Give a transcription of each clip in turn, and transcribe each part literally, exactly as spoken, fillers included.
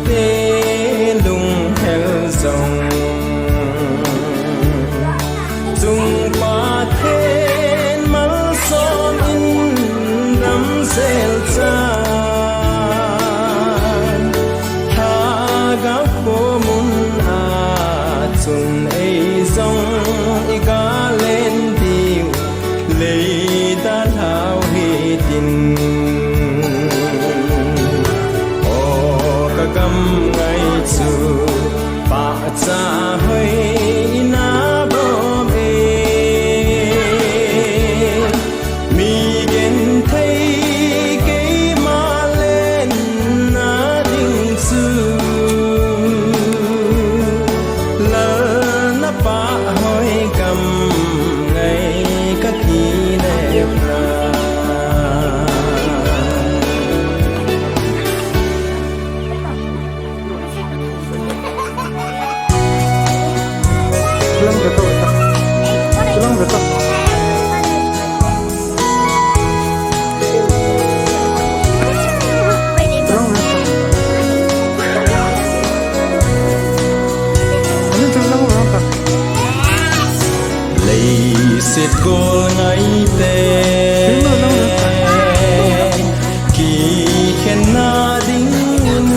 Te lunghel jong, Chungpa Pathen malsom in damsel chan, Lhagao khomun a chun ei jong i galen diu, lei dalhau hitin. O ka gam ngai chu, pahcha hoi ina bom e. Mi genthei keima lenna ding chu, Lalna pahhoi gam ngai ka ti le na. Chulang ve ta. Chulang ve ta. Leiset gol ngaite kikhenna dingin,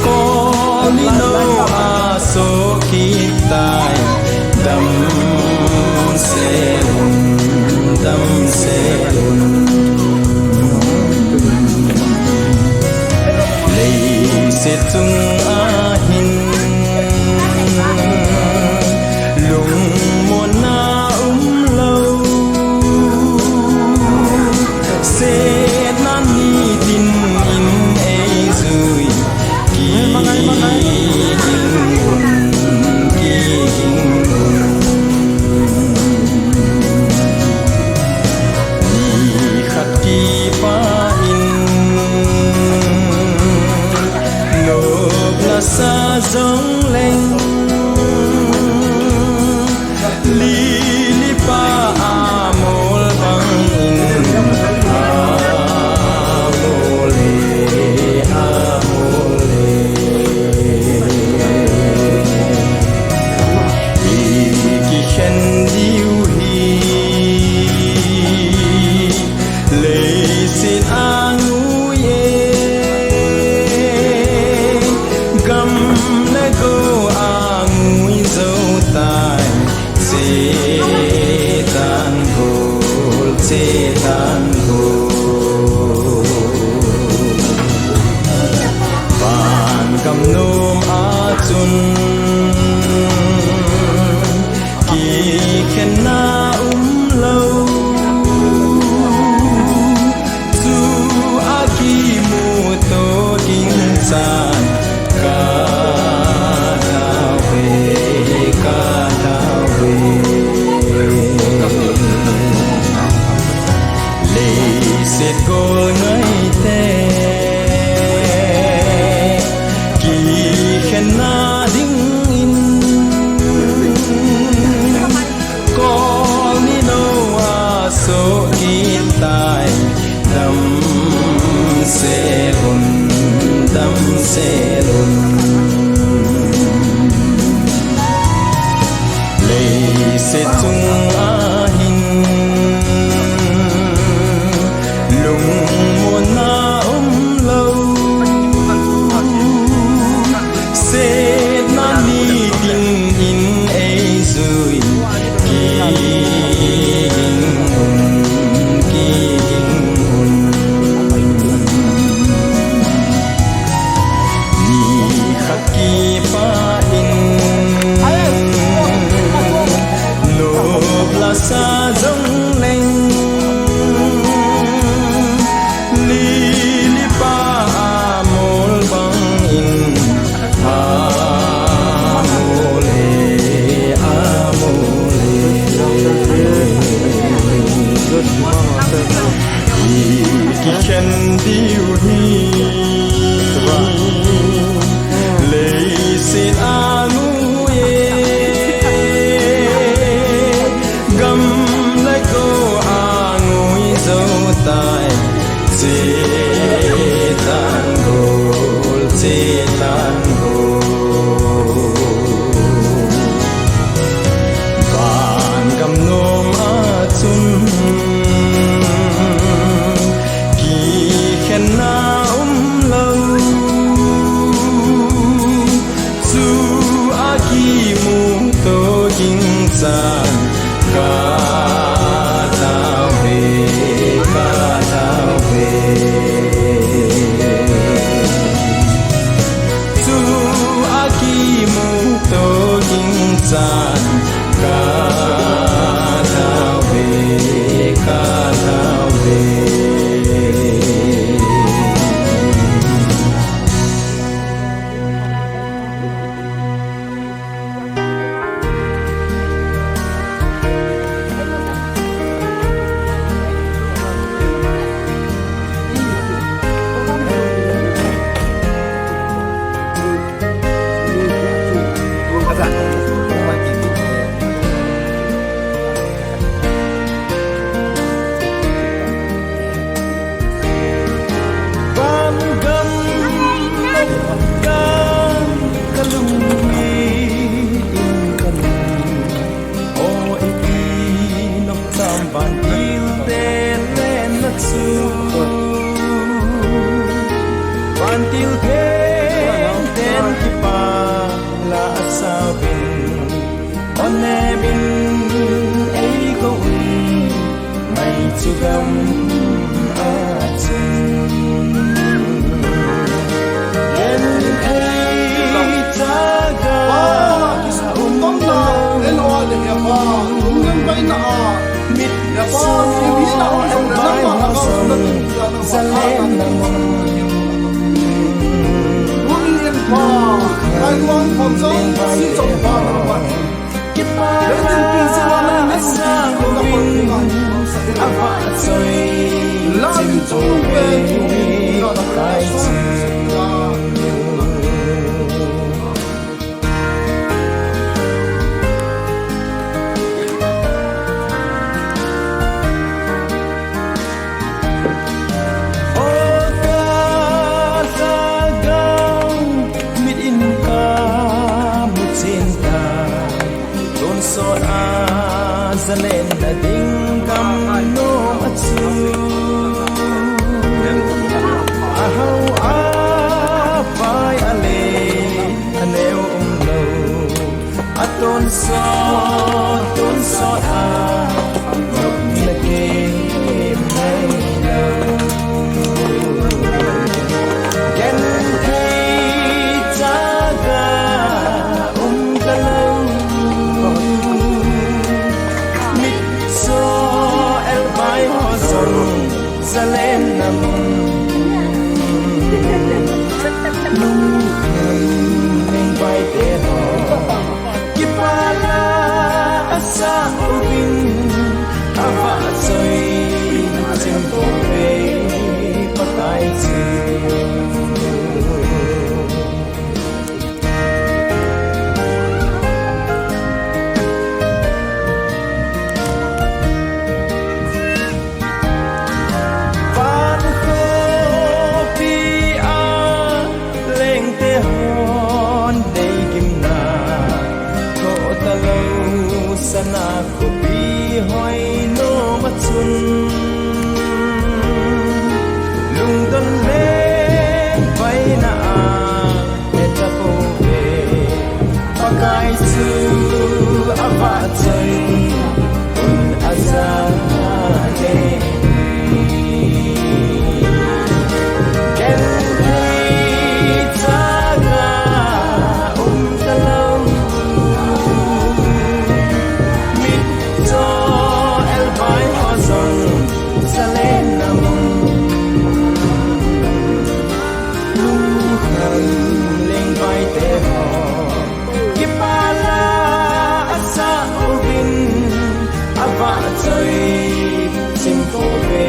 Kol ni lou a soh kit tai, damsel un, damsel un. Leiset chung a hin lungmonna umlou, setna nitin in ei jui, kiging un, kiging un. Ni khat kipah in, nop lasa jong leng, lili pa amol bang in, amol e, amol e. I kikhen diu hi, leiset a ngui e, gam le go a ngui jou tai, che tanggol, che tanggol. Van gam nom a chun kikhenna umlou, chu a kimuto ding chan ka thau ve, ka thau ve. Leiset gol ngaite kikhenna dingin, kol ni lou a soh kit tai, damsel un, damsel un. Leiset chung a hin lungmonna umlou, setna nitin in ei jui, kiging un, kiging un. Ni khat kipah in, nop lasa jong leng, lili pa amol bang in, amol e, amol e. I kikhen diu hi, leiset a ngui e, gam le go a ngui jou tai, che Nebin ei ko ui mai chu gam a chun. Len ei chaga um lo. Mit so el bai ho son zalen na mun. Kipah a sang uvin, avahchoi chim tou ve, Pakai chu. O ka lhagao, mit in ka mu chen ta. Tonsot a zalen na ding gam nom a chu. A hao a pai a le a neo um lo. A tonsot, tonsot a nop na kem mai lo. Genthei chaga um ta lo. Mit so el bai ho son zalen na mun. Lungkham leng bai te ho. Kipah a sang uvin, avahchoi chim tou ve, Pakai chu. Van khopi a lengte hon dei gimna, thoh ta lo sana khopi hoi nom a chun. Lungdon le vaina a he ta pou ve, Pakai chu avahchoi un a ja le. Genthei chaga um ta lo. Mit cho el bai ho son zalen na mun. Lungkham leng bai te ho. Kipah a sang uvin, avahchoi chim tou ve,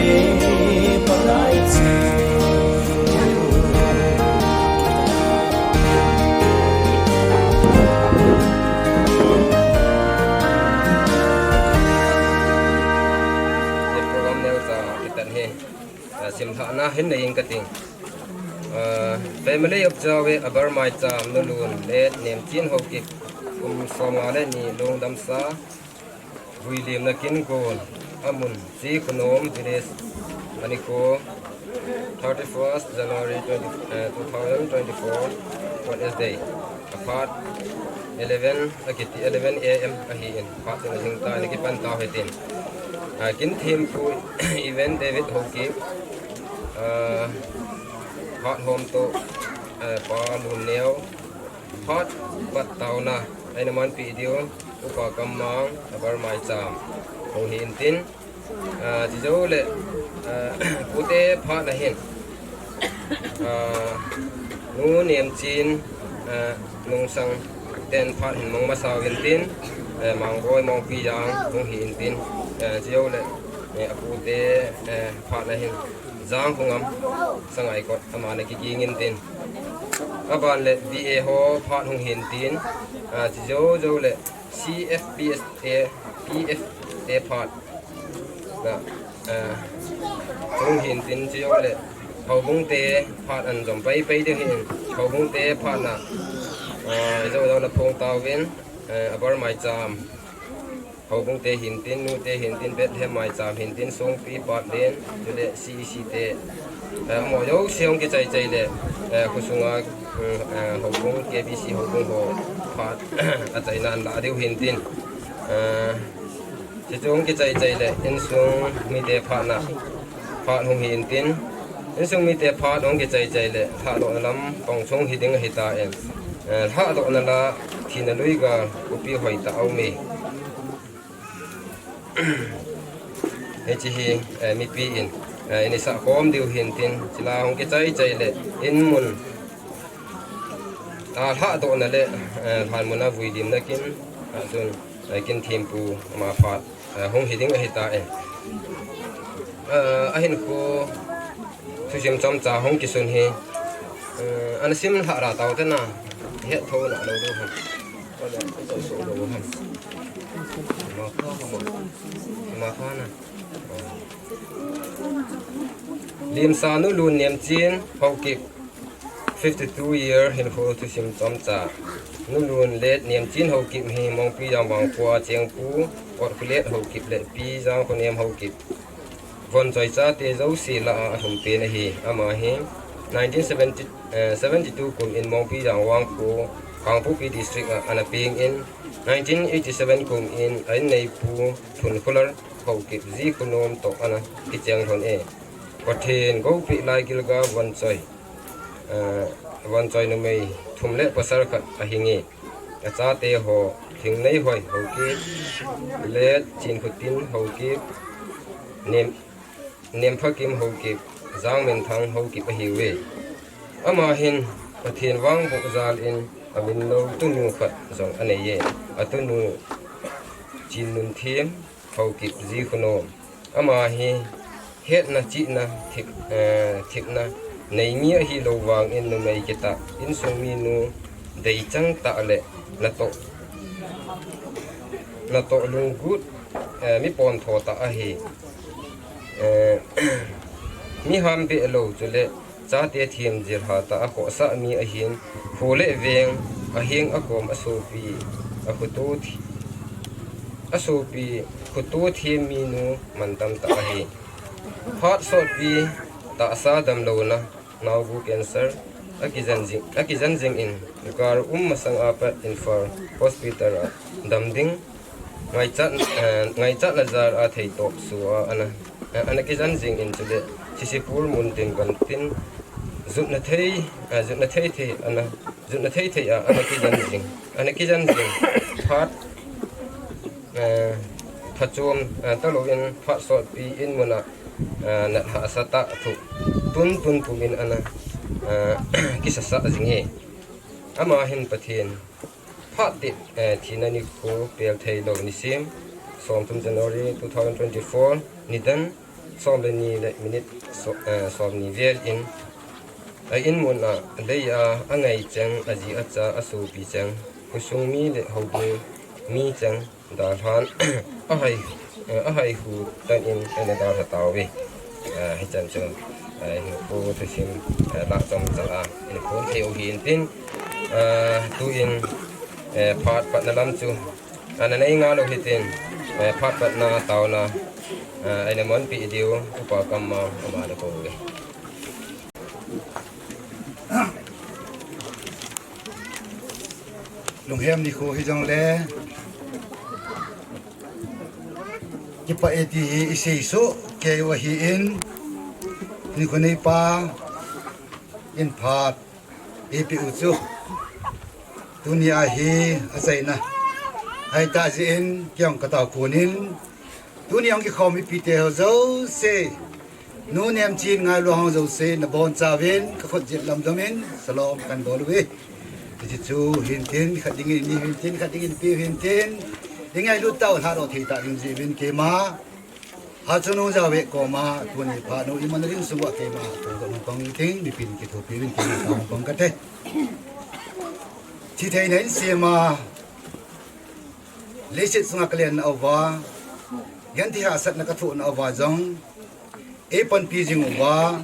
Pakai chu. Program neo cha kitan hi. Ah, simlhahna hin nei ing ka ting. Ah, family of Jawe, Abar Maicham, Nulun le Nemchin Haokip, kum somnga le ni, lungdamsa, vuilimna kin gon, amun, Chi Khunom village, anikho, thirty-first January twenty, eh, two thousand twenty-four, Wednesday. Aphat eleven, akiti eleven A M ahin, phat in ahing ta, ana kipan tau hitin. Ah, kin thempu event David Haokip, ah, phat hom to, eh, Pa Lun Neo, phat pat tauna, aina manpi diu, Upa Kammang, Abar Maicham, hung hi intin, Ah, chujou le, ah, pute phat na hin. Ah, Nu Nemchin, ah, Nungsang ten phat hin mang masa uvin tin, eh, Mangboi Mongpi Jang hung hi intin, eh, chujou le, eh, apute, eh, phat na hin. Jang Khongam Sangaikot ama na kiging intin. Aban le V A ho phat hung hi intin, ah, chujou jou le C F P S A, P F A phat. Na, eh, chung hin tin chujou le, Houbung te phat an jom pai pai ding hin, Houbung te phat na, eh, jou jou na phong tauvin, eh, Abar Maicham. Houbung te hin tin, Nu te hin tin, Bethlehem Maicham hin tin, Songpi Patlen, chule C E C te, eh, mo jou se hung kichai chai le, eh, khosunga, mm, eh, Houbung, K B C Houbung ho phat, achaina an la diu hin tin. Eh, Chuchu hung kichai chai le insung mite phatna phat hung hi intin, insung mite phat hung kichai chai le lhahdohna lam pang chung hi ding ahi ta in, eh, lhahdohna la thina lui ga upi hoi ta aume. Hichi hi, eh, mipi in, eh, ini sa khom diu hin tin, chila hung kichai chai le in mun, a lhahdohna le, eh, lhan muna vui limna kin, a chun, eh, kin thimpu ama phat, eh, hung hi ding ahi ta e. Eh, ahin khu thusim chomcha hung kisun hi, eh, ana sim lhah ra tau te na, het tho na lo lo han. Lo lo han. Ma kha na. Limsa Nulun Nemchin Haokip, fifty-two year, hinkho thusim chomcha. Nulun le Nemchin Haokip hi Mongpi Jangwang khua chengpu, Otkhulet Haokip le Pi Jangkhonem Haokip, Vonchoi chate jouse lah a alhum pen ahi. Ama hi nineteen seventy, eh, seventy-two kum in Mongpi Jangwang khu, Kangpokpi District a ana peng in, nineteen eighty-seven kum in a inneipu Thunkholar Haokip Jikhonom toh ana kicheng lhon e. Pathen gopeh lai gilga Vonchoi, eh, Vonchoi numei thum le pasal khat ahi nge. Achate ho, Thingneihoi Haokip, le Chinkhotin Haokip, Nem, Nemphakim Haokip, Jangminthang Haokip ahiuve. Ama hin Pathen vangboh jal in amin lo tunu khat jong anei e. Atunu Chinnunthem Haokip Jikhonom. Ama hi hetna chihna thik, eh, thikna nei mi ahi lo vang in numei kitah, insung minu deichang tah le natoh, natoh lunggut, eh, mi pontho tah ahi. Eh, mi ham beh lo chule chate themjil hatah a khohsah mi ahin, kho le veng, aheng akom asopi, akhoto thi-, asopi, khoto them minu mantam tah ahi. Phat sotpi tahsa damlouna, naobu cancer, akijen jing, akijen jing in, gal um masang a pat Imphal Hospital a dam ding ngaichat, eh, ngaichatna jal a theitop sua ana, eh, ana kijen jing in chule, Sisipur mun tin gam tin, jutna thei, eh, jutna thei thei ana, jutna thei thei a ana kijen jing, ana kijen jing. Phat, eh, phachom, eh, talou in phat sotpi in muna, eh, nat hahsa tah thu tun tun pum in ana, eh, kisasa jing e. Ama hin Pathen phat tah, eh, thina nikho pel thei lou nisim, somthum January two thousand twenty-four, nidan som le ni le minute so-, eh, somni vel in, a in mun a, lei a, angai cheng, aji acha, asopi cheng, khosung mi le houbung mi cheng, dalhan, ahai, eh, ahai hu tan in, ana dalha tauve. Eh, hichan chu, eh, hinkho thusim, eh, lah chomcha a, hinkho thei u hi intin, eh, tu in, eh, phat patna lam chu, ana nei nga lou hitin, eh, phat patna taona, eh, ana monpi diu, Upa Kamma, ama le ko ve. Lunghem nikho hi jong le, kipah e ti hi isei soh kei u ahin, nikho neipa in phat eipeh u chu, tuni a hi achaina ahi tah jeh in, kei jong ka tao kon in, tuni a hung kikhom mipite ho jouse, Nu Nemchin ngailu ho jouse, nabonchauvin, ka khut jet lam dom in, salom kan bol uve. Hiche chu hintin, khat dingin ni hintin, khat dingin pi hintin, i ngailut tau lhahdoh thei tah ding jeh uvin keima, Hachanu Jave koma, tuni phat nu iman ring sung uva keima, tuni hung pang ting, mipin kithopi uvin keima, hung pang kate. Thi theina in sema, leiset sunga kalen nauva, genthei hahsatna kathoh nauva jong, eipanpi jing uva,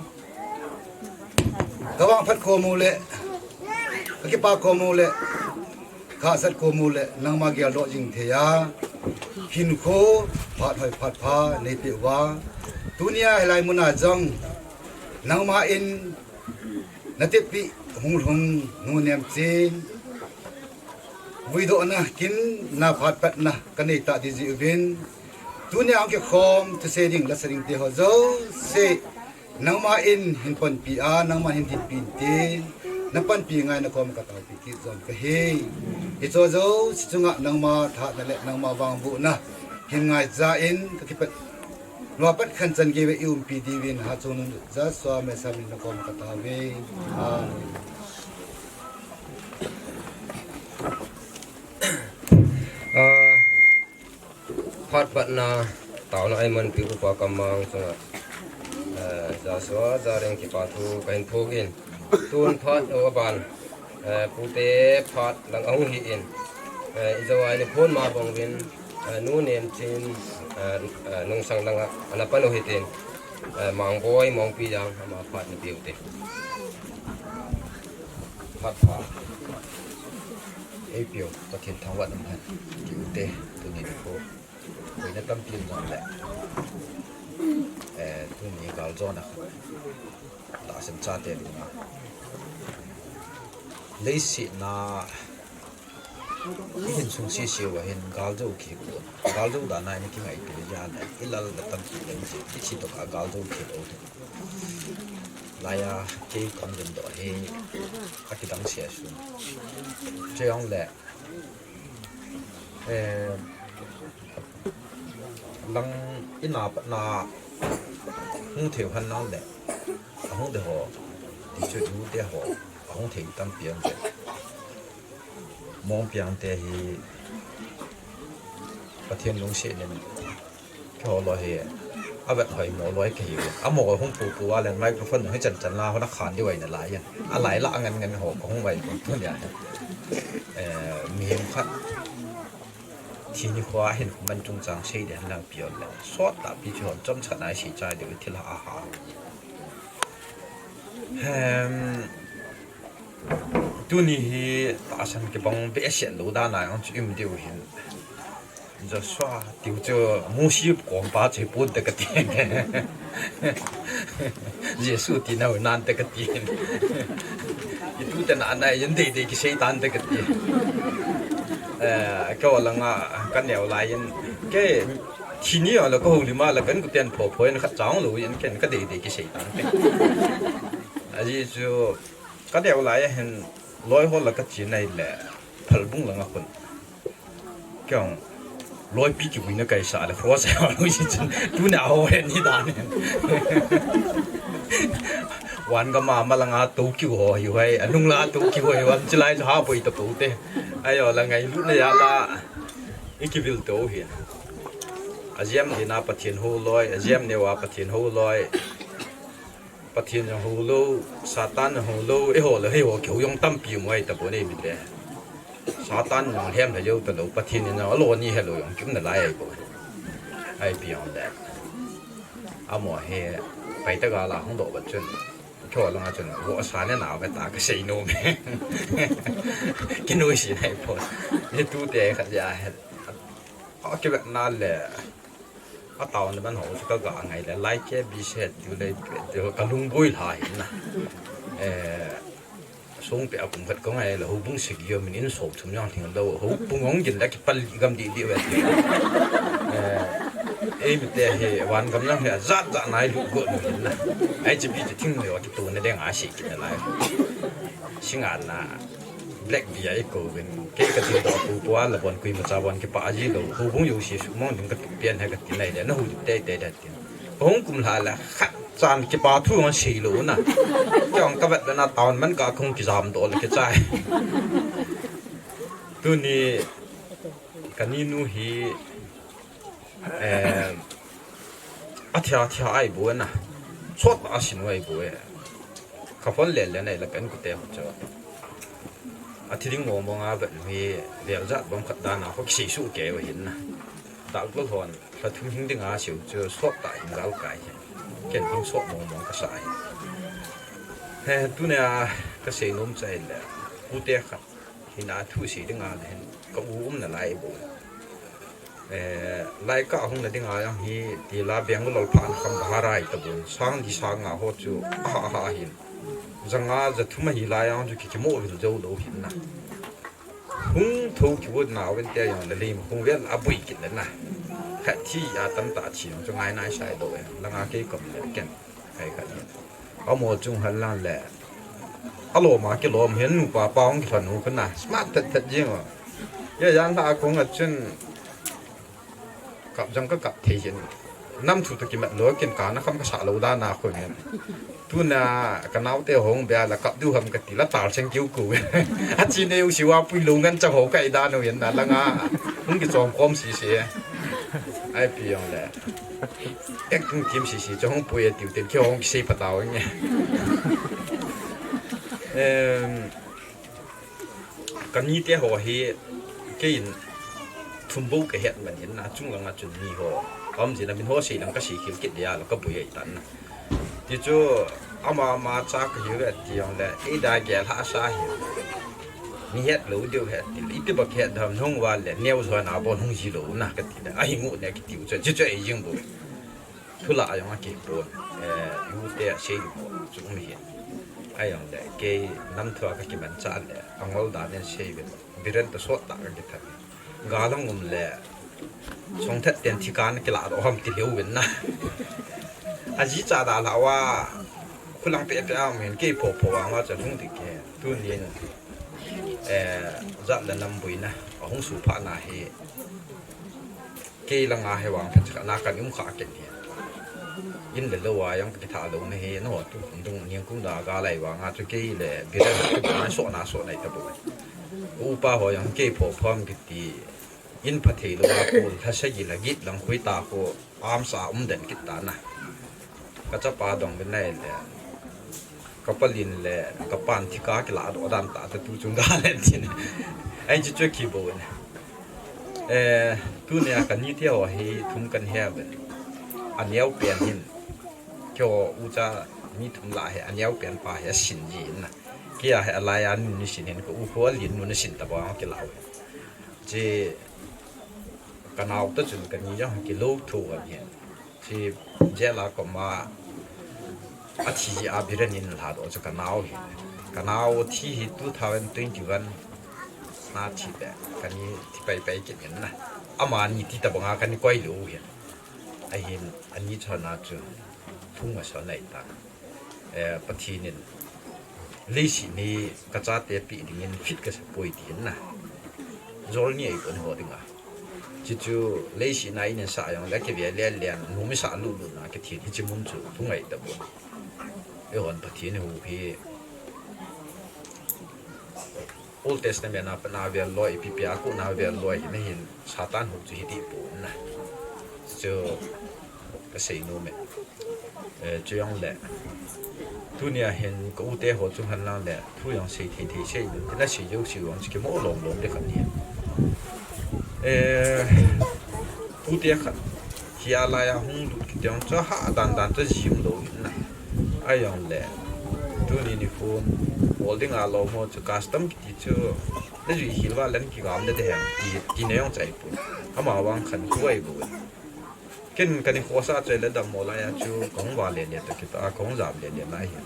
kavangphat khom u le, kakipa khom u le, kahahsat khom u le, nangma geldoh jing thei a, hinkho phat hoi phat pha neipeh uva, tunia hilai muna jong, nangma in, nateppi hunglhung Nu Nemchin, Vuidohna, kinna, phat patna kanei tah ding jeh uvin, tunia hung kikhom thusei ding, lasa ding te ho jouse, nangma in hin panpi a, nangma hin dinpi in tin, na panpi ngai na kom ka taopi kit jong kahi. Hiche jouse chunga nangma thahatna le nangma vangbohna hin ngai jeh in kakipat. Nua pat khan chan gei ve i umpi diuvin, ha chungnung Joshua Mesa min na kom ka taove. Amen. Ah, phat patna, taona eimanpi upa kamang chunga, eh, Joshua Zareng kipa thu kahin phongin. Tun phat aban, eh, pute phat lang ahung hi in, eh, ijou a ni phon ma bang uvin, eh, Nu Nemchin, eh, eh, Nungsang langa ana pan u hitin, eh, Mangboi Mongpi jong ama phat na pe u te. Phat pha. Ei pe u, Pathen thangvah in um hen. Ti u te, tuni nikho. Boina tampi um jongle, eh, tuni galjona khat, tahsan chate dinga, leiset a i hin sung sese uva hin galjou kipon, galjou dan a i kingaito jeh a le, i lal le tampi lou jeh, i thi toh a galjou kilou te. Laiya kei kahin doh hi akidang sese. Chujongle, eh, lang ina patna hung thei u hen lang le, ahung ding ho, ti chu i u te ho, ahung thei tampi um e. Mongpiang te hi Pathen lungset in keiho loi hi, avet hoimo loi kahiuve. Amaho hung pupu a le microphone hi chan chan la hon akhan diu ahi nalai in. Alai la ngen ngen ho kahung vai pon tunia hi. Eh, mihem khat thi nikho a hin khuman chungchang sei ding hen lang pi jongle, sot tahpi chu hon chomcha na sei chai diu thil ha a ha. Hem, tuni hi tahsan kibang behseh lou dan a jong chu i um diu hin. Joshua tiu chu Mosi kom pa chu hi pon te kati. Jesu tina u nan te kati. I tu te na na yin dei dei kisei tan te kati. Eh, keiho langa ka neo lai in, kei thi ni a la ka houlim a la kan kuten pho pho in khat chang lou in ken ka dei dei kisei tan te. Ajeh chu ka neo lai a hin loi ho la ka che nai le Phalbung langa khun. Kei jong loipi kivuina kaisa le, kho sa lou si chun. Tuna ho he ni dan. Van gam a malanga tou kiu ho hiu hai, anung la tou kiu ho hiu, an chilai chu ha boi ta pou te. Ajo la ngailutna jal a i kivil tou hi. Ajem dina Pathen houloi, ajem neo a Pathen houloi. Pathen jong houlou, Satan jong houlou, eiho le eiho kihou jong tampi um ahi tapon eimite. Satan jong lhem lha jou talou, Pathen in jong alo ni helou jong kium nalai ahi bou. Ahi pi jong le. Amaho hi, pai ta gal a hung doh vat chun. Keiho langa chun, vohsa ne nau ve ta kasei nom e. Kinoise nai pon. Ni tute khat ja he. A kivetna le. A taona man ho chu ka ga ngai le, lai ke bi se tu le, tu ka lungboi lha hin na. Eh, song pe a kum khat ka ngai le, houbung sagi a min in som thum jong lhing lou, houbung hung gin le kipal gam di di ve. Eh, eimite hi van gam jong hi ajat jat nai lut got nu hin na. Ai chi bi chi thing le wa kitona ding a sei kit nalai. Singa na. Black Bear i kouvin, kei ka tildoh pu pu a la bon koima cha bon kipah ji lou, houbung jouse sumang ding ka tup pen he ka ti nai le, na hu teitei le tin. Ka hung kum lha le, khat chan kipa thu hung sei lou na. Kei jong ka vet le na town man ka hung kijam doh le kichai. Tuni ka ninu hi, eh, athia, athia ahi bou e na. Sot a sin u ahi bou e. Ka phone le le nai la kan kute ho chu. Athi ding mong mong a vet hi vel jat bang khat dan a ho kisei su kei u hin na. Dak lo hon, la thum hing ding a siu chu sot ta hin gal kai hi. Ken ding sot mong mong ka sa hi. He, tunia ka sei nom chai le. Pute khat. Hina thu sei ding a le hin ka u um nalai bou. Eh, lai ka hung na ding a jong hi ti la Bangalore pha na kam bahar ahi ta bou. Sang li sang nga ho chu aha aha hin. Janga ja thum ahi lai jong chu ki kimo vil jou lou hin na. Hung tho kivut nau vin te jong le lim hung vel a bui kit le na. Khat thi a tam ta thi jong chu ngai nai sai lo e. Langa kei kom le ken. Ai khat ni. Amo chung hal lang le. Alo ma kilom hin nupa pa hung kilhon u khun na. Smart that that jing o. Ya yan la kong a chun. Kap jang ka kap thei hin. Nam thu ta kimat lo ken ka na kham ka sa lo da na khun hin. Tuna ka nau te hong bia la kap du ham ka ti la tar cheng kiu ku. A chi ne u siwa pui lo ngan chang ho ka i da no yan na langa. Hung ki chom kom si si. Ai pi yong le. Ek tung kim si si chong hung pui a tiu ten ki hong ki sei pa tao nge. Em, Ka ni te ho hi kei in thum bou ka het man hin na chung langa chun ni ho. Ka um jin a min ho sei lang ka sei khel kit dia lo ka bui ai tan na. Ti chu ama ama cha ka hi ve ti jong le ei da gel ha sa hi. Ni het lo deu het ti le iti bak het dam nung va le neu zo na bon hung ji lo na ka ti le. A hi ngu ne ki tiu chu chu chu ei jing bou. Thula a jong a kei pon, eh, u te a sei u chu um hi. A jong le, kei nam thua ka kiman cha le, a ngol dan in sei ve. Biren ta sot ta ka kithat. Ga lang um le, song that ten thi kan kila do ham ti leu vin na. A ji cha da la wa, khu lang pe pe a um hin kei pho pho wa ma cha lung ti ke. Tu nin, eh, zat le nam bui na, a hung su pha na hi. Kei langa hi vang phat khat na kan um kha ken hi. In le lo a jong ka kitha lo na hi, no, tu dung niang kum da ga lai vang a chu kei le biren tu na so na so nai ta bu. Upa ho jong kei pho phom kiti. In pha thei lo a kul, lha sa gi la git lang khui ta ko, am sa um den kit ta na. Ka chapa dong vin nai le. Ka palin le, ka pan thi ka kila do dan ta, ta tu chung ga le tin. Ai chu chu ki bo ne. Eh, tu ne a ka ni te ho hi thum kan he ve. A neo pen hin. Kyo u cha ni thum la he, a neo pen pa he sin ji na. Kia he a lai a nu ni sin hin ko u ko a lin nu ni sin ta ba kila ve. Chi ka nau ta chun ka ni jong ki lo thu an hin. Chi jela koma a thi a biren in la do chu ka nau hi. Ka nau thi hi two thousand twenty-one na thi le ka ni thi pai pai kit in na. Ama ni ti ta banga ka ni koi lo hi. A hin a ni chona chu thung a so nai ta. Eh, Pathen in leiset ni ka chate pi dingin fit ka sa poi ti hin na. Jol ni ei pon ho dinga. Chi chu leiset na in sa jong le ke ve le le nu mi sa lu lu na ke thin hi chi mun chu tu ngai ta bo. E hon Pathen hu hi Old Testament a pat na vel loi, P P a ko na vel loi, na hin Satan hu chu hi ti pu na. Chu ka sei nom e. Eh, chu jong le. Tunia hin ka u te ho chu han lang le. Thu jong sei thei thei sei. Tina sei jo sei jong chu ki mo long long de khat ni. Eh, u te khat. Hi a lai a hung lut kiti jong chu ha dan dan chu jim lo in na. A jong le. Tuni ni phone. Ol ding a lo mo chu custom kiti chu. Na jui hil va len ki gam de de hem. Ti, ti ne jong chai pu. Ama vang khan ku ai bu. Ken ka ni khosa chai le dam mo lai a chu kong va le le ta kita, kong jam le le lai hi.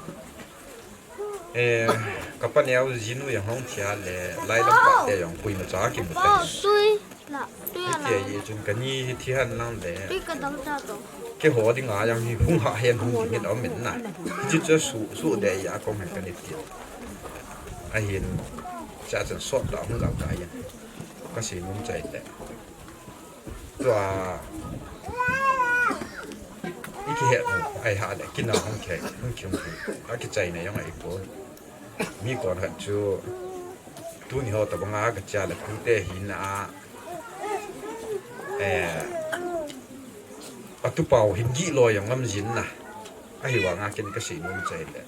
Eh, ka pa neo jinu jong hong thia le, lai lam pa te jong pui ma cha ki mu ta. Sui la, tui a la. Ti ye chun ka ni hi thi han lang le. Tui ka dam cha to. Ke ho ding a jong hi hung ha hen hung ding hin om min na. Hi chu chu su, su de ya kong hen ka ni ti. A hin cha chan sot ta hung gam ta yin. Ka si mum chai le. Tua, i ki he, ai ha le, ki na hung ke, hung ki hung ki. A ki chai na jong ai po. Mi kon khat chu, tuni ho ta banga ka cha le, tu te hi na, eh, a tu pau hin gi lo jong ngam jin na. A hi wa nga ken ka si mum chai le.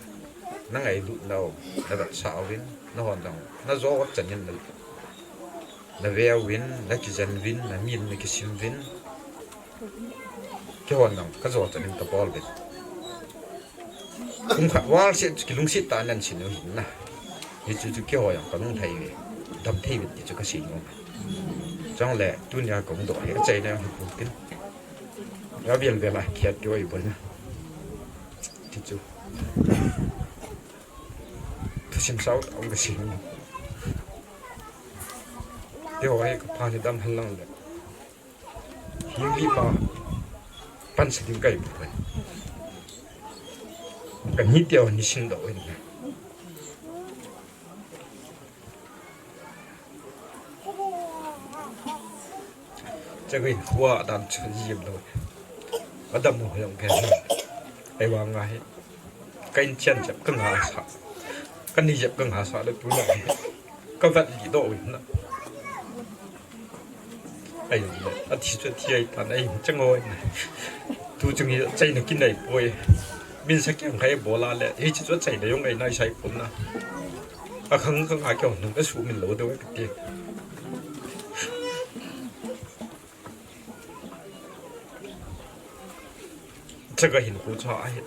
Na ngailut nau, na vet sa uvin, na hon dang, na jo chan in na Na ve uvin, na kijen uvin, na min na kisim uvin. Kihon lang, ka jo chan in ka bol uvin. Kum khat val se chu kilungset tah in nan sin u hin na. Hi chu chu kihoi ang ka lung thei ve. Dam thei ve ti chu ka sin u. Chang le, tunia kong do he, ka chai na hi pu tin. Ya vel vel a, khiat kihoi bol na. Ti chu. Thusim sao ang ka sin u. Eiho hi kapha ni dam hen lang le. Hing li ma. Pansa ding kai bu hen. Kani teo ni sin do hen. Chagin khua dan chu jim lo. Adam mo yong ke. Ei wa nga hi. Ka in chen jep ka nga sa. Ka ni jep ka nga sa le tu na. Ka vat li do win na. Ai le. A thi chu thi ai tan ai chang oi na. Tu chung hi chai na kin ai poi. Min sa kyang khai bola le. Hi chu chai na yong ai na sai pun na. A khang ka nga kyo nung ka su min lo do ka ti. Chaga hin khu cha ahi.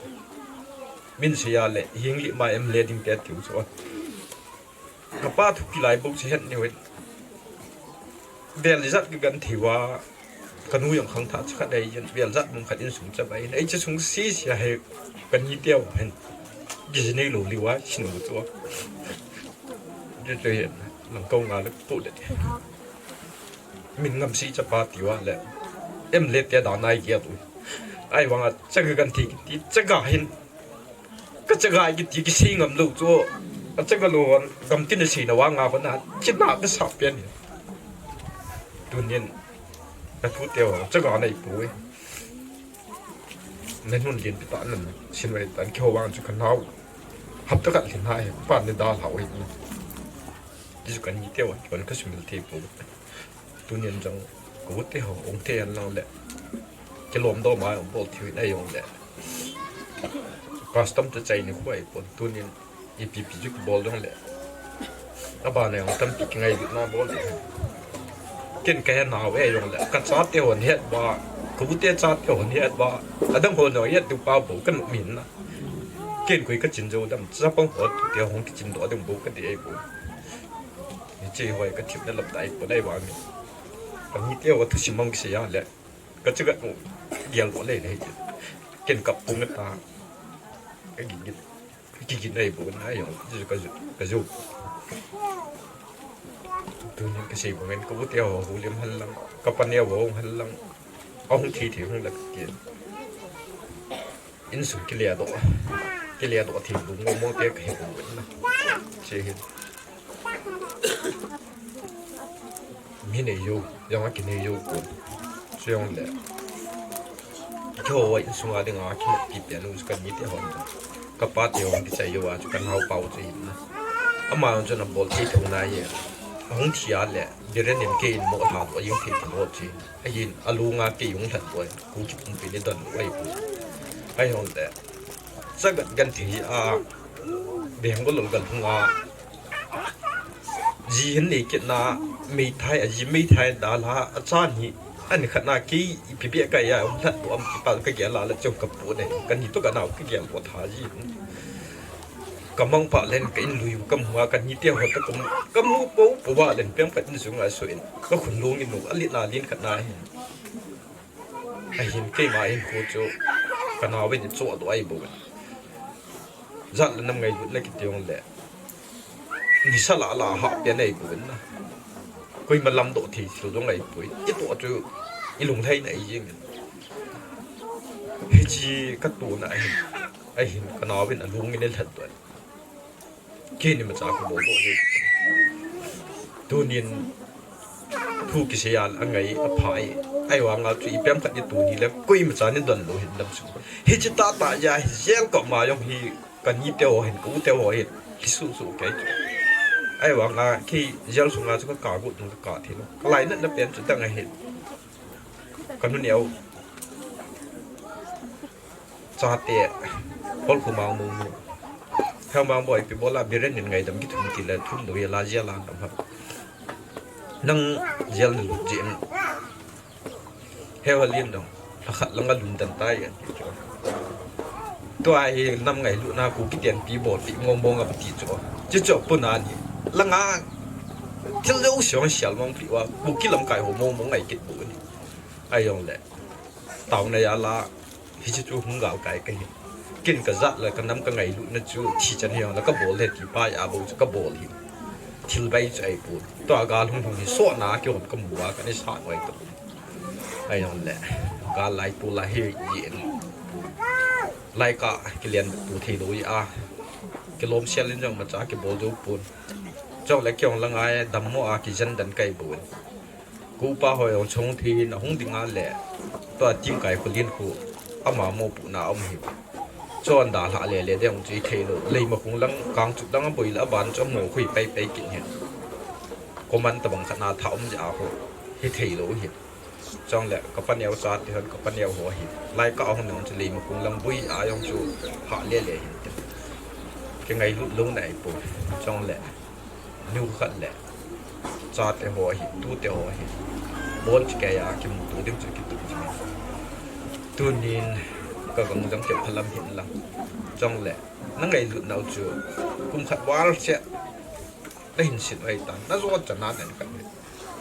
Min se ya le hing li ma em le ding te tiu chu. Ka pa thu ki lai bok se het ni wet. Vel jat ki gan thi wa. Ka nu yong khang tha cha khat dai yin. Vel jat mong khat in sung cha bai. Ei cha sung si si he. Ka ni teo hen. Ki ji nei lo li wa sin lo chu. Ju chu hen. Lang ko nga le ko le. Min ngam si chapa ti wa le. Em le te da nai kia tu. Ai wang a chaga kan ti ti chaga hin. Ka chaga ki ti ki si ngam lo chu. A chaga lo wan gam tin si na wa nga ba na. Chi na ka sa pian ni. Tunin. Ka tu te wa chaga nai pu. Nen hun lin pi ta nan. Sin wai tan ki ho wang chu ka nau. Hap ta ka lin ha he. Pa ni da la wai ni. Ti chu kan ni te wa. Kan ka sumil te pu. Tunin jong, ka u te ho, ong te an lang le. Kilom do ma, ong bol thiu in ai ong le. Custom te chai ni khuai pon, tunin, ipi pi ju bol dong le. Aba na ong tampi ki ngai na bol le. Ken ka he na we ong le. Ka cha te hon het ba, ka u te cha te hon het ba. Adam ho no yet du pa bo kan min na. Ken koi ka chin jo dam, cha pang ho te hong ki chin do dam bo ka ti ai bo. Ni che hoi ka thip na lap dai ko dai ba mi. Ka ni te wa thu simang se ya le. Ka chaga ko dial ko le le. Ken kap pung ta. Ka gi gi. Ki gi nai bo na yo. Ju ka ju. Ka ju. Tunin ka sei bo ngen ko te ho ho lim hal lang. Ka pa ne wo hal lang. A hung thi thi hung la ki. Insung kile do. Kile do thei lung mo mo te ka he ko na. Che hin. Mi nei yo, yang a ki nei yo ko. Che yong le. Ko wa insung a ding a ki ki pe nu ka ni te hon. Ka pa te hon ki chai yo a chu ka nau pau che hin na. Ama hon chu na bol thei thei na ye. A hung thi a le. Biren in ke in mo tha do yung thei thei lo che. Ahin, a lu nga ke yung tha do. Ku ki pum pe ni don lo ai ku. Ai hon le. Chaga kan thei a. Beng bol lo kan hung a. Ji hin nei kit na, mei thai, a ji mei thai da la, a cha ni, a ni khat na ki, i pi pi a kai a, um that to am ki pa ka gel la, la chong ka pu ne, ka ni to ka nau ka gel ko tha ji. Ka mang pa len ka in lui, ka mu a, ka ni te ho ta ka mu, ka mu po, po wa len pem ka in su nga su in, ka khun lung in nu, a li na lin khat na hin. Ahin keima hin khu chu ka nau ve ni chu a do ai bo. Jat le nam ngailutna kiti jong le. Nisa la la ha pe nei bo na. Koima lam do thei thil jong ai poi. I to chu i lunglhai na i jing. Hichi ka to na ahin. Ahin ka nau ve a lung in lhat to. Kei ni macha ka bol bol hi. Tunin thu kisei a ngai a phai. Ai wa nga chu i pem khat ni tuni le koi macha ni don lo hin dam su. Hichi ta ta ya hi jail ko ma jong hi ka ni te ho hin ka u te ho hin. Hi su su kei chu. Ai wa nga ki jail su nga chu ka ka gu tung ka ka thi lo. Ka lai na na pen chu dang a hin. Ka nu neo. Chate, hol khu mang mu mu. Hel mang boi pi bola biren in ngaidam ki thum ti le thum do ye la jia la dam ha. Nang jel ni lut jin. Hel lin dong. La khat lang a lum dan tai an ti chu. Tua hi nam ngailutna khu kiten pi bol pi mong mong a ti chu. Chi chu pu na ni. Langa thil lo siang sial mong pi wa. Khu ki lamkai ho mong mong ngai kit bu ni. Ai jong le. Tau na ya la, hichi chu hung gal kai ka hi. Kin ka jat la ka nam ka ngailutna chu thi chan hi la ka bol le ti pa ya bo chu ka bol hi. Thil bai chu ahi pon. Tua gal hung hung hi sona kihon kamu a kana sat uva ahi to. Ahi jongle gal lai tu lai hi yin. Laika kilian tu thei lou a. Kilom sel in jong macha kibol jou pon. Chule kihong lang a dammo a kijen dan kahi pon. Kupa ho jong chong thei na hung ding a le. Tua tingkai khulin khu ama mo pu na um hi. Chon da hla le le deng chu i thei lou. Leimakhong lang kang chu dang a boi la ban chu mo khui pai pai kin hin. Koman tabang khat na tha um ja ho. Hi thei lou hi. Chule ka paneo chate hon ka paneo ho hi. Laika hung nang chu Leimakhong lang boi a jong chu ha le le hin. Ke ngai lut lou nai po. Chule. Niu khat le. Chate ho hi, tute ho hi. Bon chi kei a kimu tu ding chu kitu chu. Tunin ka gang jang ke phalam hin lang. Chule. Na ngai lut nau chu. Kum khat val che. Na hin sin ai tan. Na zo cha na nen kan.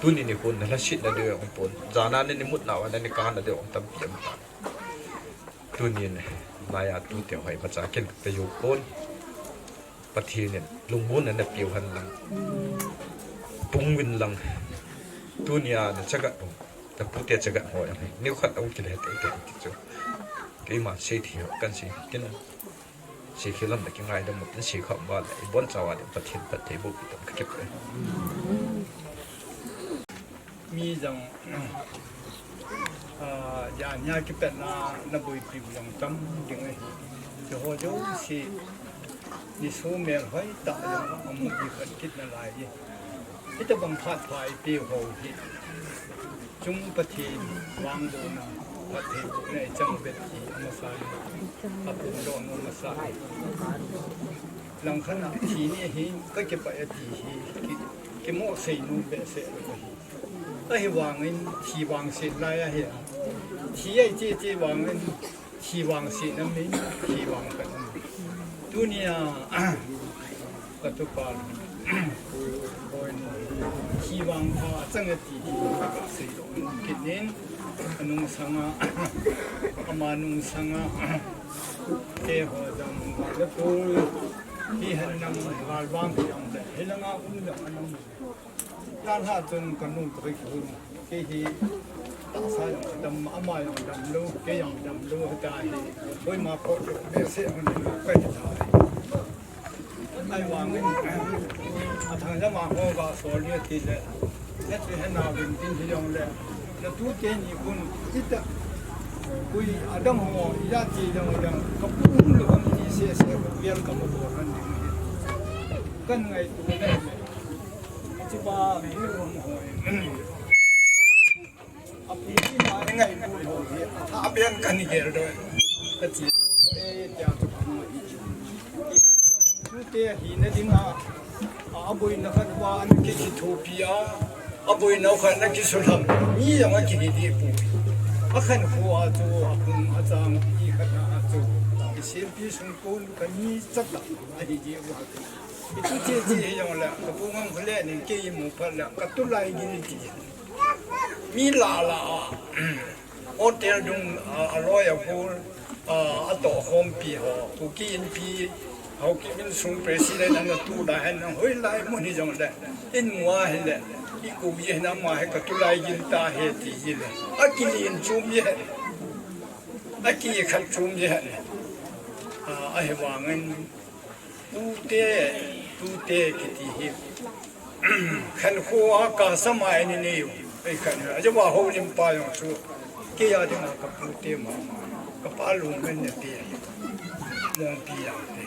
Tunin ni hun na la sit na de ong pon. Jana ni mut na wa na ni ka na de ong tam pi am ta. Tunin lai a tute hoi macha ken pe yu pon. Pathen in lungmon na peu hen lang. Pung win lang. Tunia na chagat um. Na pute chagat hoi ang. Niu khat ong kile te te ti chu. Keima sei thi ho kan sei kin. Sei khilam na kingai dam tin sei kham ba le. Bon chawa de Pathen pat thei bu pi tam ka ke pe. Mi jong, ah, jan hia kipatna na boipi u jong tam ding ahi. Keiho jouse, niso melhoi tah jong amu ding khat kit nalai e. Hitabang phat pha ipi ho hi. Chung Pathen vangbohna, phattheibohna ichang vet hi amasa e. Aphongdoh nom amasa e. Langkhat a thi ni hi, ka kipah e ti hi, ki, kimo sei nom behseh lou ahi. Ahivangin thi vangset lai ahi a. Thi ahi che che vangin thi vangset na min, thi vangphat na min. Tunia, ka tupa, thi vangphat achang e ti hi, ka seidoh nom kit in, anung sanga, ama nung sanga, keiho jong, ka tu, hi hen nang, gal vang hi ang le, hi langa um jong anung. Jan ha chun ka nu toh kihung. Kei hi tahsa jong dam, ama jong dam lou, kei jong dam lou, hita hi. Koima phoh lou, behseh hon lou, ka hi ta hi. Ahivangin, athang jama ho ga sol ni ti le. Nati hena vin tin hi jong le. Na tute ni khun, ita. Kui adam ho, ijat ti jong jong. Ka pu lou ham ti sese, ka pial ka mo bol han ding hi. Kan ngaito le. Chupa, apu ni ma ngai pu ho hi, atha ben kan gel doi. Ka chi, eh, tia chu pu hi. Tute hina dinga, aboina khat uva ana kikithopi a, aboina khat ana kisuhlam. Mi jong akihi deh poi. Akhankho a chu, aphung achang pi khat a chu. Isempi sungkon kani chat a, ahi deh uva chu. Hichu che che hi jong le, ka pu Ngamkhole nin kei imu phat le, ka tulai gil ti. Mi la la a, hotel dung a, aloi abul, a, atoh khompi ho, Kuki Inpi, Haokip insung president ana tu da hen, hoilai mun hi jong le, imu a hile, ikou ji hin ama hi ka tulai gil ta hi ti ji le. Akilin chum ji hen. Akikhat chum ji hen. A, ahivangin, Tute, tute kiti hi. Khankho a ka sama ini ni. Ei khan, ajawa ho lim pa jong chu. Kei a dinga ka pute mama. Ka pa lungmen ne te. Mongpi jang te.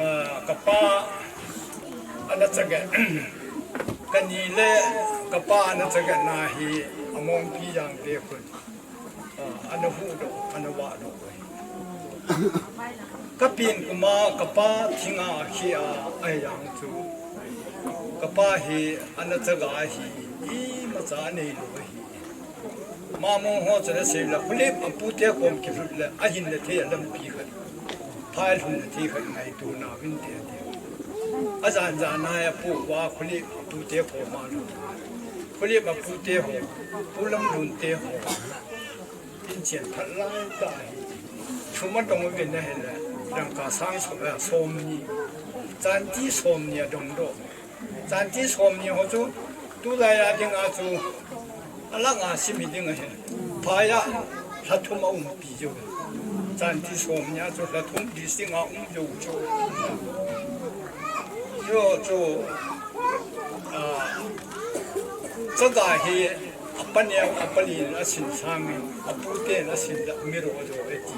Ah, ka pa ana chaga. Kani le ka pa ana chaga na hi amongpi jang te khun. Ah, ana huhdoh, ana vahdoh. Ka pen kuma ka pa thinga khi a, ahi jang chu. Ka pa hi ana chaga ahi, imacha aneilou ahi. Mamo ho chana seile, Kholep apute kom kilut le, ahinna thei a lampi khat. Phai lhunna thei khat ngaito na vin te ati. Ajan jan a apu uva Kholep apute koma lhun. Kholep apute ho, Pu Lamlun te ho. Tin chen phat lai ta hi. Thum adong uvin ahile, dangka sang som, eh, som ni. Chanti somni a dongdoh. Chanti somni ho chu tulai a dinga chu alanga simi ding ahi. Phai a lha thum a umpi jou. Chanti somni a chu lha thum di sing a um jou chu. Chu chu, a, Chaga hi apa neo, apa li in asin sangin, apute in asin da miro jo e ti.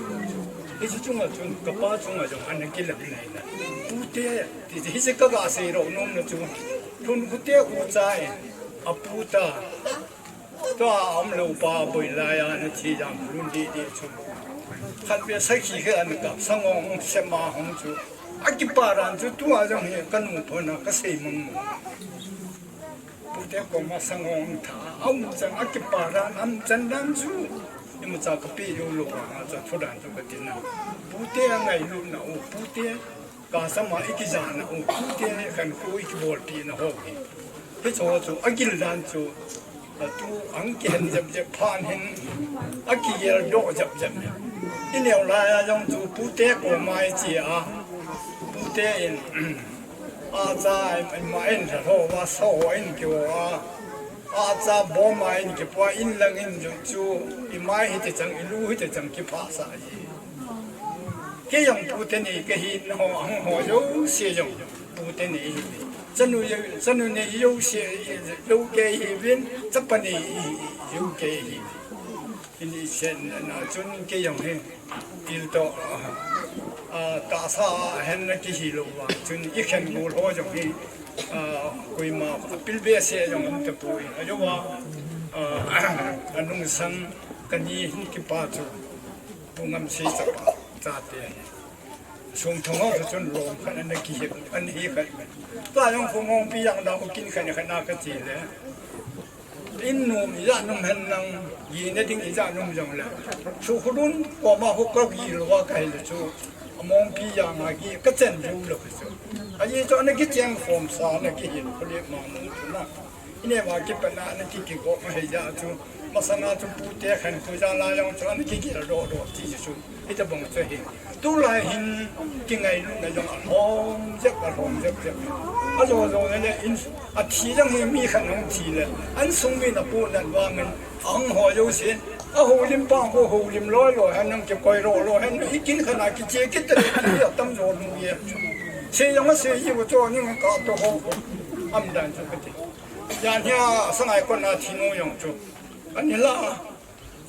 Hichu chunga chun kapa chunga jong ana kilang nei na. Pute, ti, ti, hichu kaga sei ro nom na chu. Lhun khute u cha e, apu ta. Tua aum lou pa boi lai a ana thi jam lhun di di chu. Khat ve sakhi khe ana kap, Sangong sema hong chu. Akipa ran chu tua jong hi kanu phona kasei mang mang. Pute koma Sangong tha, aum chan akipa ran, aum chan dan chu. Imacha kape jou lou a, cha thu dan chu kati na. Pute a ngailutna u, pute kasama ikijana u, pute khankho ikibolpi na ho hi. Hichu chu agil dan chu, atu ang kihen jep jep phan hin, akigel doh jep jep. Ineo lai a jong chu pute koma iche a, pute in, Acha, ima in lha ho va, so in kio a. Acha, boma in kipua in lang in ju chu, imai hiti chang, ilu hiti chang kipha sa ji. Kei jong pute nei kahi na ho, ang ho jouse jong pute nei hi. Chanu jo, chanu nei jouse, jou kei hi vin, chapa nei i, i, jou kei hi. Ini sen na chun kei jong hi. Pil to, a, tahsa a hen na kihi lou va. Chun ikhen gol ho jong hi, a, koima pil behseh jong um tapoi. Ajou va, a, anung sang kani hin kipa chu. Pu Ngamsei chapa, chate. Sum thong ho chun lom khat ana kihi, ana hi khat. Tua jong khu ngongpi jang da khu kin khat khat na kati le. In nom ijat nom hen nang, gina ding ijat nom jong le. Su khudun, koma khu kagi lou va kahi le chu. Amongpi jang a gi, kachen jou lou chu. Aji chu ana kicheng khom sa, ana kihil khole ma mo chu na. Ine ma kipat na, ana ki kigop ma hei ja chu. Masanga chu pute khankho ja la jong chu, ana kigel doh doh ti chu. Hitabang chu hi. Tulai hin kingailutna jong alhom jep, alhom jep jep. Ajo jo le le in, athi jong hi mi khat hung thi le. An sung mi na pu nan vangin ang ho jouse. Ahoulim pa ho houlim loi loi hen nang kikoi ro ro hen. Ikin khat a kiche kit le ki atam jo nu ye. Se jong ase ji wo cho ning ka to ho. Am dan chu kati. Jan hia sangai kon a thi nu jong chu. Ani la.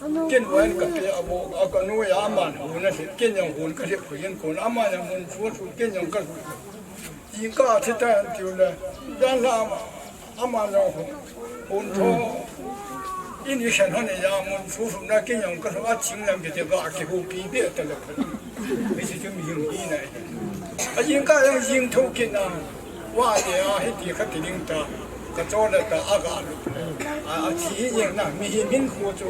Kin wen ka pe a bo, a ka nu ya man hu na se, kin jong hun ka se khu yin kun, ama jong hun chu chu, kin jong ka lu. Yin ka thi ta an tiu le, yan la ama, ama jong hun, hun tho. In i shen hon ya mun chu chu na kin jong ka lu, a ching lam ki te ga ki hu pi be ta le. Mi si chu mi yin hi na. A yin ka jong yin tho kin na. Wa le a hiti kha ti ding ta, ka cho le ta a ga lu. A, a thi hi jeng na, mihem hinkho chu.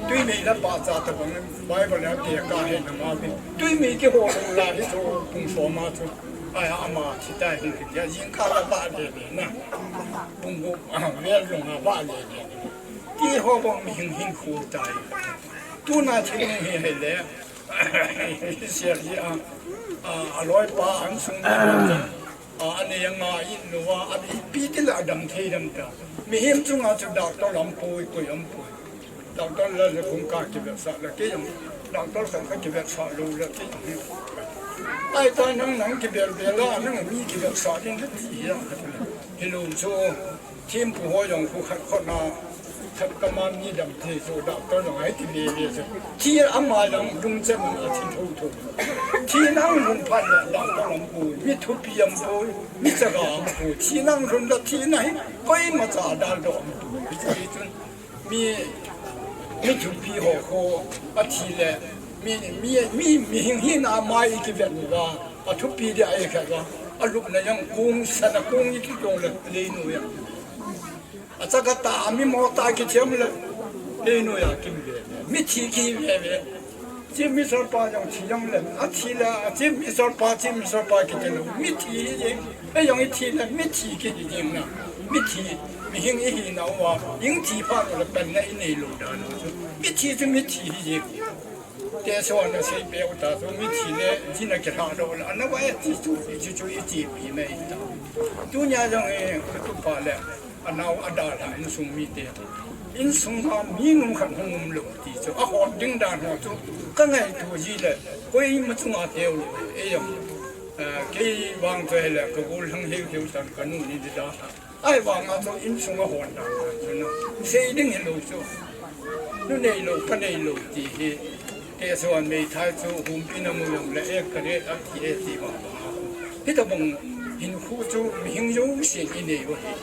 Tui mei la pa cha ta bang, Bible a te ka he na ma mi. Tui mei ki ho la hi chu, pung so ma chu. Ai a ma thi ta hi ki ya jing ka la ba le le na. Pung go, a, vel jong a ba le le. Ti ho bang mihem hinkho ta hi. Tu na thi ni hi he le. Hi sia hi a, a, a loi pa an sung. A, ani anga in lou a, ani pi ti la dam thei dam ta. Mihem chunga chu doctor lam poi, koi am poi. Doctor la le kung ka kivetsah la kei jong. Doctor khat ka kivetsah lou la kei jong. Ai ta nang nang kibel bel la, nang mi kivetsah ding la ti ya. Hilou chu. Thempu ho jong khu khat khut na, khat kama mi dam thei chu doctor jong ahi ti ve ve chu. Thi ama jong lungchan a thi tho tho. Thi nang lung phat le doctor am poi, mi thupi am poi, mi chaga am poi. Thi nang lung la thi na hi, koima cha dal doh am poi. Hichu chun mi, mi thupi ho khu a thi le, mi, mi, mi, mihem hina mai kiven uva, a thupi dia ai kha va, a lupna jong kung sana kung i kitong le, le nu ya. A chaka ta, a mi mo ta kithiam le, le nu ya kim ve. Mi thi ki ve ve. Chief Minister pa jong thi jong le, a thi le, a Chief Minister pa, Chief Minister pa kiti lou. Mi thi hi jeng, e jong i thi le, mi thi ki hi jeng na. Mi thi, mihem i hi na uva, ing thi pa ko le pen na i nei lou dan lou chu. Mi thi chu mi thi hi jeng. Te so na sei pe u ta chu mi thi le, jin a kilha doh le, ana va e ti chu, ti chu, chu i ti pi na i ta. Tunia jong e, ka tupa le, anao a dalha insung mite. Insung a mi nung khat hung um lou ti chu, a hot ding dan ho chu, ka ngaito ji le, koima chunga teo lou, e jong. Eh, kei vang chu hile, ka gollhang heu heu tan ka nu ni di dalha. Ahivanga chu insung a hon dan chu na. Sei ding hilou chu. Nu neilou, pa neilou ti hi. Te so a meithai chu humpi na mu jong le e ka re a ti e ti vang vang a. Hitabang hinkho chu mihing jousen i nei u ahi.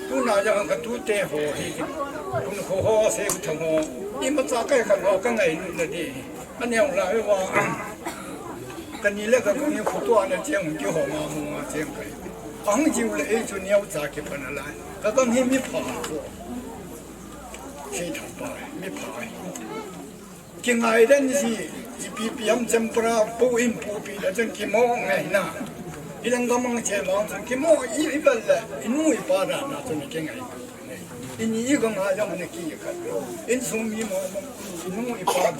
Tuna jong ka tute ho hi. Kun kho ho, sei u thang ho. Imacha kai khat ho ka ngailutna di. Aneo lai uva, ka ni le ka gong hi khoto a na cheng, kihom a mong a cheng kai. Ahung jiu le ei chu neocha kipan a lai. Ka gong hi mi pha ko. Sei thang pa, mi pha. Kingai den ji, ipi pi ham chempra, pu in pu pi da chen kimo ngai na. Ilang gamang che ma chen kimo i, i bal le, i nu i pa da na chen kingai. I ni i gong a jong ne ki khat. Insung mi mo mo, i nu i pa.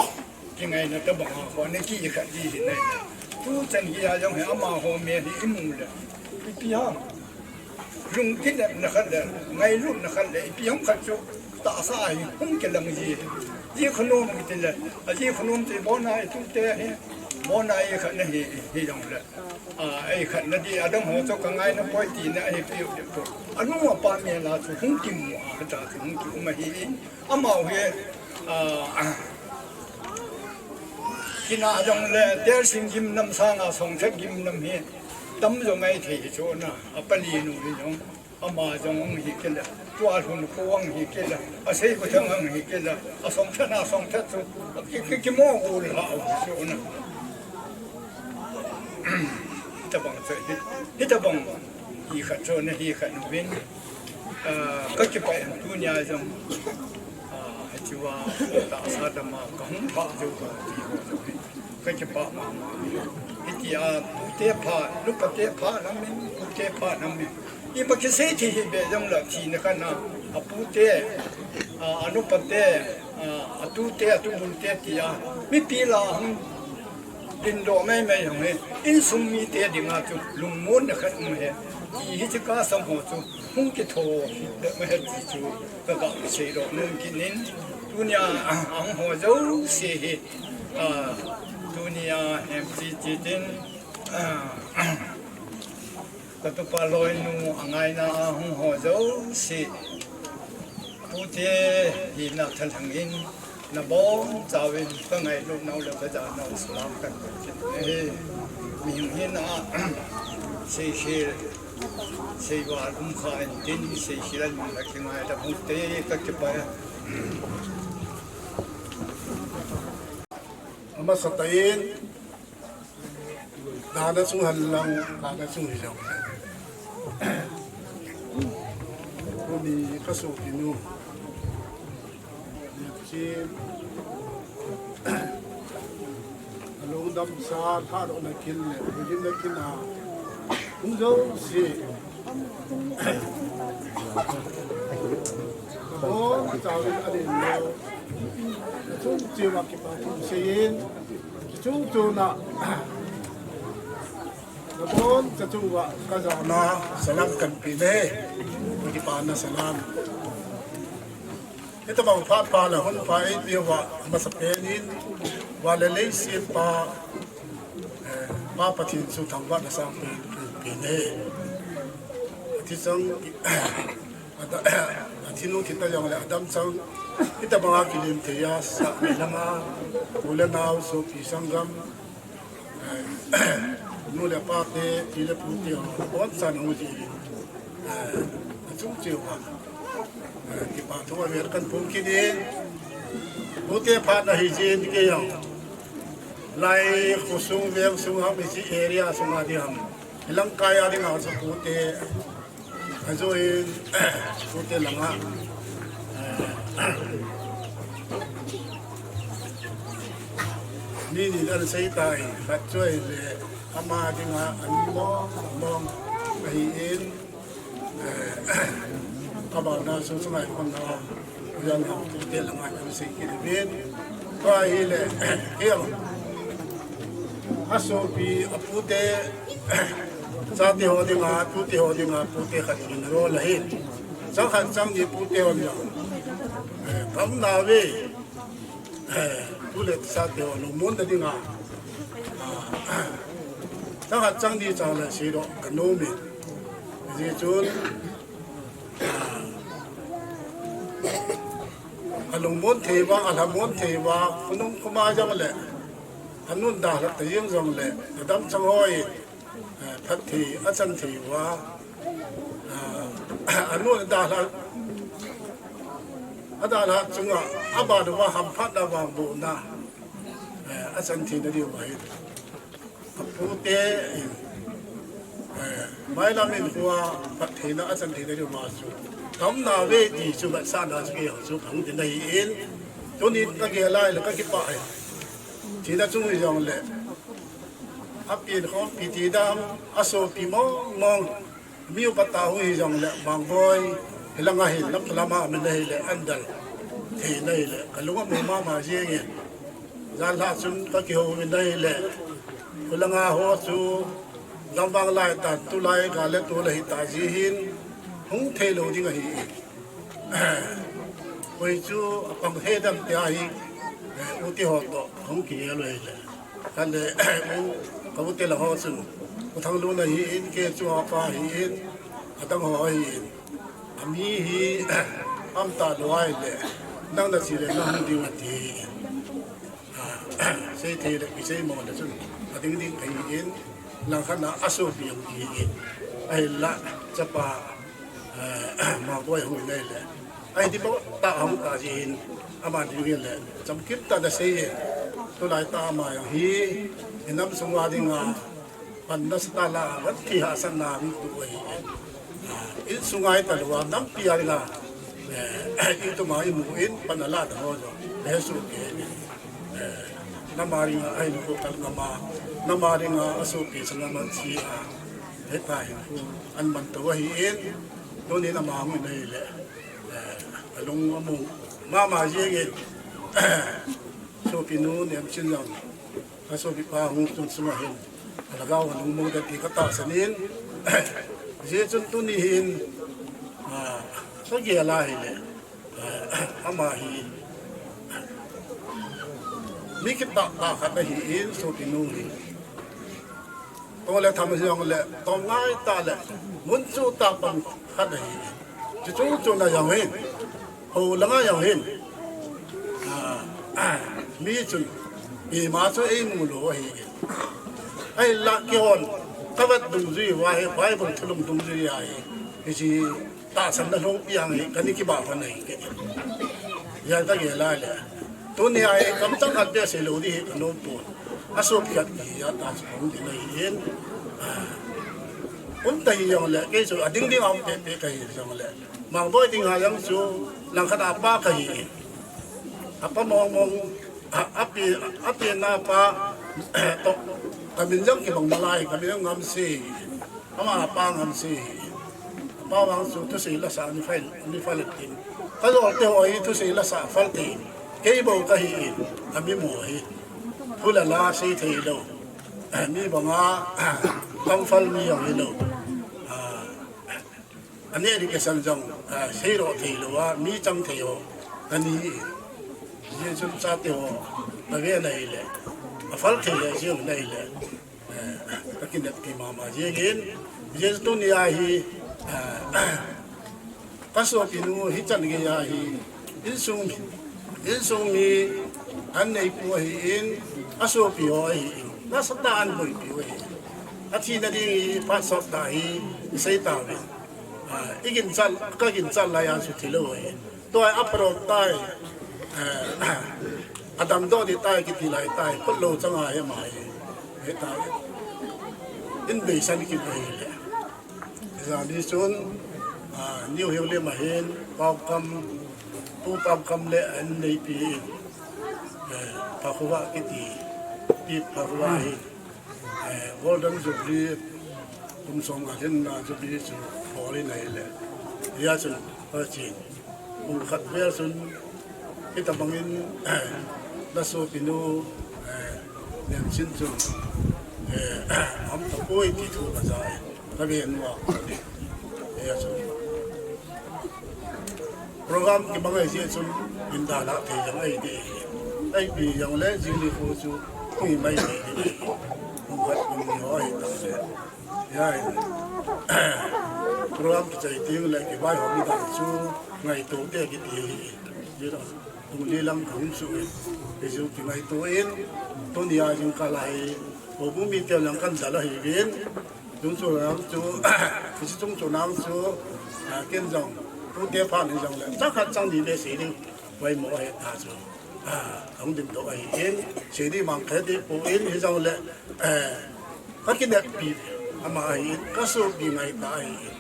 Kingaina tabang a ho ne ki khat di hi ne. Tu chan hi a jong hi amaho me hi i mu le. Ipi ham. Lungkitna khat le, ngailutna khat le, ipi ham khat chu tahsa a hi hung kilang ji. Ji khunom kiti le, a ji khunom ti bona i tute hi, bona i khat na hi, hi jong le. A, ei khat na di, a dang ho chu ka ngaina poi ti na hi piu piu. A nu a pa me la chu hung kimu a, ta chu hung kimu ma hi. Amau hi, ah, kina jong le, tel sing gimnam sanga songthat gimnam hi, tam jong ngai thei chu na, a pali nu hi jong, ama jong ang hi kila, tua hun khu ang hi kila, a sei ku thang ang hi kila, a songthat na songthat chu, ki, ki, kimo u la u chu na. Hitabang chu, hi, hitabang, hi khat chu na, hi khat nu hin. Ah, ka kipah in tunia jong, ah, hichea tahsa dama ka hung pha jou ka ti ho jong hi. Ka kipah mama. Hitia pute pha, nupa te pha namin, pute pha namin. Ima kisei thei hi be jong la thina kana, a pute, ah, a nupa te, ah, a tute, a tubul te tia. Mipi la hung Din do mai mai hong he, insung mite dinga chu lungmonna khat um he. Ti hi chu ka sam ho chu hung kitho hi be ma he ti chu ka ga sei do nung kinin. Tunia, ah, ang ho jouse hi, ah, tunia M C C tin, ah, Ka tupa loinu a ngaina a hung ho jouse. Pute hina thalhang in, na bonchauvin ka ngailut nau le ka ja nau salam kan koi kit e. Mihing hina, seikhel, seival um kha in tin, seikhel an mang la kingai da pute ka kipah e. Amasa tah in, Dana sung hen lang, dana sung hi jong. Tuni ka sopi nu. Chi. Alung dam sa, tha do na kin le, kin na kin a. Hung jouse. Bon, chau in a din lo. Chung chiu a kipa thu seiyin. Chung chiu na. Nabon, ka chu va, ka ja na, salam kan pe ne. Kipana salam. Hitabang phat pha la, hun pha ei pe va, masa pen in, va le lei siem pa, eh, Pa Pathen chu thangvahna sang pen, pen, pen e. Ati chang, Ata, athi nu thi ta jong le, adam chang, hitabanga kilim thei a, sa, langa, u le nao, sopi sanggam, eh, nu le pa te, pi le pu te, bon san hung ji, eh, achung cheu ha, eh, kipa thu a vel kan pum kit e, pute phat na hi jin kei jong, lai khosung, veng sung ham, hiche area sunga ding ham, hilang kai a dinga sa pute, Ajoin, pute langa, eh, ni ni dan sei tai, khat chu ahile, ama dinga, an mong, mong, ahin, eh, abana su sungai kon na, yan ha, pute langa, kan sei kit uvin. Tua ahile, hiam, asopi, apute, chate ho dinga, tute ho dinga, pute khat in rol ahi. Chang khat chang ni pute ho dinga. Eh, kam na ve. Eh, tule chate ho lungmon na dinga. Ah, chang khat chang ni chang le si do, ka no mi. Ji chun, Alungmon thei vang, alhamon thei vang, khonung khoma jong le, anun dalha ta jeng jong le, adam chang hoi, eh, phatthei, achan thei vang, ah, anun dalha, adalha chunga, abana vang hamphatna vang bohna, eh, achan theina diu ahi. Apute in, eh, mailam in hua phattheina achan theina diu ma chu. Kam na ve ti chu vetsahna chu kei ho chu kahung ti na hi in. Tuni ka gel lai le ka kipah e. Tina chu hi jong le. Apin khompi ti dam, asopi mong mong. Mi upa ta hu hi jong le, Mangboi, hilanga hin, lam lama min na hi le, andal. Thei na hi le, ka lunga mu mama jeng e. Jan lha chun ka kihou min na hi le. Khulanga ho chu, gamvang lai tan, tulai ka le tu le hi ta ji hin, hung thei lou ding ahi. Koi chu apang he dam tia hi, eh, u ti ho to, hung ki ye lo hi le. Kan le, u, ka u te la ho chun, u Thang Lun ahi in, ke chu apa ahi in, adang ho ahi in. Ami hi, am ta lo ai le, nang na chi le, nang hung ding ati. Ah, sei thei le, ki sei mo le chun, ading ding ahi in, lang khat na asopi ahi in. Ahi la, chapa, eh, Mangboi hung ngai le. Ahi di mo ta hung ta ji in, ama ding le. Chamkit ta na sei e. Tulai ta ama jong hi, inam sunga dinga, pan na sa ta la, van thi ha san na mi tu ahi e. Ah, insunga hi ta lo a, nampi a dinga, eh, itu ma imu in, pan a la ta ho jo. He su ke. Eh, nama dinga, ahi nu ko kal nama, nama dinga, asopi sa nama chi a. He ta hi ku, an man to ahi in, tuni nama hung na hi le. Eh, alung amu, mama jeng in, sopi nu nem chin jong, asopi pa hung tun sunga hin, alagao alung mo da ti ka tahsan in, ji chun tuni hin, ah, ka gel a hi le, eh, ama hi, mi kitah tah khat ahi in, sopi nu hi. To le tham jong le, to ngai ta le, mun chu ta pang khat ahi. Chu chu chu na jong hin. Ho langa jong hin. Ah, mi chun. Ima chu ei mu lo ahi. Ahi la kihon. Ka vat dungjui va hi, Bible thulung dungjui ahi. Hi chi tahsan na lhung piang hi, ka ni kiba hon ahi ke. Jan ka gel lai le. Tuni a hi, kam chang khat beh sei lou di hi ka nom pon. Asop khat hi a ta chu hung di na hi in. Ah. Um ta hi jong le, kei chu ading ding a um peh peh ka hi jong le. Mangboi ding a jong chu, lang khat a pa ka hi in. Apa mong mong, a, api, api na pa, to, ka min jong kibang malai, ka min jong Ngamse. Ama apa Ngamse hi. Apa vang chu thusei lasa ni fal, ni fal tin. Ka jol te ho hi thusei lasa fal tin. Kei bou ka hi in. Ami mo hi. Hula la sei thei lou. Mi banga, kam fal mi jong hi lou. Ah, ani education jong, ah, sei ro thei lou a, mi chang thei ho. Ani hi. Ji chun chate ho. Ka ve na hi le. A fal thei le, ji na hi le. Eh, ka kineppi mama jeng in, Jesu tuni a hi, eh, ka sopi nu hichan gei a hi, insung, insung mi an neipu ahi in, asopi ho ahi in, nasatah a an boipi u ahi in. Athi na ding hi phat sot tah hi, isei tauvin. Ah, i ginchat, ka ginchat lai a chu thi lou ahi in. Tua a pharou tai, eh, a damdoh ding tai, kiti lai tai, khut lou chang a hi ama hi. Hi tai. In beisan kit ahi le. Jan hi chun, ah, New Hills lim a hin, Paokam, Pu Paokam le an neipi in, eh, Phakhuva kiti, Pi Phakhuva hi. Eh, Golden Jubilee, kum som nga lhinna Jubilee chu bol in ahi le. Hia chun, hichin, kum khat vel chun, hitabang in, eh, Ka sopinu, eh, Lianchin chu, eh, aum tapoi ti thu kaja e. Ka ve nua. Eh, chu. Program kibang ahi jeh chun, in dalha thei jong ahi de. Ahi pi jong le, jing nikho chu, hui mai mai de. Kum khat kum ni ho ahi ta le. Program kichai teng le, kivaihom dan chu, ngaito te kiti hi. Tungli lang kahung suh in, hichu kingaito in, tunia jingkah a hi, houbung mite lang kan dal ahiuvin, chungchang chu, hiche chungchang chu, ah, ken jong, tute phat hijongle, chang khat chang ni le sei ding, poimo ahi ta chu, ah, kahung dingdoh ahin, sei ding mang kha ding poi hijongle, eh, ka kineppi ama ahin, ka soppi ngai ta ahin.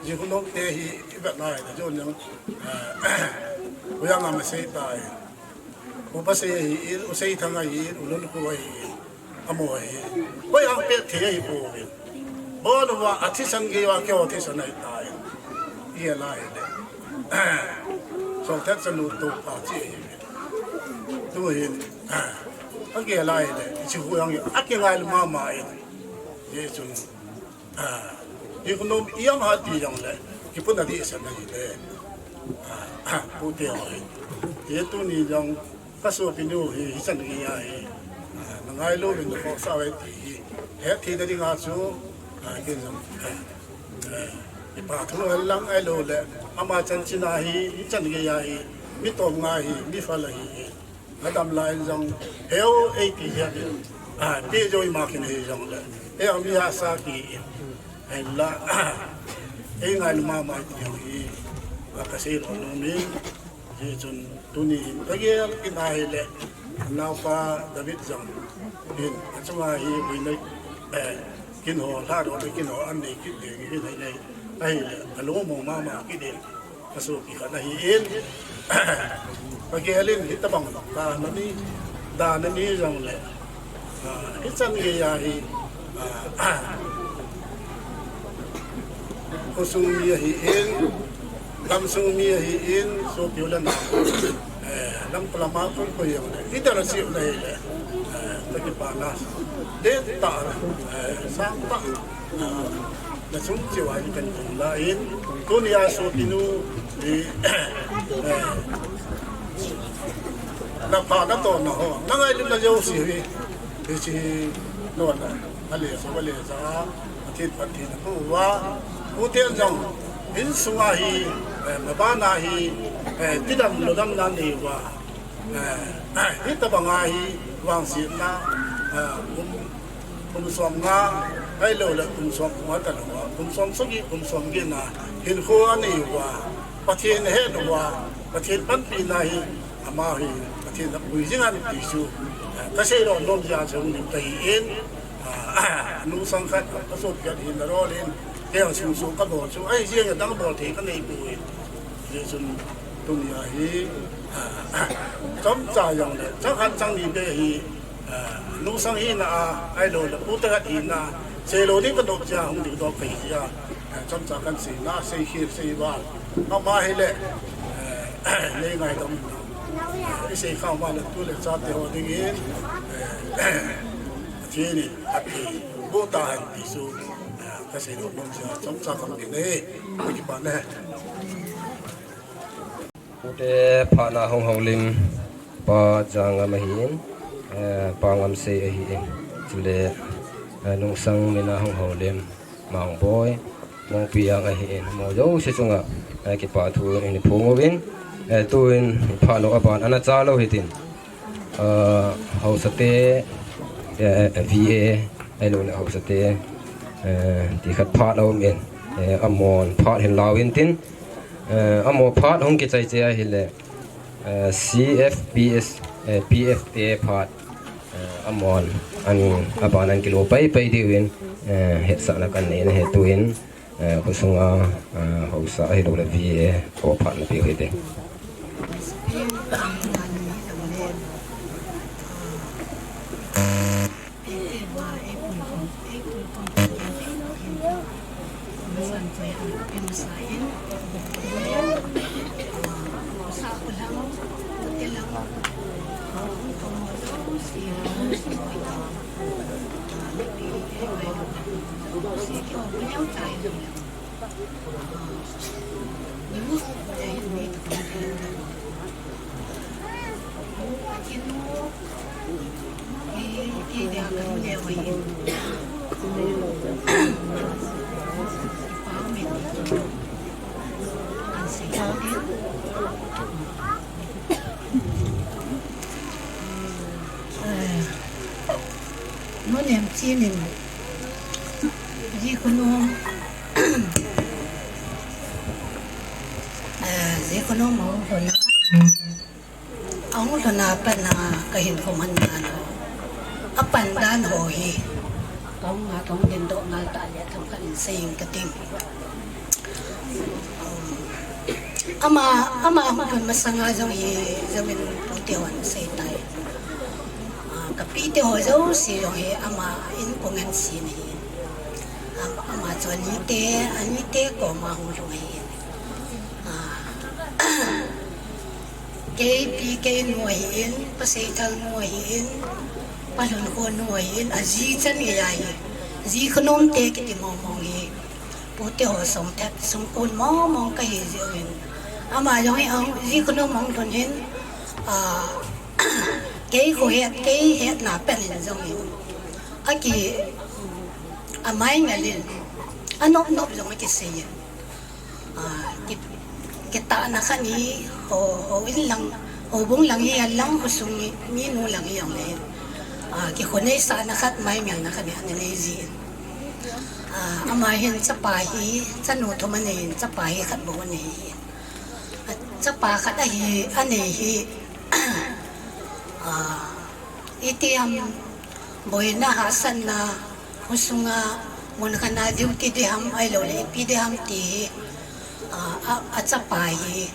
Jing khu nom te hi i vet nai ta jong, eh, u Jangngam asei tai. Upa sei ahin, u Seithang ahin, u Lunkhu ahin, amaho ahin. Koi ang pet thei ahi pouvin. Bol uva, athisan gei uva, keiho thisan ahi tai. I lai le. Songthet chanu topa chi ahi. Tuhin, a gei lai le, chi hu yang, akingailu mama in. Hichun, ah, i khu nom iam ha ti jongle, kipuna ding asan ahi le. Ah, ah, pute ho hi. Hi tuni jong, ka sopinu hi, hichan gei ahi. Ah, na ngailu vin na khohsah uve ti hi. Hetthei na dinga chu, ah, ken jong, eh, eh, i pa thu hen lang ahilou le, ama chanchin ahi, hichan gei ahi, mi tom nga ahi, mi phal ahi. Adam lai in jong, heu, ei ti jeh in, ah, ti jo ima khin hi jongle. Ei ang mi hahsa ki in. Hinla, ei ngailu mama ti jong hi, va ka sei lou nom in, hichun tuni hin, ka gel kit ahile, naopa David jong hin, achunga hi, buina, eh, kin ho, lha ho, kin ho, an nei kit ding, hin nei nei, ahile, ka lungmong mama kit in. Ka sopi khat ahin, ka gel in hitabang dan ani, dan ani jongle, ah, hichan gei ahi, ah, khosung mi ahin, gamsung mi ahin, sopi u le nao, eh, lam kol a ma kol kol jongle, i dal a cheu na hile, eh, ka kipana, den tah, eh, sang tah, ah, na chung cheu a hi kan kum lai in, tunia sopinu hi, eh, na pha na tohna ho, na ngailutna jouse hi, hiche hi, nona, ale so, ale sa, Pathen, Pathen na pu uva, u ten jong, insunga hi, eh, mabana hi, eh, tidam lodamna nei uva, eh, hitabanga hi, vangsetna, eh, um, Kum som nga, ahilou le kum som nga talou a, kum som sagi, kum som get na, hinkho anei uva, Pathen ahet uva, Pathen panpina hi, ama hi, Pathen apui jing hen ti chu, ka sei lou nom jeh a chu hung lim kahi in, a, nungsang khat ka soppi khat hin na rol in, kei jong sung sung ka bol chu, ahi jeh in adang bol thei ka nei poi. Hijeh chun tunia hi, a, chomcha jong le, chang khat chang ni beh hi, a, nungsang hina a, ahilou le, pu te khat hina, sei lou ding ka dong jeh a, hung ding dong kahi jeh a, a, chomcha kan seina, sei khel, sei val. Ama hile, a, nei ngaidam. I sei khah ma le, tu le chate ho dingin, a, Pathen in, Pathen, boh tahen ti chu, a, ka sei lou nom jeh a, chomcha kan ti ne, ka kipah ne. Pute phatna hung houlim pa Jangngam ahin, eh, pa Ngamsei ahin. Chule, eh, nungsang mina hung houlim Mangboi, Mongpi Jang ahin. Amaho jouse chunga, eh, kipathu in phung uvin, eh, tuin phat lou aban ana cha lou hitin. Ah, haosa te, eh, eh, V A, ahilou le haosa te, eh, ti khat phat aum in, eh, amahon phat hin lau in tin, eh, amaho phat hung kichai chai ahile, eh, C F P S, eh, P F te phat, eh, amahon an, aban an kilo pai pai diu in, eh, hetsahna kan nei na hi tuin, Eh, khosunga, eh, haosa ahilou le V A ko phat na pi hoi te. Nunem chinin, ji khonung, eh, ji khonung mo khona. Ahung lhun a pat na kahin khoman dan ho, apan dan ho hi kahung a kahung dingdoh ngal tah le themkhat in sei ing kating. Ama, ama ahung lhun masanga jong hi, jong in pute hon sei tai. Ah, kapite ho jouse jong hi ama in kong en sin ahi. Ama, ama chu anite, anite koma hung lhung ahi. Ah, Kei pi kei nu ahin, Pa Seithang nu ahin, Pa Lhunkho nu ahin, aji chan ngei ahi. Ji khonom te kiti mong mong hi. Pute ho song thet sung kun mong mong kahi jiuvin. Ama jong hi ang ji khonom mong lhun hin, ah, kei khohet, kei hetna pen in jong hin. Aki, amai ngalin, anop nop jong aki sei in. Ah, ki, kitahna khat hi, ho, ho in lang, ho bung lang hi, a lang, ho sung mi, mi nu lang hi jong le. Ah, kikhonei sahna khat, mai melna khat hi, ana nei ji. Ah, ama hin chapa hi, chanu thum anei in, chapa hi khat bou anei hi. Ah, chapa khat ahi, anei hi, ah, Itiham boina hahsatna, khosunga mun khat a duty ding ham, ahilou le ipi ding ham ti hi, a, a, achapa hi,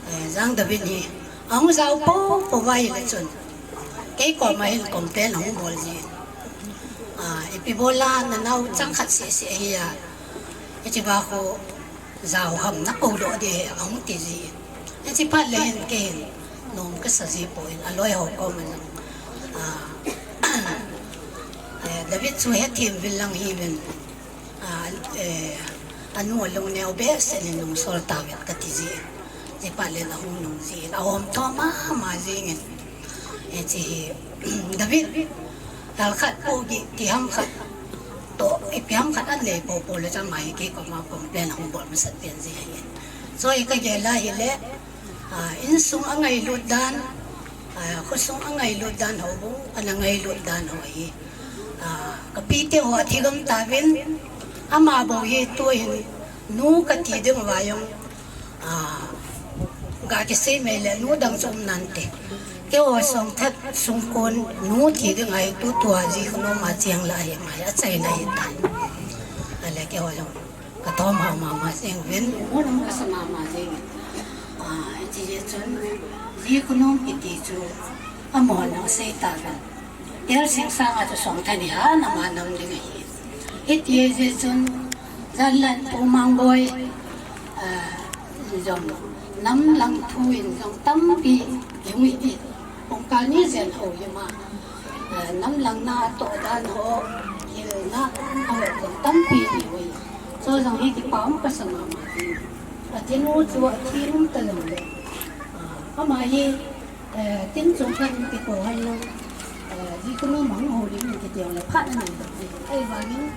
eh, Jang David hi, ahung jao popo uva ahile chun, kei koma hin complain ahung bol ji. A, ipi bol a nanao chang khat seh seh hi a, hiche va khu, Jao ham, nakou doh ding ahi, ahung ti ji. Hiche phat le hin kei hin nom kasa ji poi, aloi ho koma jong. Ah, eh, David chu hethem uvin lang hiuvin. Ah, eh, anu alung neo behseh in nungsol tauvin kati ji. Hiche phat le ahung nung ji, ahom tho mama jing in. Hiche hi, David, lal khat pu gi ti ham khat. Toh, ipi ham khat anei popo le chang mai kei koma complain ahung bol masat pen ji ahi. So, i kagel a hile, ah, insung angailut dan, ah, khosung angailut dan ho bou, ana ngailut dan ho hi. Ah, kapite ho athigam tauvin, ama bou hi tuhin, nu kati ding uva jong, Ah, ga kisei mai le nu dang chu um nante. Keiho song thet sung kon nu thi ding ahi tutua ji khonom a cheng la ahi mai, achaina ahitai. Ale keiho jong kathom hao mama jeng uvin, mun kasa mama jeng. Ah, hiche jeh chun ji khonom kiti chu amahon asei tauvin. Telsing sanga chu song thet ni ha, nam a nam ding ahi. Hiti ahi jeh chun, Janlhah Pu Mangboi, ah, jong, nam lang thu in jong tampi, jong i, pungkal ni jen ho jong a, ah, nam lang na toh dan ho, hilna, a ho jong tampi ni ho. So jong hi kipa um kasa mama. Pathen u chu athi um ta jong le. Ah, ama hi, Eh, tin chungkhat in kiko hai lo, eh, ji khonom mang ho ding in kiti le phat anei lo. Ahivangin,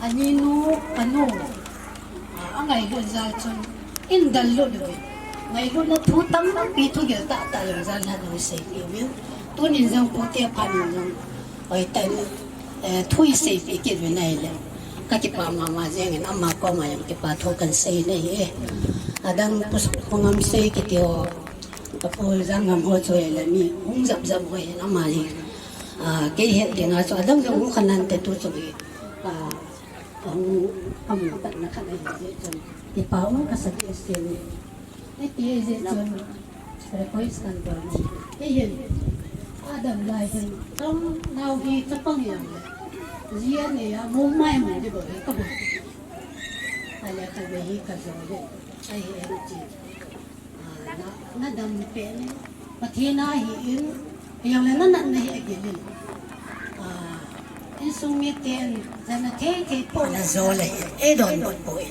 ani nu, kanu, ah, angailut jal chun, in dal lut uvin. Ngailutna thu tampi thugil tah tah jong jal han ho seipeh uvin. Tunin jong pute phat in jong, oi, tan, eh, thu i seipeh kit uvin ahile. Kakipa mama jeng in ama koma jong kipa thu kan sei in ahi e. Adang Pu Khongam sei kiti ho. Kapu Janggam ho chu ahile mi hung jap jap ho ahin ama hi. Ah, kei het dinga chu adang jong hung kha nante tu chu hi. Ah, ahung, amu patna khat ahi jeh chun. Kipa um kasa ding ahi. Hiti ahi jeh chun request kan bol ni. Kei hin. Adam lai hin. Kam nao hi chapang jong le. Ji anei a, mong mai mong ding bou hi kabol. Ale khatvei hi kajou le. Ahi, ahi chi. Ah, na, nadam pen in, Pathen a hi in, Hijongle na natna hi agil in. Ah, insung miten jana thei thei po. Ana jo le, eidonbut poi.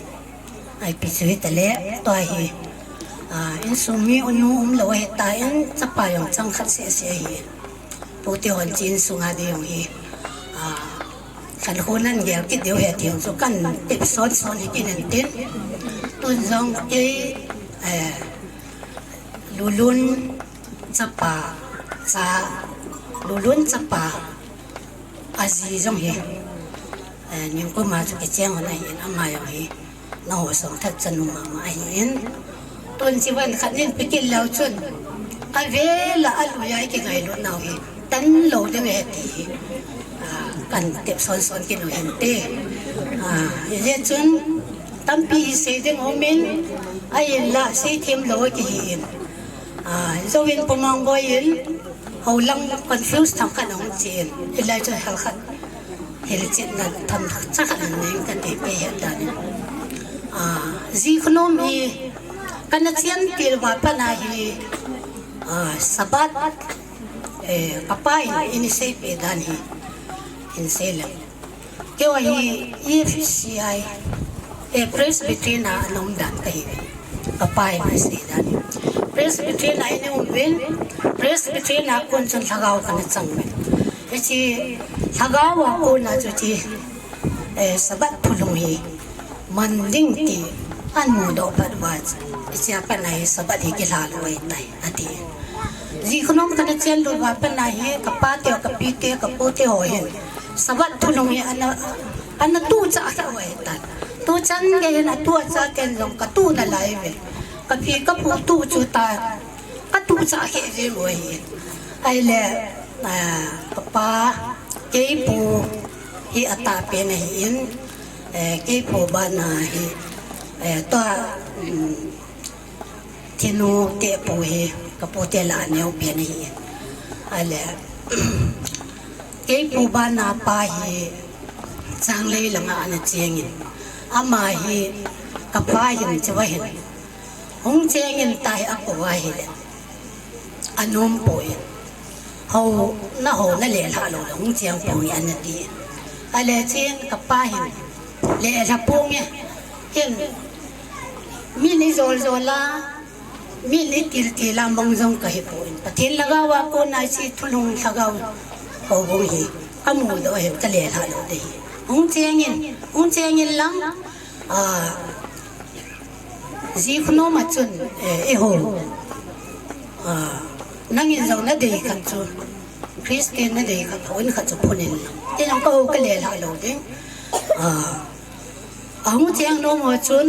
Ipi chu hita le, tua hi. Ah, insung mi unu umlou ahitan, chapa jong chang khat seh seh ahi. Pute hon chu insung a ding jong hi. Ah, khankho nan gel kit diu ahi ti jong chu kan tep son son hi kit in tin. Tun jong kei, eh, Lulun chapa, cha, Lulun chapa, aji jong hi. Eh, nikum a chu kicheng hon ahin, ama jong hi. Naho song that chanu mama ahin. Tun chi van khat nin pikit leu chun. Avel a alui a ikingailut nau hi. Tan lou ding ahi ti hi. Ah, kan tep son son kit u hinte. Ah, hijeh chun tampi hi sei ding um in, ahinla sei them lou kihi in. Ah, jouvin Pu Mangboi in, houlang confuse themkhat ahung chen. Hilai chu hel khat. Hilchetna themcha khat anei kati pe het dan in. Ah, ji khunom hi kana chen til uva pat a hi, ah, Sabbath, eh, kapa in, in seipeh dan hi. In sei leng. Keiho hi E F C I, eh, Presbyterian a ana um dan kahiuve. Kapa in asei dan. Presbyterian a ina um uvin, Presbyterian a kon chun lhagao kana chang uvin. Hiche lhagao a kon a chu hiche, eh, Sabbath thulhung hi man ding ti ana mudoh phat uva, hichea pat a hi Sabbath hi kilha lou ahitai. Ati. Ji khunom kana chen lut uva pat a hi, kapa te, kapi te, kapu te ho hin. Sabbath thulhung hi ana, ana tuchah khe uve tan. Tuchan gei hin atuchah ten jong katuh nalai uve. Kapi kapu tuh chu ta, katuchah khe uve uve hin. Ahile, ah, kapa, keipu hi atahpen ahin, eh, keipu bana hi, eh, tua, um, Thinu tepu hi, kapu te lah a neo pen ahi. Ahile, keipu bana pa hi, Changlei langa ana cheng in. Ama hi, kapa hin, chuva hin. Hung cheng in tia hi akou ahile. Anom poi. Hou, naho nalelhah lou le, hung cheng ponge ana ti. Ahile cheng kapa hin. Lelha ponge. Hin. Min ijol jol a. Min itil til a mang jong kahi poi. Pathen lhagao a kona hiche thulhung lhagao. Houbung hi. Kamudoh ahi, kalelhah lou ding ahi. Hung cheng in. Hung cheng in lang. Ah, Ji khunom a chun, eh, eiho. Ah, nangin jong nadei khat chu, Christian nadei khat, houin khat chu phun in lang. Ti jong kaho kalelhah lou ding. Ah, ahung cheng nom ho chun,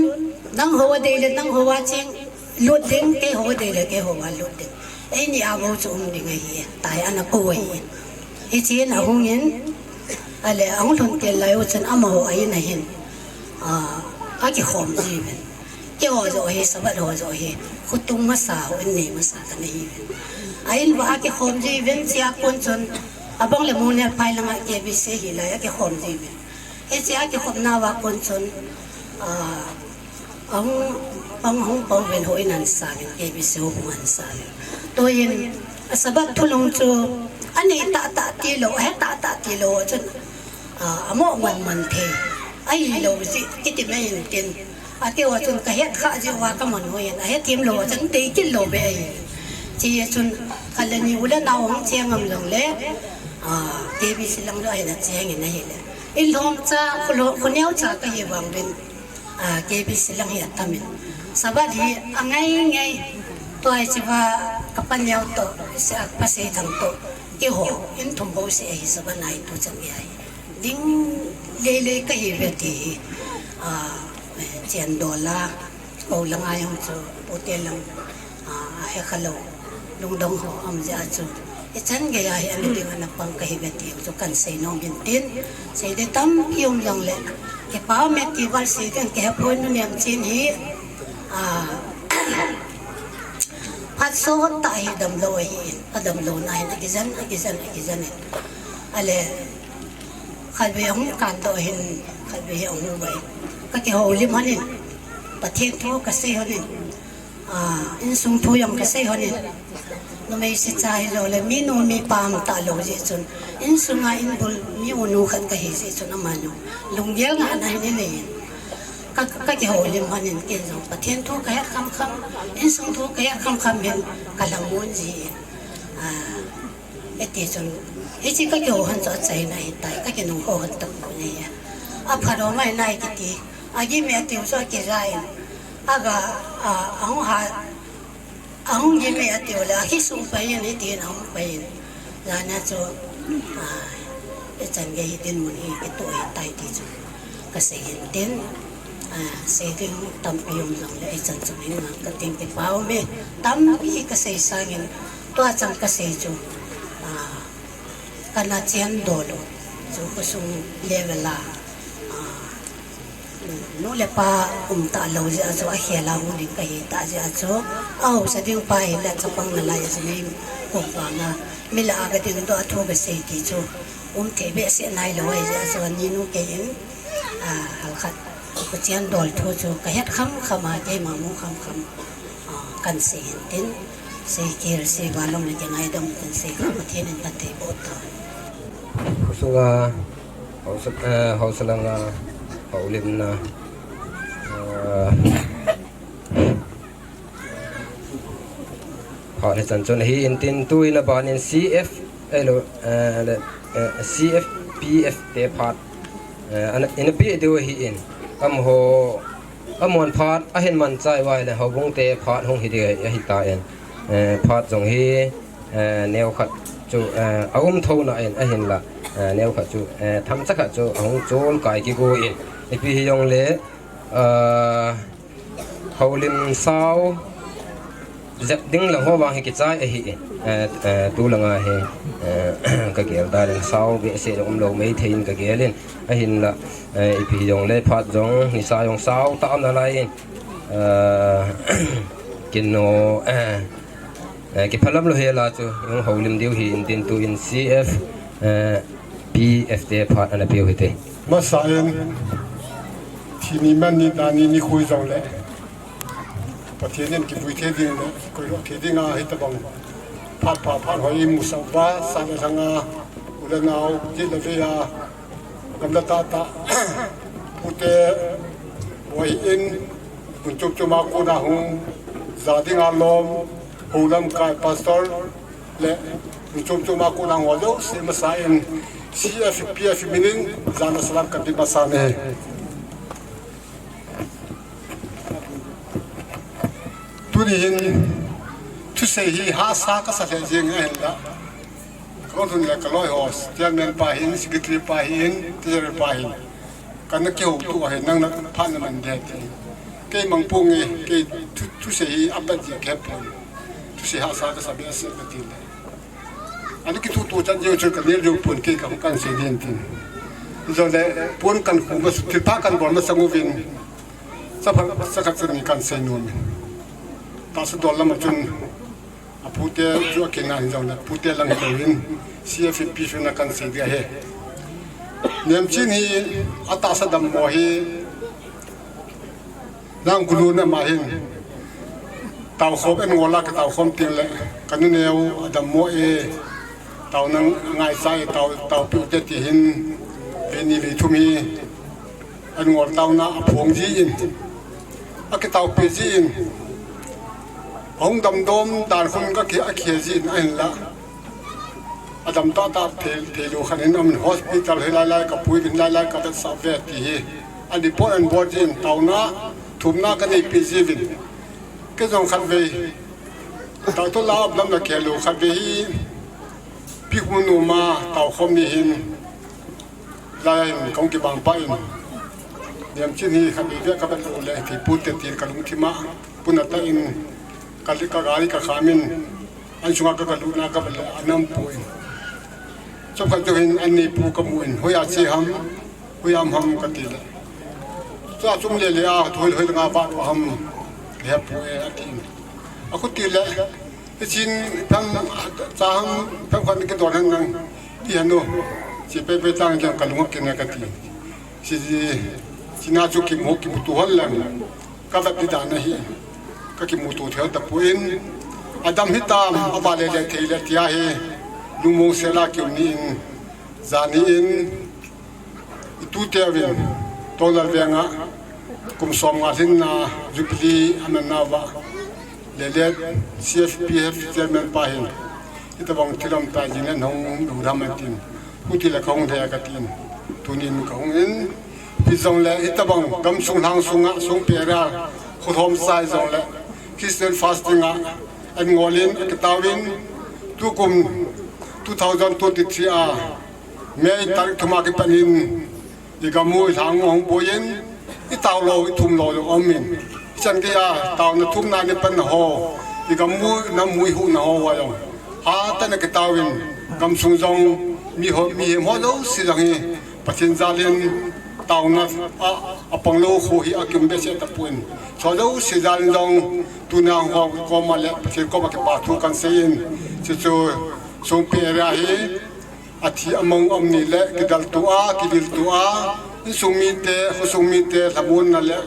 nangho adei le, nangho a cheng lut ding, keiho adei le, keiho a lut ding. Eini a bou chu um ding ahi, tia ana kou ahi. Hichea ahung in, ahile, ahung lhun tel lai u chun amaho a in a hin. Ah, akikhom jiuvin. Keiho joh hi, Sabbath ho joh hi. Khotung masa, houin nei masa kana hiuvin. A in uva akikhom jiuvin, hichea kon chun. Abang le Mungnelphai langa K B C hi lai akikhom jiuvin. Hichea akikhomna uva kon chun. Ah, Ahung, ahung, ahung pang uvin houin ana sa uvin, K B C houin ana sa uvin. Tuin, a Sabbath thulhung chu, anei tahtah tilou, ahe tahtah tilou, chun, ah, amo man man thei. Ahilou jeh, kiti mai in tin. Ati ho chun kahet kha jeh uva kaman houin, ahe thim lou chun dei kit lou be ahi. Hichea chun, khat le ni u le nao hung cheng ngam jongle, ah, K B C lang jong ahin acheng in ahile. Ilhom cha, khulhom, khoneo cha kahi vang uvin. Ah, K B C lang hi atam in. Sabbath hi angai ngai. Tua hi chiva kapa neo toh, se a kapa Seithang toh. Keiho, in thum bou seh ahi Sabbath a hi tuchan gei ahi. Ding lele kahi ve ti hi. Ah, chen dola. Kou langa jong chu, pute lang. Ah, ahe khalou, lungdong ho um jeh a chu. Ichan gei a hi ana ding ana pang kahi ve ti chu kan sei nom hin tin. Sei ding tampi um jongle. Kipa um e ti val sei ding kahe poi, nu Nemchin hi. Ah, phat sot tah hi damlou ahi in. Adamlou na hin akijen, akijen, akijen in. Ahile, khatvei ahung kandoh hin, khatvei ahung vai. Kakihoulim hon in. Pathen thu kasei hon in. Ah, insung thu jong kasei hon in. Numei sicha hilou le, minu mipa um talou jeh chun. Insunga inbul mi unu khat kahi jeh chun amanu lunggel ngahna hin inei in. Ka, kakihoulim hon in ken jong Pathen thu kahet khamkham, insung thu kahet khamkham hin kalhamon jin. Ah, Eti chun, hiche kakihou hon chu achaina ahitai, kakinung hou hon tapon ahi. Aphat o mai nai kiti, agime atiu chu akija in, aga, a, ahung ha, ahung gime atiu le, akisuh pai in, hitin ahung pai in. Jana chu, a, ichan gei hi dinmun hi kitoh ahitai ti chu kasei hin tin, a, sei ding tampi um jongle, ichan chu min ngang kating kipa ume, tampi kasei sangin, tua chan kasei chu, a, kana chen dol u chu khosung level a, a, nu le pa um talou jeh a chu akhel a hung ding kahi tah jeh a chu, ahaosa ding pa hile chapang nalai a chu nei kum vanga, mi lah a kading doh a thu kasei ti chu um thei behseh nailou ahi jeh a chu ani nu kei in, a, halkhat kachen dol thu chu kahet khamkham a, keima mu khamkham, a, kansei hin tin, sei kel, sei valom le kingaidam tin sei kha Pathen in phatthei boh tahen. Khusunga, haosa, eh, haosa langa, houlimna, eh, phat hichan chun ahi in tin tuin abanin C F, eh, lo, eh, le, eh, C F P F te phat, eh, ana, ina pe diu ahi in. Amaho, amahon phat ahin manchai uva ahile houbung te phat hung hi ding ahi, ahitan. Eh, phat jong hi, eh, neokhat chu, eh, aum thou nan ahinla, eh, neokhat chu, eh, themcha khat chu ahung cholkai kigo in. Ipi hijongle, eh, houlim sao jep ding lang ho vang hi kichai ahi in. Eh, eh, tulanga hi, eh, kagel dan in sao behseh jong umlou maithei in kagel in. Ahinla, eh, ipi hijongle phat jong nisa jong sao tah um nalai in. Eh, kino, eh, eh, kiphalam lou hela chu, hung houlim diu ahi in tin tuin C F, eh, P F te phat ana peu hite. Masain, thini man ni dan ni nikho jongle, Pathen in kivui thei ding le, koilo thei ding ahi tabang. Phat pha phat hoi imusah uva, sa le lhanga, u le nao, jit le vei a, gamla tahtah, pute, boi in, mun chom chom a kona hung, ja dinga lom, hou lamkai pastor, le, mun chom chom a kona hung ho jouse masain, C F P F minin, jana salam kape masan e. Tuni hin, thusei hi hahsa kasa lheh jeng ahinla. Kaloi thun le kaloi ho, chairman pa hin, secretary pa hin, treasurer pa hin. Kana kihouto ahin, nang na phat naman ding ahi ti. Kei mang ponge, kei thu, thusei hi apat ji kei pon. Thusei hahsa kasa behseh kati le. Ani kitutu chan jeng chun kanel jong pon kei kahung kansei ding tin. Jongle pon kankhu masa, thilpha kanbol masang uvin. Chaphat, chakhat chani kansei nom in. Tahsa dol lama chun, apute chu akina hin jongle, pute lang hilouvin, C F P chun akansei ding ahi. Nemchin hi atahsa dammo hi, Nang gulu na ma hin. Taokhom en ngol a kataokhom teng le, kanuneo adammo e. Taona ngaicha e, tao, taopiu te ti hin. Vei ni vei thum hi. En ngol taona aphong jin. Akitaopi jin. Ahung damdom dan khun kaki, akhe jin ahinla. Adam tahtah thei, theilou khat in amin hospital hi lailai kapui uvin lailai kavetsah uve ti hi. Ani pon an bol jin taona, thumna kaneipi jiuvin. Kei jong khatvei. Taoto la lam la khelou khatvei hi. Pi khu nu ma taokhom ni hin. Lai hin kong kibang pa in. Nemchin hi khatvei ve kavet lou le thei pute tin kalungthim a. Puna ta in kali kagari kakham in. An sunga ka, kalutna kavet le, anam poi. Chomkhat jouvin, an neipu kamu in, hoiya che ham, hoiya um ham kati le. Chua chom lele a, hoi, hoi nga vat u ham, kahe poi, ati in. Akhuti le, ichin, pham, cha ham, pham khat kidon hen nang, ti hanu, chi pepe tang jang kalung kina kati. Chi, chi na chu kimu, kimutu hon lang, kavet di dan ahi. Ka kimuto thei tapon, adam hitam, ava le le thei le tia hi, lungmong sela kium ni in, jani in, itute uvin, Tonglal Veng a, kum som nga lhinna, Jubilee, amanna uva, le le, C F P F Chairman pa hin, hitabang thilom ta jing le nong, nong ram an tin. Huti le kahung thei a katin. Tunin kahung in. Hijongle hitabang gamsung lhang sunga sung pera. Khuthom sai jongle. Christian fasting a. An ngolin akitauvin. Tukum two thousand twenty-three a. May tarik thum a kipanin. I gam u i lhang u hung boiyin, i tao lou, i thum lou jong umin. Hichan geiya, taona thumna ni panna ho, i gam u, nam u i huhna ho uva jong. Hatah in akitaovin, gamsung jong, mi ho, mihem ho jouse jong hi, Pathen jalin, taona a, apang lou khu hi akium behseh tapon. Chu jouse jalin jong, tuna ho koma le, Pathen koma kipa thu kahin seiyin, chuchu, sung pera hi, Athi amang um ni le, kidalto a, kidilto a, insung mite, khosung mite, lhamonna le,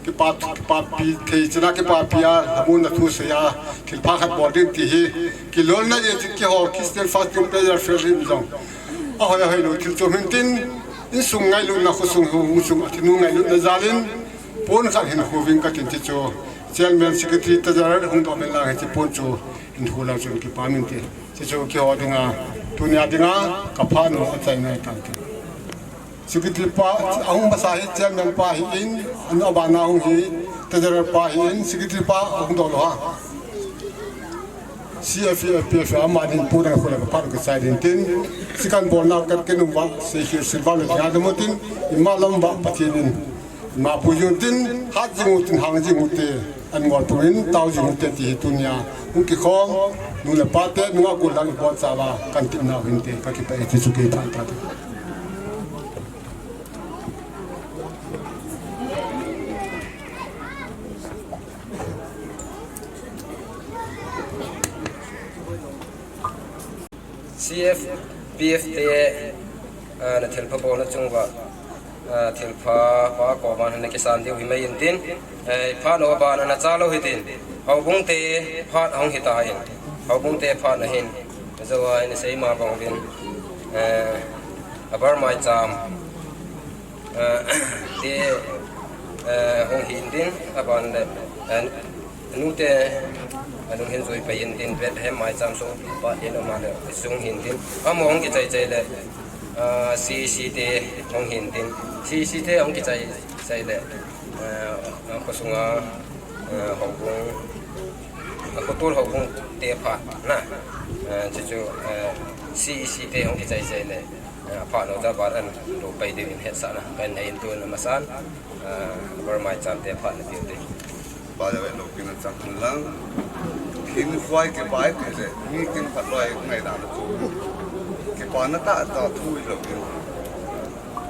kipa, kipapi thei chana kipapi a, lhamonna thusei a, thilpha khat bol ding ti hi, kilolna jeh chun keiho, Christian Fasting Prayer Fellowship jong. Ahoi, ahoi lou, thil chom hin tin, insung ngailutna, khosung, insung athinu ngailutna jalin, pon khat hin khu ving katin ti chu, Chairman Secretary Treasurer hung doh uvin lang hiche pon chu, hin khu lang chun kipa min ti. Chuchu keiho dinga, tunia dinga, kapha nom achaina ahitan ti. Secretary pa, ahung masa hi, chairman pa hi in, an abana hung hi, treasurer pa hi in, secretary pa ahung doh lou ha. C F P F a ama din pu dang khu le kapha nom kasei din tin, sikan bolna kat kenung uva, sei khel sil uva le dinga dum u tin, ima lam uva Pathen in. Mapu jing tin, hat jing u tin, hang jing u te, an ngol pungin, tao jing u te ti hi tunia, hung kikhom, nu le pa te, nunga kul lang i bol chauva, kan tipna u hinte, ka kipah e ti chu kei phat ta te. C F P F te, ah, na thilpha bolna chunga, ah, thilpha pa koma na kisan diu hi mai in tin, eh, phat nom abana na cha lou hi tin, houbung te phat hung hi ta in, houbung te phat na hin, jou a in sei ma bang uvin, eh, abar mai cham. Eh, te, eh, hung hin tin, aban le, eh, nute, eh, nung hin jui pai in tin, Bethlehem mai cham sung, pa tin, ama le, sung hin tin, ama hung kichai chai le, eh, C E C te hung hin tin, C E C te hung kichai chai le, eh, eh, khosunga, eh, houbung, eh, khotol houbung te phat na, eh, chuchu, eh, C E C te hung kichai chai le, Eh, aphat nom jeh a ban an lou pai diu in hetsahna kahin nei in tun amasan, eh, Burma cham te phat na diu te. Pa le ve lou pi na chang hun lang. Hin huai ke bai te le, mi kin phat loi ngai dan tu. Ke pa na ta ta thu lou pi.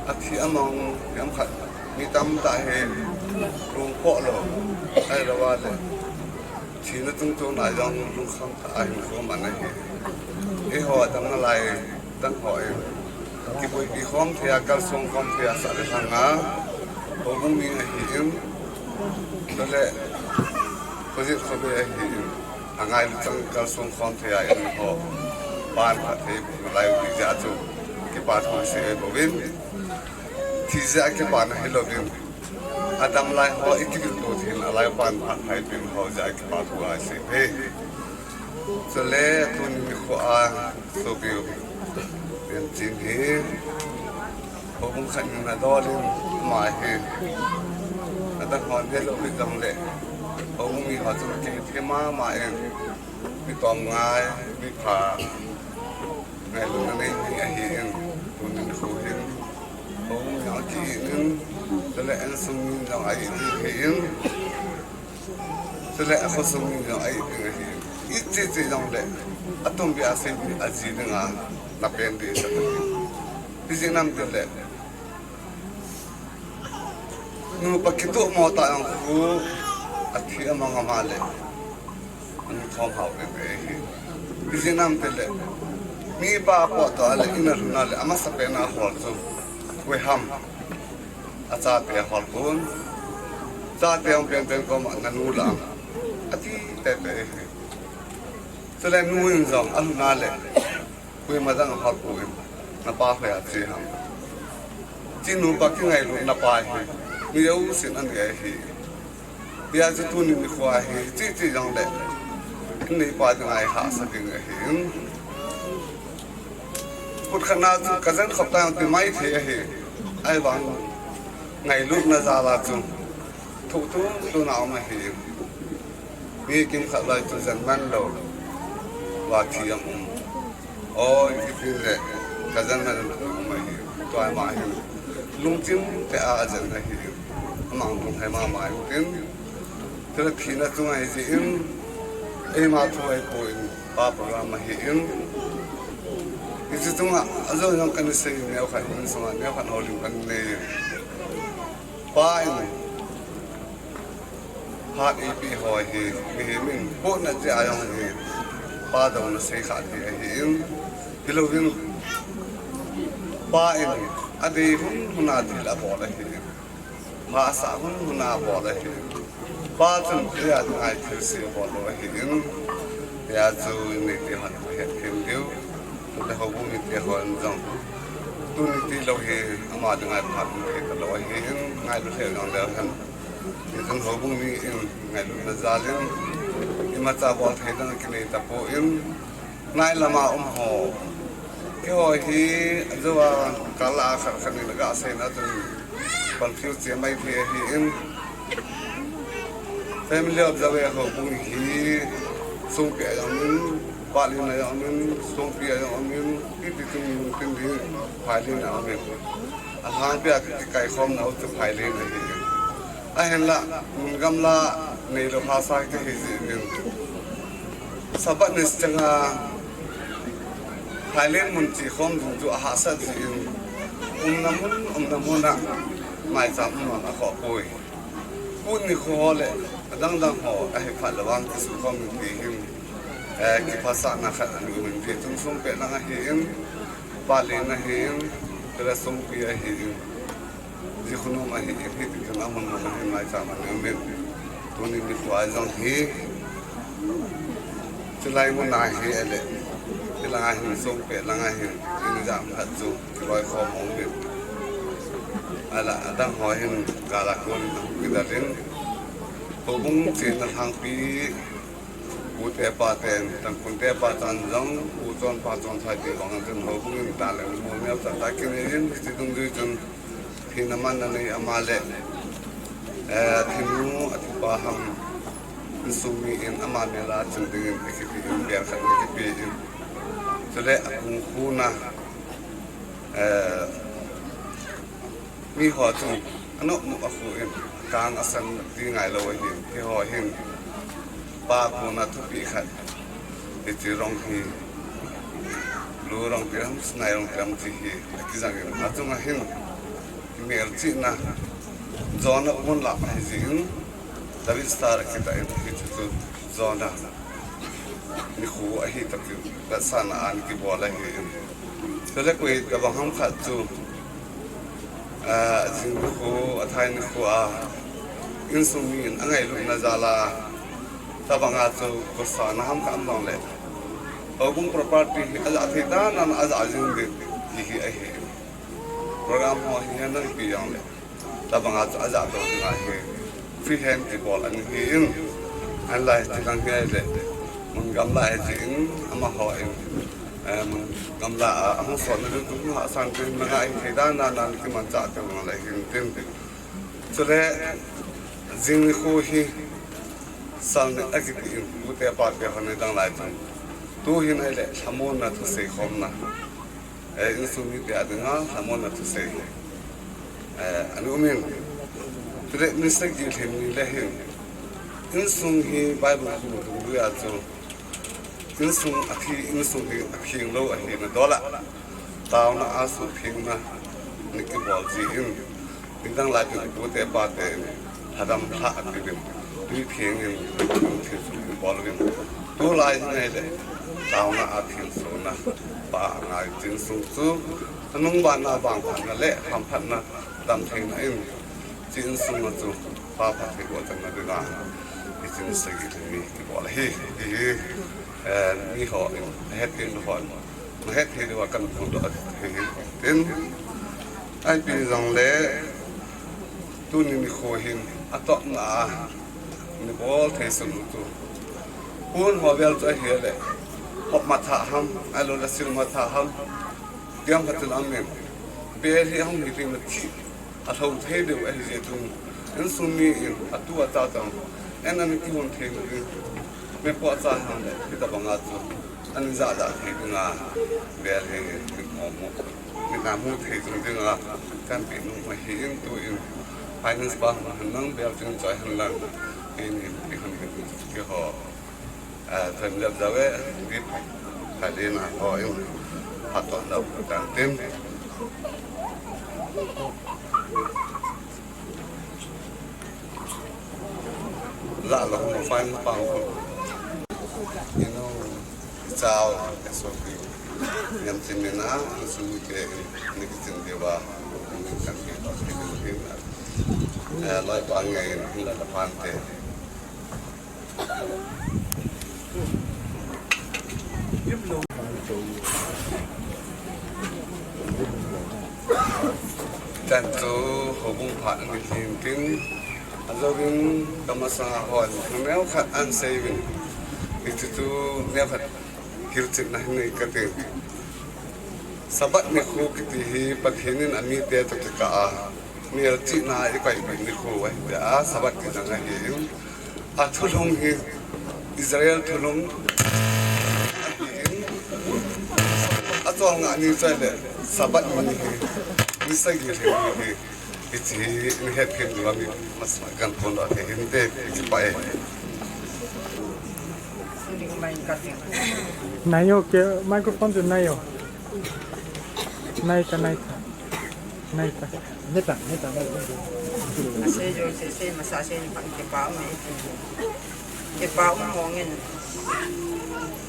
Athi amang yam khat. Mi tam ta he. Lung ko lou. Ai la wa le. Thina tungtawn a jong lungkham tah a hinkho man ahi. Eiho a dam nalai dang ho in kipuipi khom thei a, kalsong khom thei a sah le lhang a, houbung mi ahi in, chule khojin khobei ahi in, angailu chang kalsong khom thei a in ho pan phat thei nalai u ti jeh a chu kipa thu sei bouvin, thi jeh a kipana hilou vin. Adam lai ho i kidilto thei in, alai pan phat hai pen ho jeh a kipa thu a sei e. Chule tuni nikho a sopi u Penchin hi houbung khat in adol in ama hi adang hon velou hi jongle houbung mi ho chun kei thei mama in mi tom ngai, mi pha. Ngailutna nei mi ahi in, tuni nikho hin, houbung jong aki in, chule insung mi jong a in hi in, chule akhosung mi jong a in ahi in. Iche che jongle, atum bia sei mi aji dinga, na pen di sa. Hijeh nam tile, nupa kitoh mo ta jong khu, athi amang ama le. An thom hao ve ve hi. Hijeh nam tile, mipa po to ale, ina lhun ale, amasa pen a hol chu. Ve ham. Achate hol pon. Chate hung pen pen koma nanu la. Ati tete hi. Chule nu in jong alhun a le, koima dang ahol poi, napa hoi a che ham. Chinu pa kingailutna pa hi mi jousen anei ahi. Hijeh chun tuni nikho hi, hiche hiche jong le, inneipa dinga ihahsa ding ahin. Put khat na chu kajen khop tai ti maithei ahi. Ahivang ngailutna jal a chu thoh tum tuna um ahi. Mi kimkhat lai chu jen man lou, va thi jong um. Oi, kiti le, kajen man lou um ahi. Tua ma hin lungchim tah a jen ahi. Amang lunghai mama in tin. Chule thina chung ahi jeh in, eima thu ahipoi, pa program ahin. Hiche chunga ajou jong kana sei, neokhat houin sunga neokhat houlim kana nei. Pa in phat eipeh ho hi mihem in pohna jeh a jong hi, pa douna sei kha thei ahin. Hilouvin pa in adei hun hun a thil abol ahi. Phat asah hun hun a abol ahi. Pa chun eia dinga thilse abol lou ahin. Hijeh chun neite hon het them diu. Chule houbung mite hon jong tuni tilou hi ama dinga phat um thei talou ahin, ngailu lheh jong leu hen. Hichun houbung mi in ngailutna jal in imacha bol thei dang kinei tapon, nai lama um ho, keiho hi ajou a kal a khat khat in aga seina chun confuse che mai thei ahin. Family of Jove houbung hi Songpi a jong um in, Palen a jong um in, Songpi a jong um in, hiti chun Lungpin ding Phailen a um in. Alhangpi a kikaikhomna u chu Phailen ahi. Ahinla, mun gamla neilou hahsa kahi jeh in, Sabbath ni chang a Phailen mun chekhom ding chu ahahsat jeh in, umna mun, umna mun a maicham um a akhoh poi. Put nikho ho le adang dang ho ahi phat le vang kisukhom in ti hin, eh, kiphasahna khat ana um in, hichun Songpi lang ahin, Palen ahin, chule Songpi ahin, Jikhonum ahin, hiti chun amun mun ahin maicham ana um in. Tuni nikho a jong hi, chulai mun a hi ahile, hilang a hin Songpi lang a hin, in jam khat chu kiloikhom um in. Ahinla adang ho hin gal a kon in ahung kidal in, houbung chenna lhangpi, pute paten, Tangkhul te pa chan jong, u chonpa chonthai ti bang chun houbung in talent mu neocha tah kinei in, hiche dungjui chun thina manna nei ama le, eh, thinu athipa ham, insung mi in ama mel a chun dingin akiti in bel khat ana kipe in. Chule akung khuna, eh, miho chun anop nop akhu in, akang asan ti ngailou ahin, keiho hin pa kona thupeh khat, hiche rong hi blue rong ti ham, sinai rong ti ham ti hi akijang in, achunga hin melchihna jona mun lam ahi jeh in, David Star akitah in, hiche chu jona nikho ahi toh kin, vetsahna ana kibol ahin. Chule koi tabang ham khat chu, ah, jing nikho, athai nikho a, insung mi in angailutna jal a, tabang a chu kosahna ham khat um jongle, houbung property hi ajah thei dan a ajah jing ding ti hi ahi. Program ho hi ana pi jongle, tabang a chu ajah doh ding ahi. Free hand kibol ana hi in. Ahinla hiche lang hi ahile, mun gamla ahi jeh in, amaho in, eh, mun gamla a ahung sotna ding chu hahsan tin, nanga in thei dan a ana kimanchah teng le hin tin. Chule jing nikho hi Salnit akiti in, pute pate hon nidang lai chun, tu hin ahile lhamonna thusei khomna, eh, insung mite a dinga lhamonna thusei, eh, ana um in. Chule Minister Gilhing ni le hin, insung hi Bible thu dungjuia chu, insung athi, insung hi apheng lou ahina dol a, taona a suhphengna ana kibol jin, nidang lai chun pute pate in lhadam lhah ati uvin, twi pheng in thilsoh kibol uvin, tulai hin ahile taona a thilsohna pa angai, hiche insung chu anungbanna, vangphatna le hamphatna, damtheina in hiche insung a chu pa phatthei boh channa dinga, Tin sagi ni kibol hi, hi, hi, eh, mi ho, het tin ho, na het hi wa kan phun do hi, hi, tin, ai pi jong le, tuni nikho hin, atop na, ni bol thei sun tu. Hun ho vel chu ahi le, hop ma tha ham, ai lo la sil ma tha ham, tiang khat chu lam min, bel hi hung hi tin thi. A lhou thei deuh ahi jeh chun, insung mi in a tu a ta tang, en an kihon thei ding, me po cha hang le, hitabang a chu, an ja ja thei ding a, vel hi, mi mo mo, mi na mu thei ding ding a, kan pi nu ma hi in tu in, finance pa ma han nang bel tin choi han lang, in in, in han ke ho. A, themlep jao e, dip, khalina ho in, phatton lou kan tin. La lo mo fan pang ko. Inu, chao, S O P. Nyam chin ni na, su ke, ni ki chin de wa, ni kan ke, ni ki chin de. Eh, loi pa ngai, ni la la pan te. Tan chu houbung phat ni tin tin, ajouvin kamasanga hon, neo khat an seivin, hichu chu neo khat hilchetna hin nei kati. Sabbath nikho kiti hi Pathen in amite toh kikah a, melchihna a eikoipeh nikho ahi tia, Sabbath kidang ahin, athulhung hi Israel thulhung ahin, acholngah ni chule Sabbath ni hi, ni sagi lhing ni hi, hiche hi ni het khen diu a mi masa kan phondoh thei hinte, kipah e. Nai o, ke microphone chu nai o. Nai ta, nai ta. Nai ta. Nai ta, nai ta, nai ta. Asei jo, sei, sei masa, sei ni pang kipa um e. Kipa um mong in.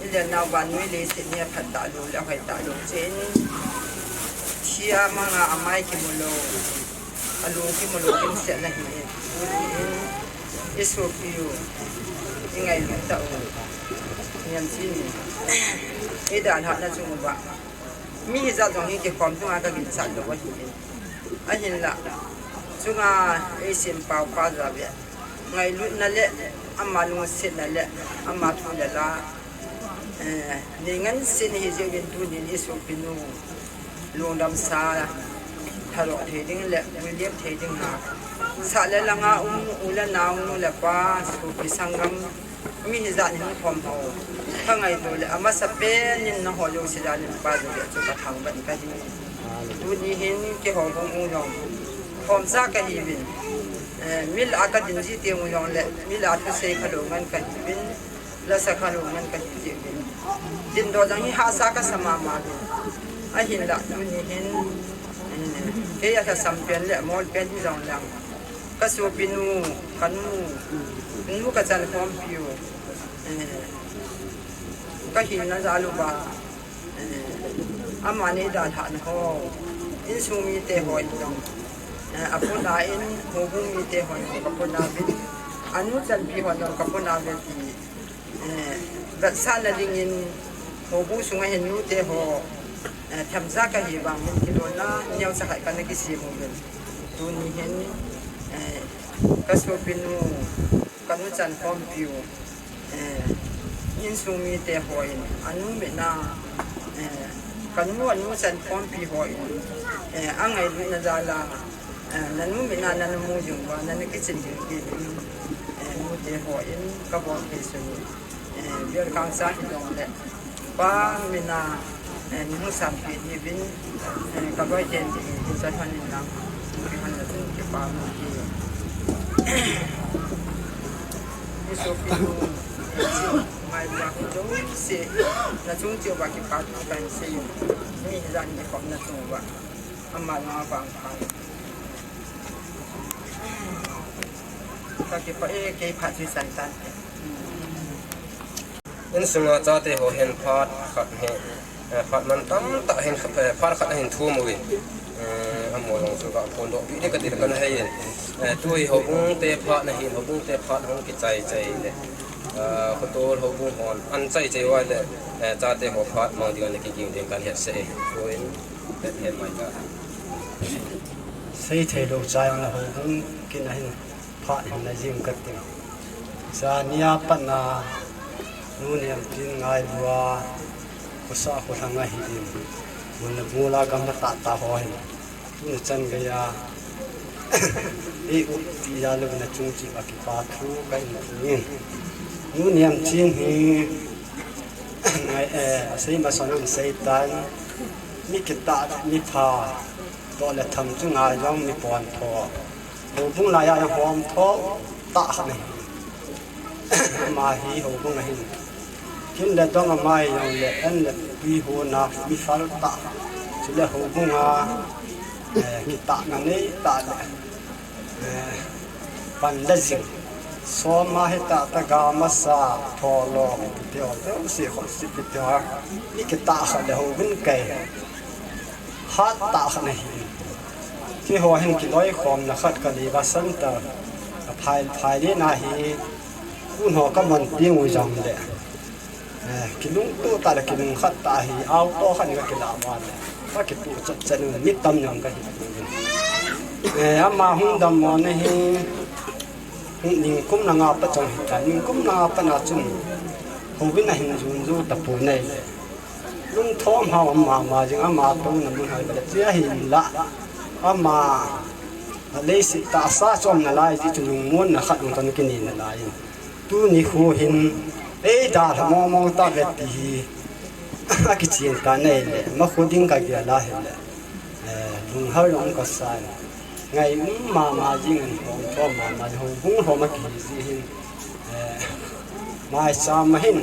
I le nau vannoi leiset ni aphat talou, le ahoi talou chen. Thia manga amai kimu lou. Alung kimu lou, kimsetna hi e. I sopi u. I ngailut tah u. Niam chin. I dalhahna chung uva. Mi hijat jong hi kikhom chunga kaginchat lou ahi. Ahinla, chunga eisempau pa jal ve. Ngailutna le, ama lungsetna le, ama thu le la. Eh, ni ngansen hi jeh in tunin i sopinu. Lungdamsa, thadoh thei ding le, vuilep thei ding na. Sah le langa um, u le nao, nu le pa, sopi sanggam. Mi hijat hin khom ho. Ka ngaito le, amasapen in nangho jouse jal in pa jong le chu ka thangvah in kahi. Tuni hin keiho bung u jong. Khomsa kahiuvin. Eh, mi lah a kadin ji teng u jong le, mi lah a thusei khalou ngen kahiuvin. Lasa khalou ngen kahi jiuvin. Dindoh jong hi hahsa kasa mama uvin. Ahinla tuni hin, eh, kei alhasam pen le amol pen hi jong lang. Ka sopinu, ka nu, nu ka chankhompiu, eh, ka hina jal uva, eh, amani dalhahna ho, insung mite ho in jong, eh, apuna in, houbung mite ho in jong ka puna uvin, anu chanpi ho in jong ka puna uve ti, Eh, vetsahna dingin, houbung sunga hin nute ho, eh, themcha kahi vangin kilolna neocha khat kana kisem uvin. Tuni hin, eh, ka sopinu, ka nu chankhompiu, eh, insung mite ho in, anu mitna, eh, ka nu, anu chankhompi ho in, eh, angailutna jal a, Eh, nanu mitna nana mu jing uva, nana kichin jing uvin, eh, nute ho in kabol thei sun, eh, welcome sa hi jong le, pa mina, eh, ni mu sampi ni uvin, eh, kaloi ten ding, cha han in lang, ki han na tung kipa mu ki. Ni sopi nu, ngai ba jouse, na chung cheh uva kipa thu kahin sei u, mi hijat in kikhom na chung uva. Ama na vang pha. Ka kipah e, kei phat chu san tan. Insunga chate ho hin phat khat hi, eh, phat mantam tah hin, eh, phat khat ahin thum uvin. Eh, Mo jong chu ka phondoh pi de ka ti le ka na hei. Eh, tu hi houbung te phat na hin, houbung te phat hung kichai chai le. Ah, khotol houbung hon an chai chai uva le, eh, chate ho phat mang ding a na kiging ding kan het se. Tu in, het, het mai ka. Sei thei lou chai na houbung kin a hin phat hin na jing ka ti. Sa nia pat na nu niam tin ngai lua, khosa kholhang a hi in. Mun na bula gam na ta ta ho hin. Tuni chan geiya, ei u ti ya lu na chung chi ba kipa thu ka in thu in. Nu niam chin hi, ngai, eh, sei ma son um sei tan, mi kitah, mi pha, toh le tham chu ngai jong mi pon tho. Houbung laiya hom tho, ta kha nei. Ama hi houbung a hin. Kin le dong ama hi jong le, en le tui hon a mi fal ta. Chule houbung a, eh, kitah na nei ta le. Eh, pan le jing. Som a hi ta ta ga masa, tho lo, ti ho, ti ho, si ho, si pi ti ho. Mi kitah kha le houbung kai. Hat ta kha nei. Keiho hin kiloi khom na khat ka Labour Centre, ka phai, phai le na hi, kun ho ka man piang u jong le. Eh, kilungto ta le kilungkhat ta hi, auto khat ka kila ma le. Ka kitu chat chat u, mi tam jong ka hi. Eh, ama hung dammo na hi, hung ningkum na nga pa jong hi ta, ningkum na nga pa na chun, houbung a hin jun ju ta pu nei le. Lungthom hao ama, ama jing ama touna mun hai bale chia hin la. Ama, a leiset tahsa chom na lai ti chu lungmon na khat lung tan kini na lai. Tuni khu hin, ei da mo mo ta ve ti hi. A kichen ta nei le, ma khu ding ka gel a hi le. Eh, lunghal jong ka sa in. Ngai um mama jing in, hom thom mama jing, hung hom a kihi ji hin. Eh, maicham a hin.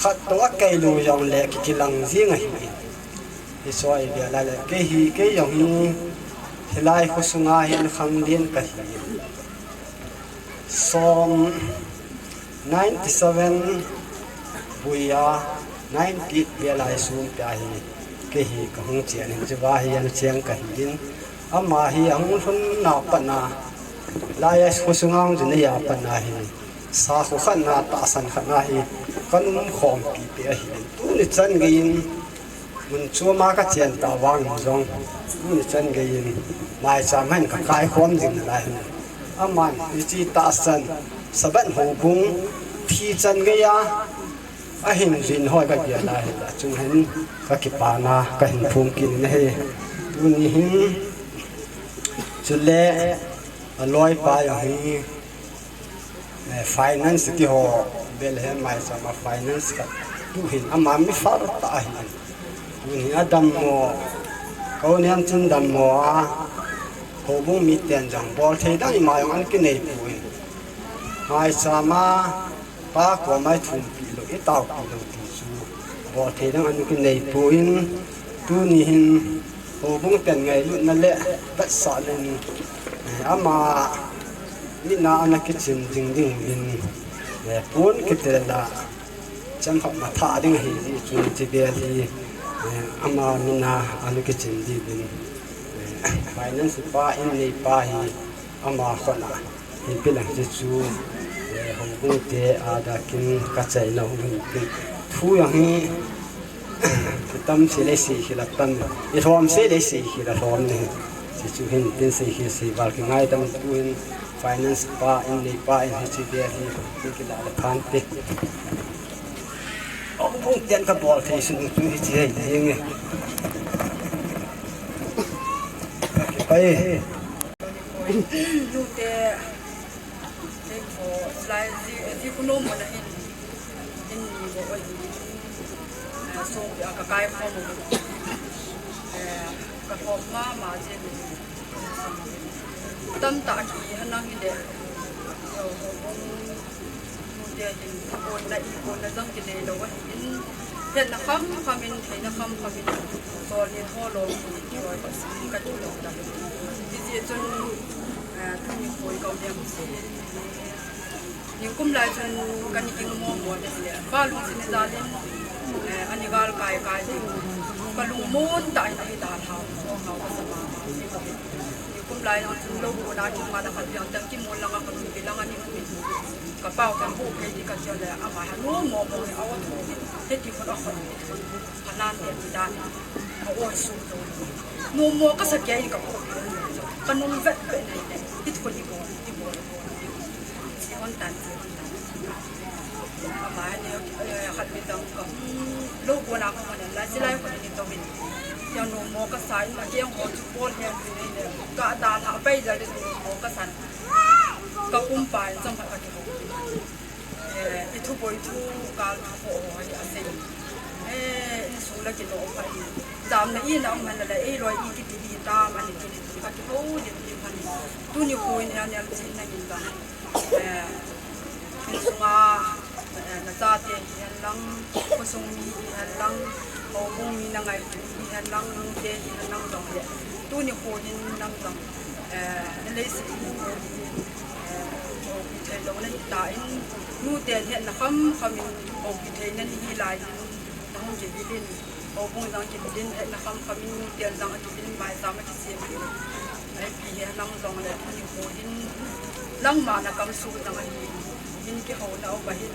Khat toh a kei lou jong le ki kilang jing a hi. Hi soi bia la le, kei hi, kei jong hi. Hilai khu sunga hin khang lien ka hi. Som ninety seven buia, ninety eight bia lai sum pia hi. Kei hi ka hung chian hin chiva hi an chiang ka hi in. Ama hi a hung lhun na pat na, lai a khu sunga hung jin a pat na hi, sa khu khat na, tahsan khat na hi, kan um khom pi pi a hi. Tuni chan gei in, mun chom a ka chen ta vang jong, tuni chan gei in, maicham hin ka kai khom jing na lai hin. Aman, hichi tahsan, Sabat houbung, thi chan gei a, A hin jin hoi ka gel a hi, a chung hin ka kipana, ka hin phung kit in ahi. Tuni hin, chule, a loipa jong hi, eh, finance ti ho, bel he maicham a finance ka tu hin, ama mi far ta ahi. Tuni a dammo, ka u niam chun dammo a, houbung miten jong, bol thei dang ima jong an kinei poi. Maicham a, Pa koma i thumpi lou, i taopi lou ti chu, bol thei dang an kinei poi, tuni hin, houbung ten ngailutna le, vetsahna in, eh, ama, mina ana kichim ding ding in, eh, pon kitel a, chan khat matha ding ahi, chun chi bel hi, eh, ama mina ana kichim ding in, eh, finance pa, in nei pa hi, ama khut a, Hipi lang hiche chu, eh, houbung te a dah kin ka chaina hung hin kin. Thu jong hi, tam se le se hi la tam. I lhom se le se hi la lhom ni. Hiche chu hin tin se hi se val ki ngai tam tu hin finance pa in nei pa in hiche bel hi kin ki la la phan te. Houbung ten ka bol thei sun tu hiche hi ni nge. Pai. Nute, teko, lai ji, ji kuno mo na hin, hin ni bo oi. Eh, so, a ka kai khom mo. Eh, ka khom ma, ma ji ni. Tam ta ki, hanang hi de. Yo, ho, ho, Nute hin, kona i, kona jong kinei lou ahi in, hetna kham kham in, theina kham kham in, sol ni tho lou, ki loi ka sim ka tu lou ta. Hijeh chun, eh, tuni koi ka u niam si, nikum lai chun ka ni king mo mo te le, ba lung si ni jal in, eh, ani gal kai kai ding. Kalungmon tah in ahi dan hao, hao, hao, kasa mama. Nikum lai lang chun lou kona kimat a khat lang tang kimu lang a kalung bilang a ni. Kapao kan bu pe di kati le ama ha numo mo ni awa thu ni. Heti kon a kon. Kanan te ti dan. Awa su to. Numo kasa kei ni kapu. Kanung vet vet ni. Hiti kon ni ko, ni ko, ni ko. Hon tan, hon tan. Ama ni, eh, khat mi tang ka. Lou kona ka man la, silai ko ni to min. Yang numo kasa in ma kiang ho chu bol he ni ni. Ka dan ha pai ja ni numo kasa. Ka kum pa in chang ka ki ho. Eh, i thu boi thu kal thu ho ho hi a sei. Eh, in su la ki no pa in. Jam na i na man la, eh, loi i ki ti di tam ani ki ni ka ki ho ni ni man. Tuni ko in ya ni al chin na min ba. Eh, insunga, eh, nachate hihen lang, khosung mi hihen lang, houbung mi na ngai hihen lang, nute hihen lang jong le. Tuni kho hin nang jong, eh, na leiset hi, eh, houpi thei lou na hita in, nute hihen na kham kham in, houpi thei na ni hi lai in, na hung kivil in. Houbung jong kivil in, hetna kham kham in, nute jong akivil in, maisam akisem in. Ipi hihen lang jong le, tuni kho hin, nangma na kamsuh jong ahi, hin kihouna uva hin,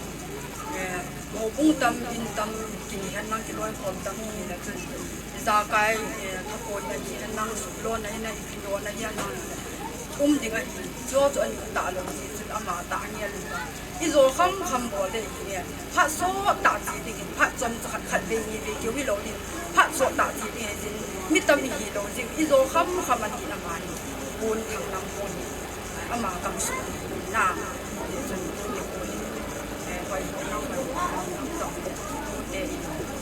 eh, houbung tam, in tam, kini hihen lang kiloikhom tam hi na chun. Ijakai, eh, thapoina hihen lang, suhlona hihen lang, ipi lona hihen lang, um ding ahi, chu chu ani tah lou, chu chu ama tah angel in. Ijo kham kham bol le hi nge. Phat sot tah chi ding in, phat chom cha khat khat vei ni vei keu hilou ding. Phat sot tah chi ding in, mi tam ihi lou ding. Ijo kham kham ani na mani. Pon thang lang pon. Ama kamsuh na. Chun pon ni pon. Eh, hoi hoi nang hoi nang nang tong. Eh,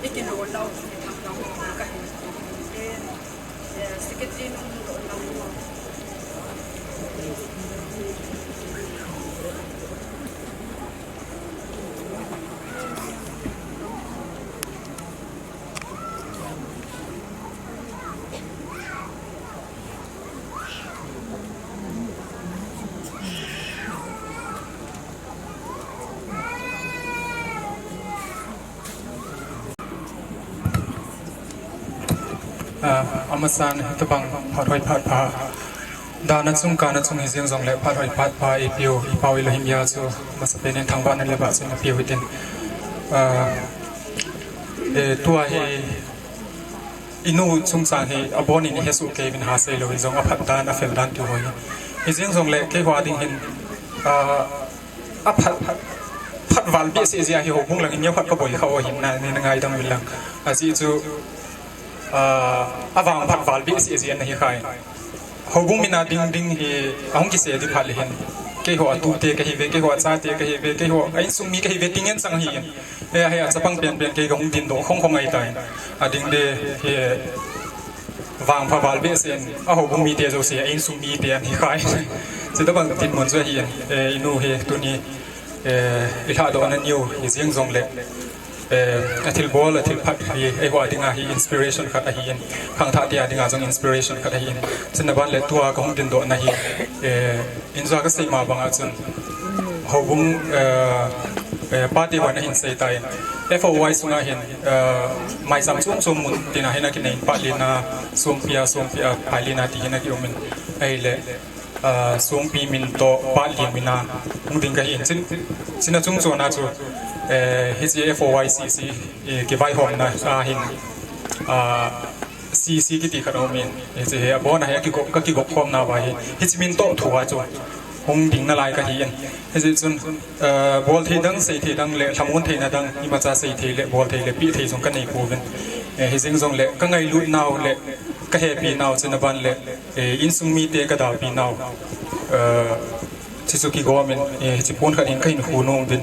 ikilou lou thang lang pon ka hin. Eh, eh, secretary nung to lang pon. Ah, amasan, tabang phat hoi phat pha. Dana chung kana chung hi jeng jong le phat hoi phat pha eipeu, ipau Elohim a chu masapen in thangvahna le vahchoina peu hitin. Ah, eh, tua hi inu chungchang hi abon in ihesoh kei uvin ha seilou hi jong aphat dan, afel dan tiu ho hi. Hi jeng jong le keiho a ding hin, ah, aphat, phat val behseh jeh a hi houbung lang in neokhat kaboi kha u ahin na, nei na ngaidam uvin lang. Ajeh chu, ah, avang phat val behseh jeh a na hi khai. Houbung min a ding ding hi ahung kisei ding phat le hin. Keiho a tute kahi ve, keiho a chate kahi ve, keiho a insung mi kahi ve, tingen chang ahi in. He, he, a chapang penpen kei kahung dindoh khong khong ahitai. Ading de, he, vangpha val behseh in, a houbung mite jouse, a insung mite ahi khai. Chutabang dinmun chu ahi in, he, inu hi, tuni, he, ilhadohna niu, hi jeng jong le. Eh, a thilbol, a thilphat hi, eiho a dinga hi inspiration khat ahi in, khangthah te a dinga jong inspiration khat ahi in. Chuna ban le tua kahung dindohna hi, eh, injua kasei ma banga chun, houbung, eh, eh, pate hon ahin sei tan, F O Y sunga hin, eh, maicham chom chom mun tina hin akinei in, Patlina, Songpi a, Songpi a, Phailina ti hin akium in, ahile, ah, Songpi min toh Patli min a hung ding kahi in chin, chuna chung chona chu, eh, hiche F O Y C C, eh, kivaihomna ahin, ah, C C kiti khat aum in, hiche hi abon a hi akigop, kakigop khomna uva hi, hiche min toh thua chu hung ding nalai kahi in. Hiche chun, eh, bol thei dang, sei thei dang le, lhamon theina dang, imacha sei thei le, bol thei le, peh thei jong kanei pouvin. Eh, hi jeng jong le, kangailut nau le, kahepi nau chuna ban le, eh, insung mite kadaopi nau. Eh, hichu kigom in, eh, hiche pon khat hin kahin khu nom uvin.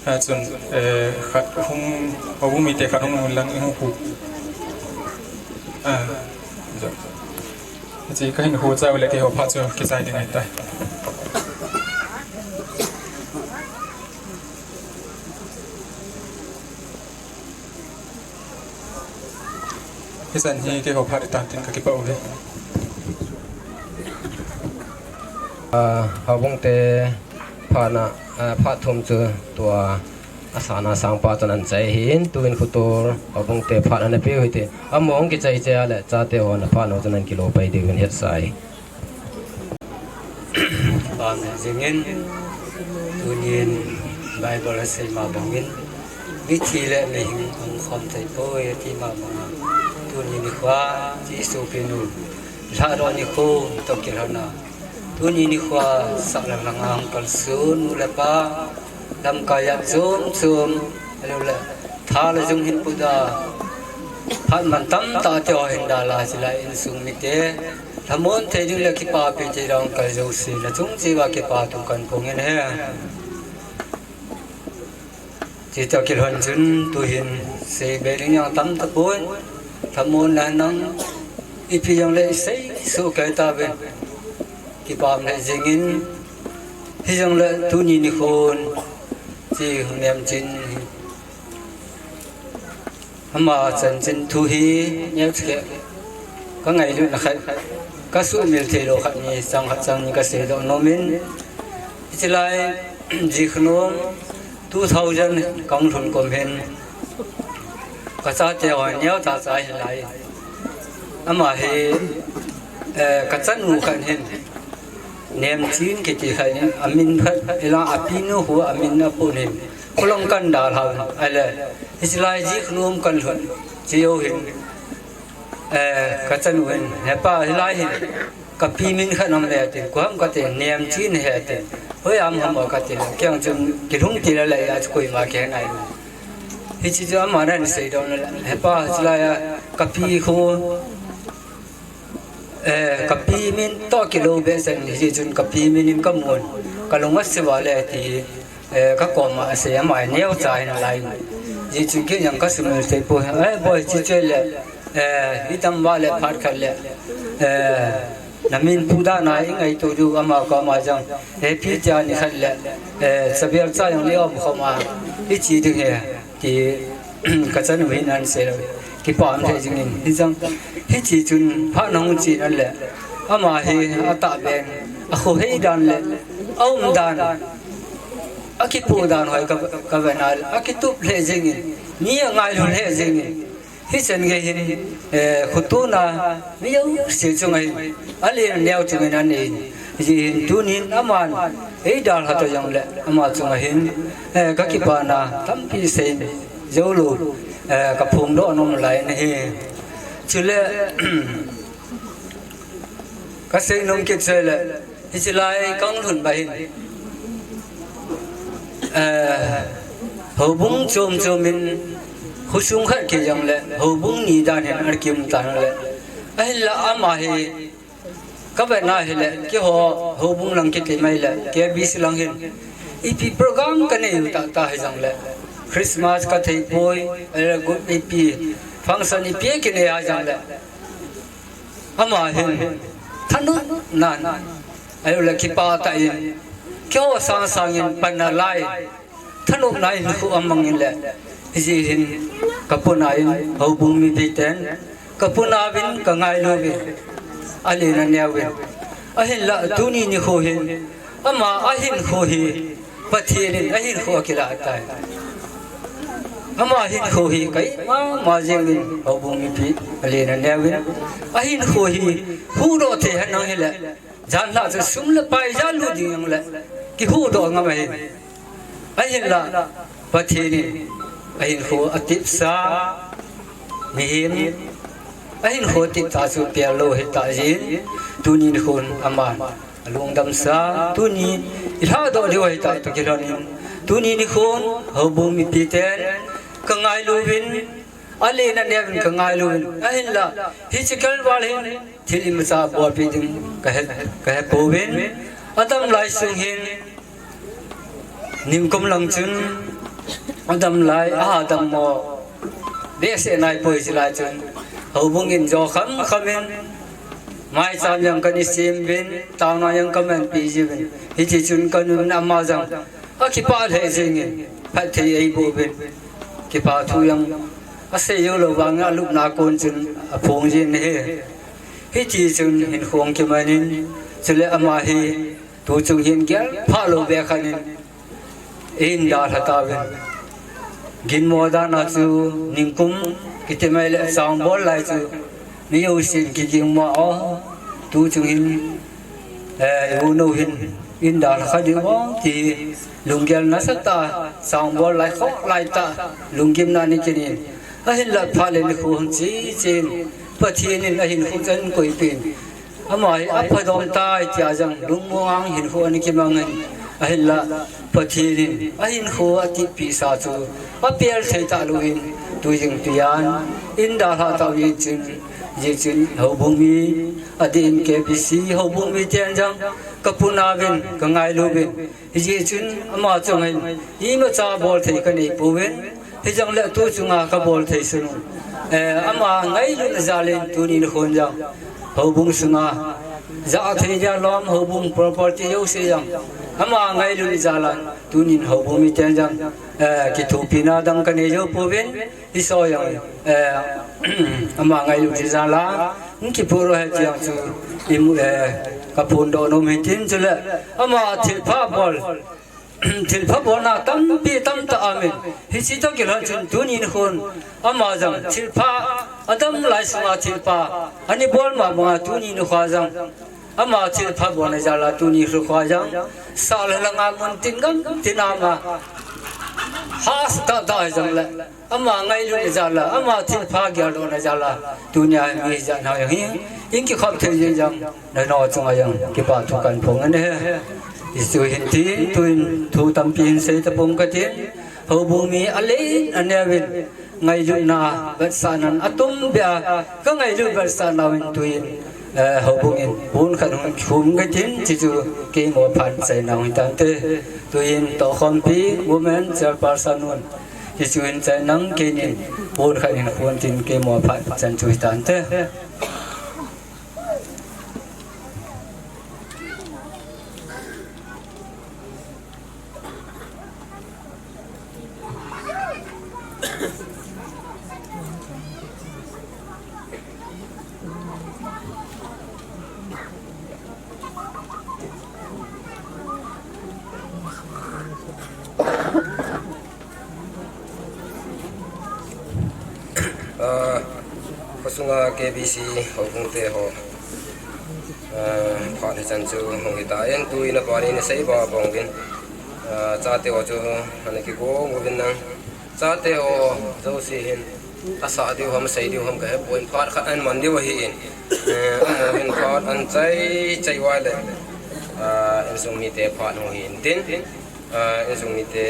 Ah, chun, eh, khat hung, houbung mite khat hung lang hung khu. Ah, hiche kahin khu chai u le keiho phat chu kichai ding ahitai. Hichan hi keiho phat itan tin kakipah uve. Ah, houbung te phat na, ah, phat thum chu tua Asana sangpa chun anchai hin, tuin Khutur, Houbung te phat ana peh u hite. Among kichai chai a le, chate hon aphat nau chun ahin kilo pai diuvin hetsah e. Amen. Jingin, tunin Bible a seima bangin, mithi le mihing hung khom thei poi ati ma banga. Tuni nikho, Jesu pinu, lhado nikho, toh kilhonna. Tuni nikho, saklang langa hung kalson, nu le pa, lamkai a chom chom, ahilouleh, tha le jung hin puda, phat man tamtah te ho hin dalha, chulai insung mite, lhamon thei ding le kipapi thei ding kal jouse, nachung cheh uva kipa thu kahin phong in ahi. Chutoh kilhon chun tuhin seibe ding jong tam tapon, lhamon la nang, ipi jongle isei soh kei tauvin, kipah lheh jingin, hijongle tuni nikhon, chu Nemchin, ama chanchin thu hi neocha khat, ka ngailutna khat, ka sumil thei lou khat ni, chang khat chang ni ka seidoh nomin, hichelai, jikhat nom, two thousand kahung lhun kum hin, ka chate ho neocha cha hilai. Ama hi, eh, ka chanu khat hin, Nemchin kiti khat hin, amin khat, ila apinu khu amin apun hin, kholom kahin dalha u, ahile, hichelai jikhat nom kahin lhun, chejou hin, eh, ka chanu hin, hepa hilai hin, ka pi min khat nam le tin, koi ham kati, Nemchin ahi tin, hoiya ham ham kati, kei jong chun kilhung til le, achu koima kihe nailou. Hiche chu aman ahin seidoh na le, hepa, hichelai a, ka pi khu, eh, ka pi min toh kilou behseh in, hiche chun ka pi min in kamun, kalung asiu vale ti, eh, ka koma asei, ama neocha hin alai. Hiche chun kei jong ka sumil thei poi, eh, boi, hiche chu le, eh, idam uva le phat khat le, eh, namin pu dan a ingaito diu, ama koma jong, eh, pi tia nikhat le, eh, chabel cha jong le um khom a, iche ding ahi, ti, ka chanu hin ahin sei lou, kipah lheh jingin, hijong, hiche chun phat nahung chen a le, ama hi atahbeh in, akhohei dan le, aum dan, akipoh dan ho ka, ka vet na le, akitup lheh jingin, mi angailu lheh jingin, hichan gei hin, eh, khotona, mi jouse chunga hin, alen aneo chunga hin anei in, hijeh hin tunin aman eidalha ta jongle, ama chunga hin, eh, ka kipana tampi sei joulou, eh, ka phongdoh nom lai ahi. Chule, ka seinom kit chu le, hichelai kahung lhun ba hin, eh, houbung chom chom in, khosung khat kiti jongle, houbung ni dan hin ana kium tan le, ahinla ama hi, ka vetna hile, keiho houbung lang kiti mai le, K B C lang hin, ipi program kanei u tahtah hijongle, Christmas kathei poi, eh, ipi function ipi kinei a jongle, ama hin thanopnan, ahilouleh kipah tah in, keiho sangsang in panna lai, thanopna in hinkho amang in le, hijeh hin ka puna in houbung mipiten, ka puna uvin ka ngailu uvin, alen aneo uvin. Ahinla tuni nikho hin, ama ahinkho hi, Pathen in ahinkho akilah tai. Ama hinkho hi kahi mama jeng uvin, houbung mipi alen aneo uvin. Ahinkho hi huhdoh thei henlang hile, janhi a chu sum le pai jalut ding jongle, kihuhdoh ngam ahi. Ahinla, Pathen in ahinkho atepsa, mihem, ahinkho atepsa chu pel lou ahitah jeh in, tuni nikhon aman alungdamsa, tuni ilhadoh diu ahitah toh kilhon in, tuni nikhon houbung mipiten ka ngailu uvin, alen aneo uvin ka ngailu uvin, ahinla, hiche kalval hin thil imacha bolpeh ding kahe, kahe pouvin, adam lai sung hin, nikum lang chun, adam lai, aha dammo behseh naipoi, hichelai chun, houbung in jo kham kham in, maicham jong kana sem uvin, taona jong kamanpi jiuvin, hiti chun kanun ama jong akipah lheh jengin, phatthei eiboh uvin, kipa thu jong asei joulou vangin alupna a kon chun aphong jin ahi. Hiti chun hinkho kiman in, chule ama hi tuchung hin gelphah lou beh khat in eidalha tauvin. Ginmo dan a chu ningkum kiti mai le changbol lai chu mi jousen kiging mo a, tu chung hin, eh, i u nu hin in dalha kha ding o ti lunggel nasatah a changbol lai, khoh lai tah lunggimna nei kit in, ahinlah phat le nikho hung che chen Pathen in ahinkho chu ahin koipeh in, ama hi aphadom tai tia jong lungmong a hinkho ana kimang in, ahinlah Pathen in ahinkho atihpeh sa chu apel thei talou in, tu jing tui an in dalha tau jeh chun, jeh chun houbung mi, adeh in K B C houbung mi ten jong ka puna uvin, ka ngailu uvin, hijeh chun ama chunga hin imacha bol thei ka nei pouvin, hijongle tu chunga ka bol thei sun u, eh, ama ngailutna jal in tuni nikho jong houbung sunga ja thei dia lom, houbung property jouse jong ama ngailutna jal a, tuni in houbung miten jong, eh, kithopina dang ka nei jou pouvin, hiche jong, eh, ama ngailutna jal a hung kiphong u ahi ti jong chu i mu, eh, ka phongdoh nom in tin, chule ama thilpha bol, thilpha bolna tampi tamtah aum in, hiche toh kilhon chun tuni nikho ama jong thilpha, adam lai sunga thilpha ana bol ma banga tuni nikho jong ama thilpha bolna jal a tuni nikho jong sahlang a mun tin gam tin a ama hahsa tahtah hijongle, ama ngailutna jal a, ama thilpha geldohna jal a, tunia mi ijat ham jong hi in kikhop thei jeng jong, nangho chunga jong kipa thu kahin phong in ahi. Hichu hin tin, tuin thu tampi hin sei tapong katin, houbung mi alen aneo in ngailutna vetsahnan atum beh a, ka ngailut vetsahna uvin tuin, eh, houbung in pon khat hung khum katin, hichu keima phat chaina hung hitante. Tuin tohkhompi women chairperson un hichu hin chaina nang keinin pon khat hin khum tin, keima phat chan chu hitante. Ah, khosunga K B C houbung te ho, ah, phat hichan chu hung hitan, tuin aban in asei ba bang uvin, ah, chate ho chu ana kigong uvin lang, chate ho jouse hin asah diu ham, asei diu ham ka hepon, phat khat ahin man diu ahin, eh, amaho hin phat ahin chai chai uva le, ah, insung mite phat hung hi intin. Ah, insung mite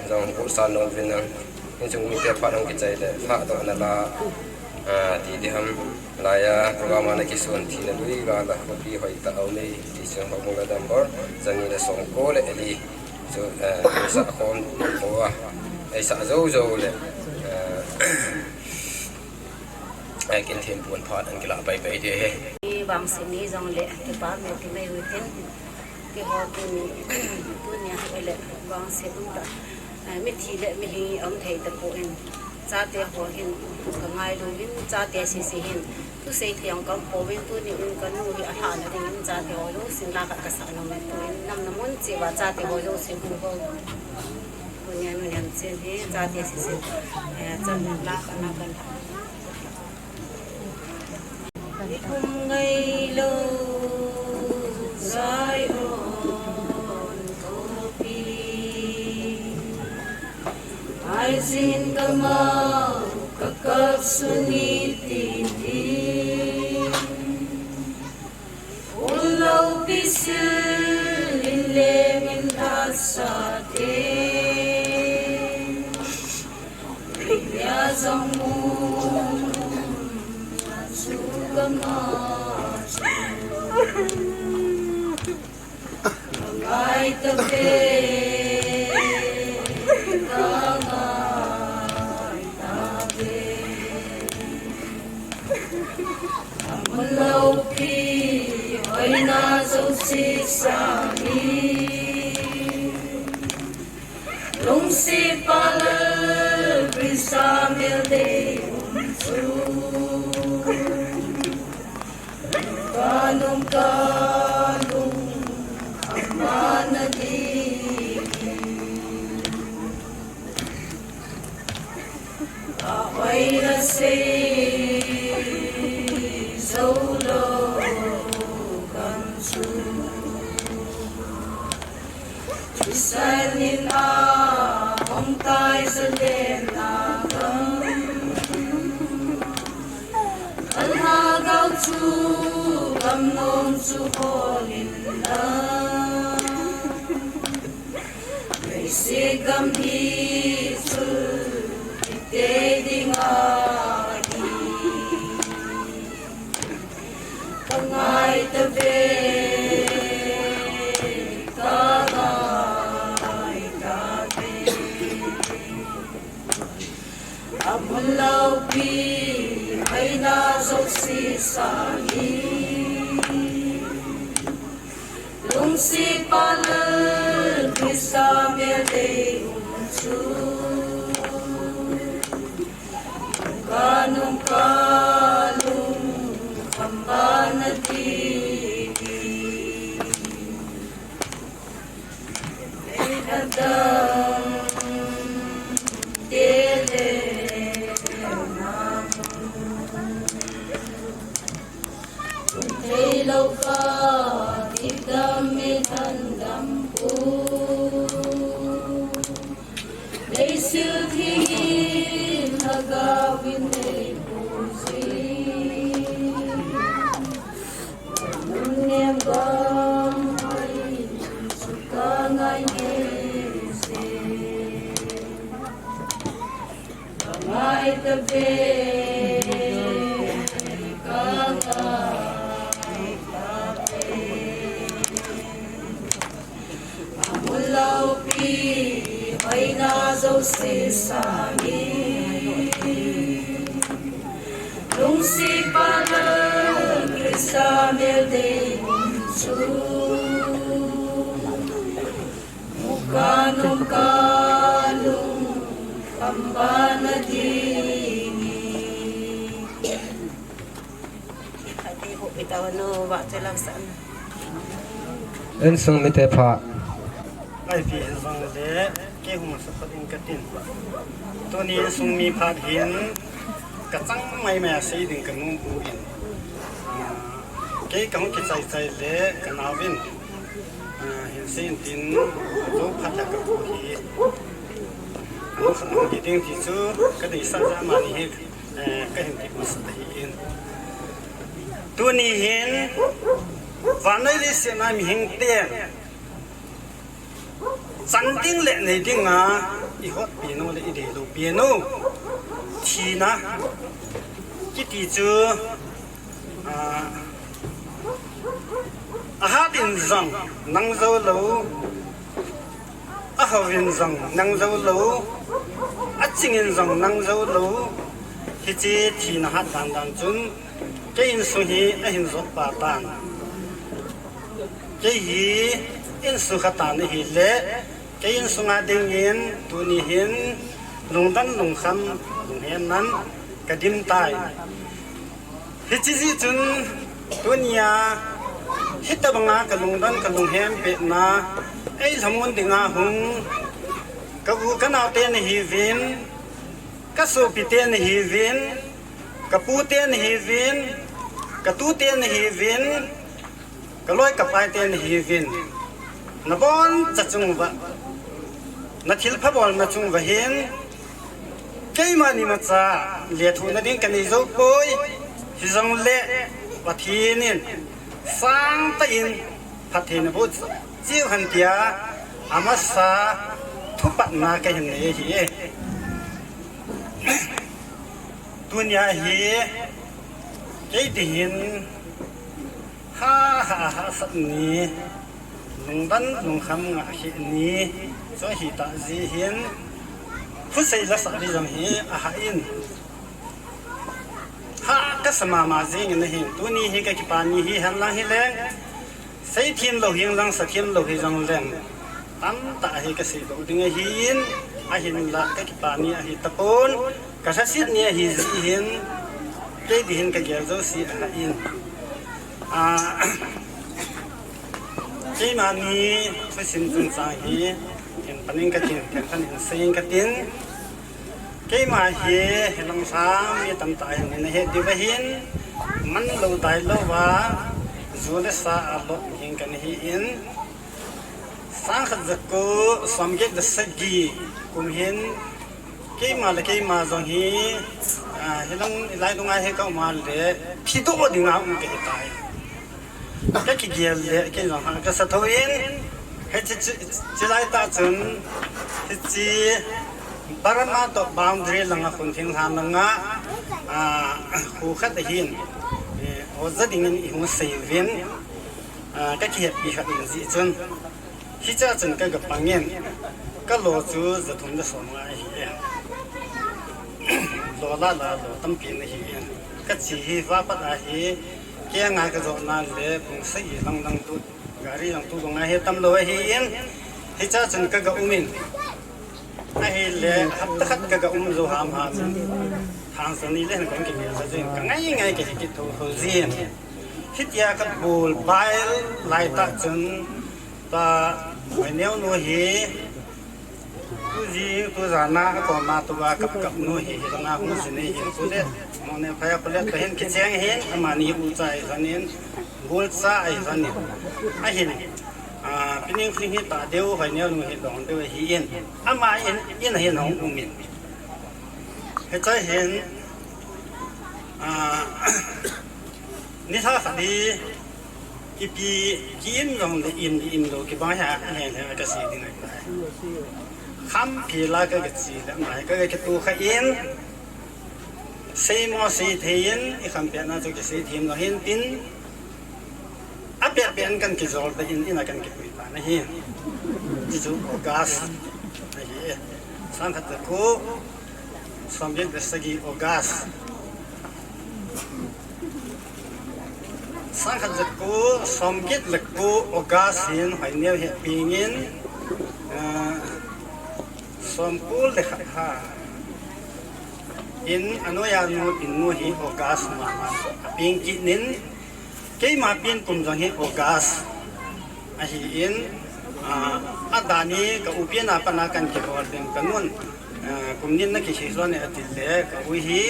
jong hung khuhsah nom uvin lang, insung mite phat hung kichai le, lhahdohna la, ah, ti ding ham, laiya program ana kisun thina lui gal a, khopi hoitah a um e, ti chu houbung la number jani le somko le li chu, ah, eisah khom ho a, eisah jou jou le, ah, eh, kin thempun phat ana kilah pai pai ding ahi. Vangset ni jongle kipa meu ti mai u hitin. Keiho tuni, tunia hi le vangset um ta. Eh, mithi le miling aum thei tapon, chate ho hin ka ngailu uvin, chate sese hin thusei thei jong ka um pouvin, tuni in ka nu hi alhahna dingin chate ho jousen la khat ka sah nom in, tuin namna mun cheh uva chate ho jouse hu ho. Tunia nu nem chen hi chate sese, eh, chan la khat na kan Nikum ngailou Zion khopi, aijin kamau kakap suni tin hi. Unlou pisil in leng in lhasa te. Nia jong mun, achu kama chu. Ngai ta ve, ka ngai ta ve. Amun loupi, hoina jouse sang hi. Lungsetpa Lal Christa mel dei um chu. Kalung kalung amana ding. Sei zo lou gam chu, thusan in a hong tai zalenna gam. Lhagao chu gam nom chu hol in lang. Leiset gam hi chu kite ding ahi. Ka ngai ta ve, ka ngai ta ve. A mun loupi, hoina jouse sangin. Lungsetpa Lal Christa mel dei um chu, ka nung ka lungkham bana dingin. Ei na dam te le na mun. Thei lou ka, ti dam me than dam pu. Leiset hi lhagao in nei pu ji. Mun nem gam hai chu ka ngai nei se. Ka ngai ta ve, ka ngai ta ve. A mun loupi, hoina jouse sangin. Lungsetpa Lal Christa mel dei um chu. Mu ka nung ka lungkham bana dingin. Insung mite pha. Ai pi insung le, kei hung sa phat in ka tin. Tuni insung mi phat hin, ka chang mai mai a sei ding ka nung pu in. Kei ka hung kichai chai le, ka nau vin. Ah, hin sei in tin, zo phat a ka pu hi. Ano kha ang ki ding ti chu, ka dei sa ja ma ni hi, eh, ka hin ti pu sa hi in. Tuni hin, vannoi leiset a mi hing te. Chan ding le nei ding a, i hot pi no le i dei lou pi no. Thina. Kiti chu, ah, a hat in jong nang zo lou, a hou in jong nang zo lou, a ching in jong nang zo lou, hiche thina hat dan dan chun, kei insung hi a hin jot pa tan. Kei hi insung khat a ni hi le, kei insung a ding in tuni hin lungdon lungkham, lunghem nan ka dim tai. Hiche jeh chun tunia, hitabanga ka lungdon ka lunghem petna, ei lhamon dinga hung, ka u ka nao te na hi vin, ka sopi te na hi vin, ka pu te na hi vin, ka tu te na hi vin, ka loi ka pai te na hi vin. Na bon cha chung va, na thil pha bol na chung va hin, keima ni ma cha, le thu na ding ka nei zo poi, hi jong le, Pathen in, sang ta in, phat thei na bu, chiu han tia, a masa, thu pat na ka hin nei hi e. Tunia hi, kei ti hin, Ha, ha, ha, sat ni. Lungdon, lungkham nga hi ni. Chu hi ta ji hin. Khu sei la sa di jong hi, a ha in. Ha, ka sa mama ji ngi na hin. Tuni hi ka kipa ni hi han lang hi leng. Sei thim lou hi lang, sa thim lou hi jong leng. Tam ta hi ka sei lou ding a hi in. A hin la ka kipa ni a hi tapon. Ka sa sit ni a hi ji hin. Kei di hin ka gel jo si a ha in. A, keima ni thusim chungchang hi, hin panin ka tin, hin panin seiyin ka tin. Keima hi, hilang sang mi tamtah hin nahet diu ahin, man lou dai lou a, ju le sa a lot mi hin kana hi in, sang khat ja ko, som get ja sagi kum hin, keima le keima jong hi, ah, hilang hilai dunga hi ka um a le, thi doh dinga um kahi tai. Ka kigel le, kei jong ha ka sa tho in, hiche, hiche, hiche lai tah chun, hiche Burma toh boundary langa, Khunthing lhan langa, ah, kho khat ahin, eh, oja dingin i hung sei uvin, ah, ka kihetpi khat in jeh chun, hichea chun ka ga pang in, ka lo chu ja thum le som nga ahi e. Lo la la lo tampi na hi in. Ka chi hi va pat ahi, kei a ngai ka jo na le pung sagi lang lang tu, gari lang tu ko ngai hi tam lo ahi in. Hichea chun ka ga um in. Ahile, hapta khat ka ga um jo ham ham in. Thang sa ni le na kong ki mil sa jin. Ka ngai ngai ka hi kit tho tho jin. Hitia ka bol bail lai tah chun, ta Hoineo nu hi, tu jing, tu jana, a koma tu a kap kap nu hi, hi langa hung jin hi, tu le, mo ne phaya pule, ta hin kicheng hin, amani u cha ai janin, gol cha ai janin. Ahin, ah, pining pining hi ta deu, Hoineo nu hi dong deu hi in. Ama in, in hin hung um in. Hichea hin, ah, ni tha khat hi, ipi, ki im jong le im, im lo, ki bang ha, he, he, ka sei ding ai. Kham phi la ka, ka chi le, mai ka, ka tu kha in, sei mo sei thei in, i kham pia na chu ki sei thim lo hin tin, a pia pia kan ki jol ta in, in a kan ki pui ta na hi. Chu chu August. Ahi, sang khat ta ko, som get le sagi August. Sang khat ja ko, som get le ko August hin Hoineo hi ping in, ah, som ko le khat ha. In a noiya nu, tin nu hi August ma ma a ping kit in, keima pin kum jong hi August. Ahi in, ah, a dan hi ka u pin a pat a kan kibol ding ka nun, ah, kum nin na kihi lon e ati le, ka u hi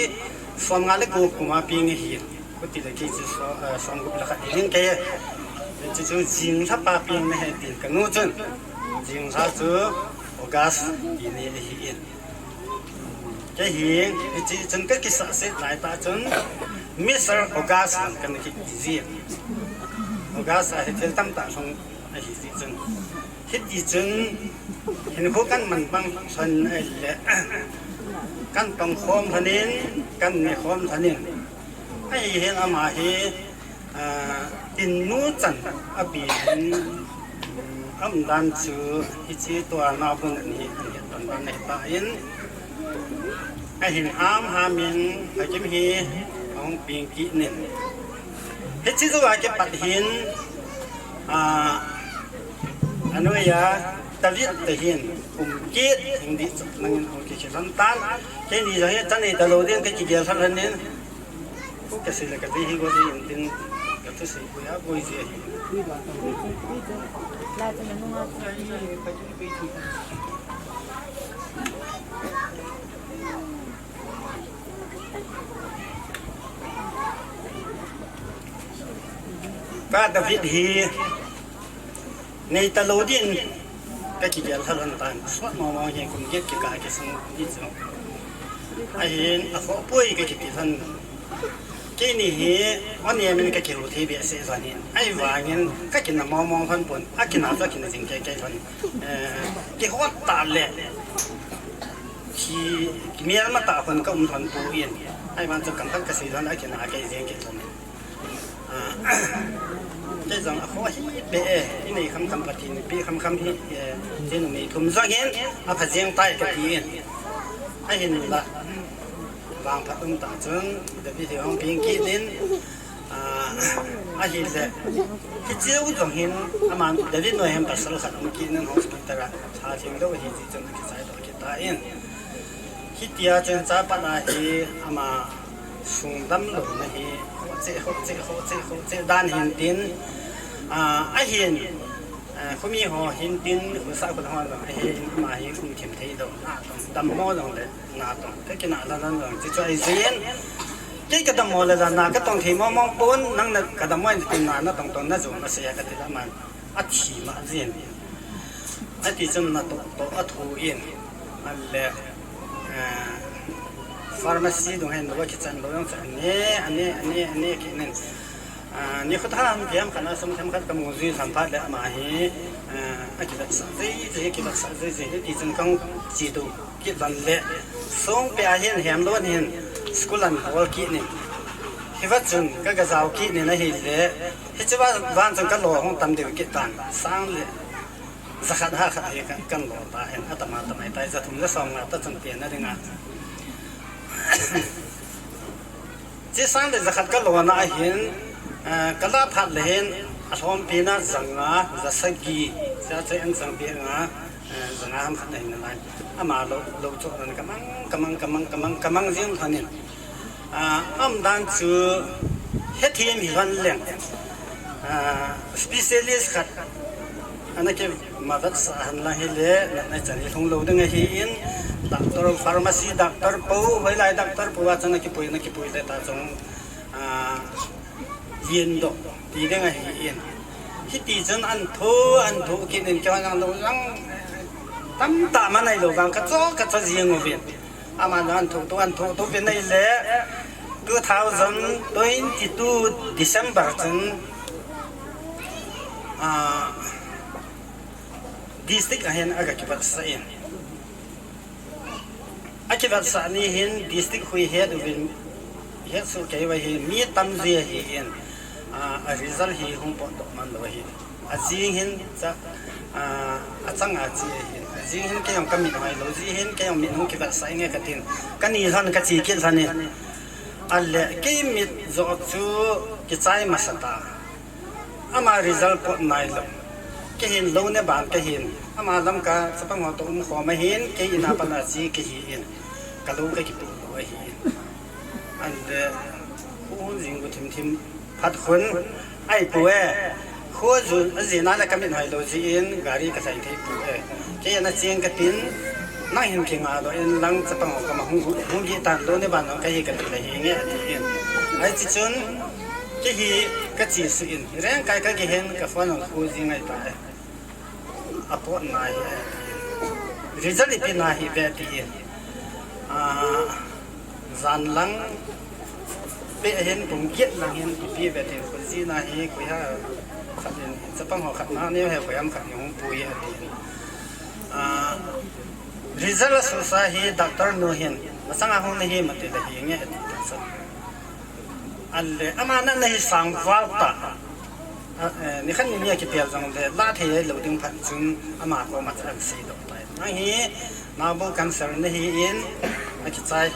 som nga le ko kum a ping ahi. Kuti le ki chu so, ah, som gup le khat ding ke. Chu chu jing lha pa ping na he ti ka nu chun. Jing lha chu August ti ni ahi in. Kei hi, hiche chun ka kisah set lai tah chun, Mister August kan kiti ji. August a hi thil tamtah hung ahi ji chun. Hiti chun, hinkho kan man bang lhon ahile, kan tong khom lhon in, kan ne khom lhon in. Ahi hin ama hi, ah, tin nu chan a pi hin, um, a um dan chu hiche tua nabun ani, ani ton dan ahi tan. Ahin ham ham in, Hakim hi ahung ping kit in. Hiche jou a kipat hin, ah, a noiya David te hin kum get hing ding chu nangin hung kikhen tan. Keini jong hi ta nei ta lou ding ka kigel lhon in. Ko ka sei le ka dei hi ko dei in tin ka thusei poi a poi ji ahi. Pa David hi nei ta lou din ka kigel lha lhon tan. Sot mo mo hi kum get kikah kisung hi chu. Ahin a kho poi ka kiti lhon. Keini hi, o ni min ka kihu thei behseh lhon in. Ahivangin, ka kina mo mo lhon pon, a kina chu a kina jing kei kei lhon. Eh, kihot tah le, ki, kimel ma tah lhon ka um lhon poi. Ahivang chu kam khat ka sei lhon, a kina kei jing kei lhon. Ah, kei jong a kho hi be e, i nei kham kham Pathen pi kham kham hi, eh, tin mi thum jong in, a pha jing tai ka ti in. Ahinla, vangphat um tah chun, David hi hung ping kit in, ah, ahile, hiche u jong hin, aman David noi hin pasal khat um kit in hospital a, tha thim lou hi ti chun kichai doh kit tan. Hitia chun chapat a hi ama sung damlouna hi, khoche, khoche, khoche, khoche dan hin tin, ah, ahin, Khumi ho hin tin, khosah khut ho jong, ahin ama hi kum thim thei lou, na tong, dammo jong le, na tong, ka kinah la lan jong, chu chu ahi jin. Kei ka dammo le la, na ka tong thei mong mong pon, nang na ka dammo in tin na, na tong tong na jong, na sei a ka ti la man, a thi ma jin. A ti chun na to, to a thu in, a le, eh, pharmacy dung hen lo, kichan lo jong, ane, ane, ane, ane, kinin. Ah, ni khuta ham kiam khat na sum them khat ka mu ji sam phat le ama hi, ah, a kivat sa jei jei, kivat sa jei jei, hiti chun kang chi tu kit van le. Song pe a hin hem lo hin school an hol kit ni. Hi va chun ka ga jao kit ni na hi le. Hi chi va van chun ka lo hong tam deu kit tan. Sang le. Za khat ha khat hi kan, kan lo ta hen, a tama tama tai za thum le som nga ta chun pe na ring a. Chi sang le za khat ka lo na a hin, eh, ka la phat le hin, a lhom pi na za nga, za sagi, za che an sang pi nga, eh, za nga ham khat na hin na lai. Ama lo, lo cho na ka mang, ka mang, ka mang, ka mang, ka mang jing thanin. Ah, a um dan chu hethem hi van leng. Ah, specialist khat ana kimavet sa hen lang hi le, na, na chan hi lhung lo ding ahi in, doctor, pharmacy doctor po, hoilai doctor po a chan a kipui, na kipui le ta chong, ah, yin do, ti ding ahi in. Hiti chun an thu, an thu kinin kei hon ang lo lang tam ta ma nai lo vang ka cho, ka cho jing uvin. Ama na an thu tu, an thu tu vin nei le two thousand twenty-two December chun, ah, district a hin aga kivat sa in. A kivat sa ni hin district hui het uvin het su kei va hi mi tam ji ahi in, ah, a result hi hung pot doh man lo ahi. A jing hin cha, ah, a chang a chi ahi. A jing hin kei jong ka mit hoi lo, ji hin kei jong mit hung kivat sa inge ka tin. Ka ni lhon ka chi kit lhon in. A le kei mit jo chu kichai masa ta. Ama result pot nai lo. Kei hin lo ne ban kei hin. Ama lam ka chapang ho to um khom ahin, kei in a pan a chi kei hi in. Ka lo ka kipu lo ahi in. An le, hu hun jing gu thim thim. Phat khun, ai pu e, khu ju, a ji na le ka min hoi lo ji in, gari ka sai thei pu e. Kei na ching ka tin, nang hin ki nga lo in lang chapang ho ka ma hung, hung gi tan lo ne ban ho ka hi ka ti le hi nge a ti in. Ai chi chun, kei hi ka chi su in, reng kai ka gi hen ka phone hung khu ji ngai ta e. A pot na hi, result ipi na hi ve ti in. Ah, jan lang pe hin pung giet lang hin ipi ve ti ko ji na hi ko ha khat in chapang ho khat na ne he ko yam khat ni hung pui a ti. Ah, result a su sa hi doctor nu hin masang a hung na hi ma ti la hi nge ti ta sa. An le, ama na na hi sang val ta. A, eh, ni khan ni ni a kipel jong le, la thei lo ding phat chun, ama ko ma chan sei doh tai. Nang hi, na bu cancer na hi in, a kichai,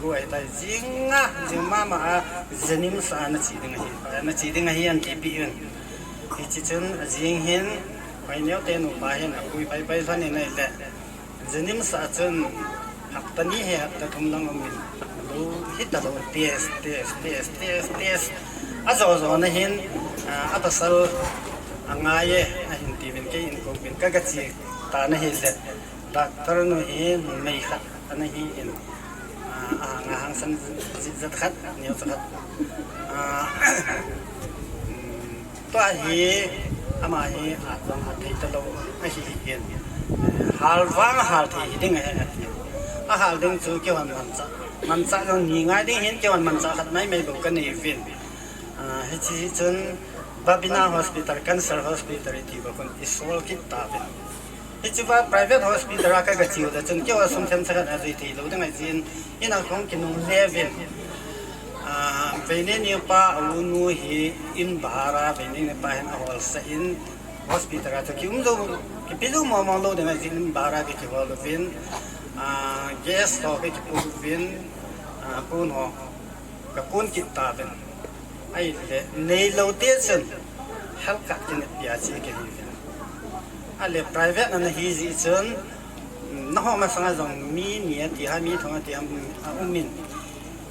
gu ai tai. Jing a, jing ma ma a, JNIMS a na chi ding ahi, na chi ding ahi an ti pi in. Hi chi chun, a jing hin, pai neo te nu pa hin, a pui pai pai lhon in ai le. JNIMS a chun hapta ni he hapta thum lang um in, lo hita lo test, test, test, test, test. A jo jo na hin, ah, a pasal a ngai e, a hin ti vin kei in ko vin ka ga chi ta na hi le. Doctor nu hi numei khat ana hi in, ah, a nga hang san zit zat khat, neo zat khat. Ah, um, Tua hi, ama hi, a tong a thei ta lo, a hi hi hin. Hal vang hal thei hi ding a he a ti. A hal ding chu kei hon mancha. Mancha jong ni ngai ding hin kei hon mancha khat mai mai lo ka nei vin. Ah, hi chi hi chun Babina Hospital, Cancer Hospital i ti ba kun i sol kit ta vin. Hichi va private hospital a ka ga chiu da chun kei a sum them sa khat a jui thei lo ding a jin in a khong ki nung le vin. Ah, veine ni pa a u nu hi in bahara veine ni pa hin a hol sa in hospital a chu ki um lo ki pi lo mo mo lo ding a jin in bahara ki ki hol vin. Ah, gas ho ki ki pu vin. Ah, kun ho. Ka kun kit ta vin. Ai le, nei lo te chun, hal ka kin pia chi ke hi vin. A le private na na hi ji chun, na ho ma sanga jong mi ni a ti ha mi thong a ti ha, a um in.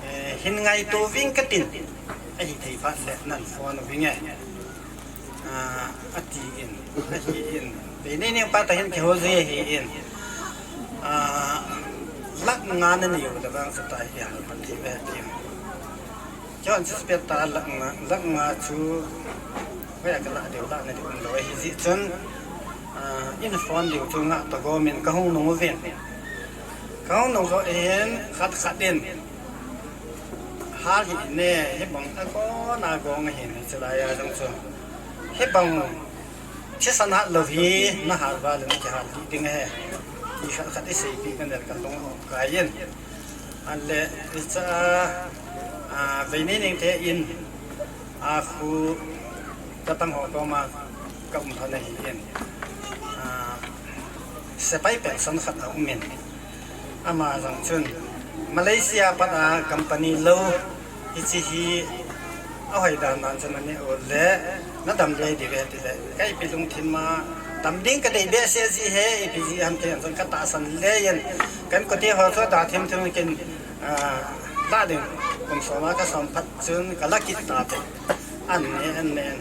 Eh, hin ngai to ving ka tin. A hi thei phat le nan phone ving e. Ah, ati in, ahi in. Veinei neng pa tah hin kihou jui ahi in. Ah, lakh nga nanei u le vang chu tahi hal pan thei ve ti. Chun chu spet ta lakh nga, lakh nga chu hoiya kalah diu, lahna diu umlou ahi jeh chun, ah, in phone diu chu ngah tagom in kahung nung uvin. Kahung nung uva hin khat khat in, hal hih in, hibang a kona gong ahin, hiche laiya jong chu. Hibang thisan hat lou hi nahal uva le nakihal ding ahi, ti khat khat iseipeh in, kanel kalung aum kai in. Ahile, hiche, ah, Veinei Nengte in, a khu, katang ho koma kaum lhon ahi in. Ah, sepai pension khat aum in. Ama jong chun, Malaysia pat a company lou, hiche hi, ahoi dan dan chu naneh u le, nadam le diu ve tile, ka ipi lungthim a, dam ding kadei behseh jeh ahi, ipi jeh ham ti jong katahsan le in, ka inkote ho chu ada thim thim kin, ah, lah ding, kum som a kasom phat chun kala kit tave. An ne, an ne, an.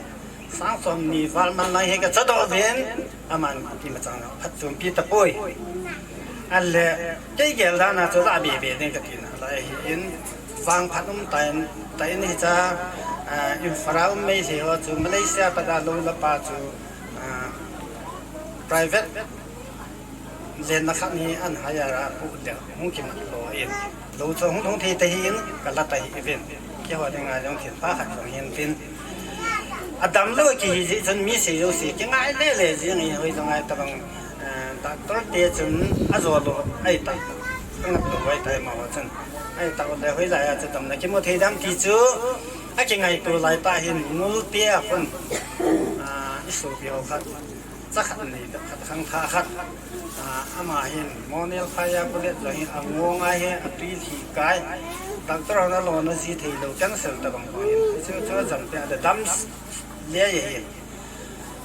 Sang somni val man lang hi kachadoh uvin, aman imacha phatchompi tapoi. Ahile, kei gel dan a chu lah bebe ding kati nalai ahi in, vangphat um tan, tan hiche, ah, Imphal a um Meitei ho chu Malaysia pat a lou la pa chu, ah, private lenna khat hi an hire a pu le hung kimat lo in, lou chu hung thei tahi in, kala tahi uvin. Keiho dinga jong thil pha khat jong hin tin. Adamlou kihi jeh chun mi sei jouse kingai lele jing ahi, hoi jong ngai tabang, eh, doctor te chun ajo lou ahi tai. Angat lou ahi tai amaho chun. Ahi tai le hoilai a chu damna kimu thei dem ti chu akingaito lai tah hin, ngul te a khun, ah, isopi ho khat. Cha khat nei, khat khangthah khat. Ah, ama hin, Monel Phaya College jong hi, angong ahi, atwi lhi kai. Doctor hon alona ji thei lou, cancer tabang ho hin. Chu, chu jam te, ada dam le ahi.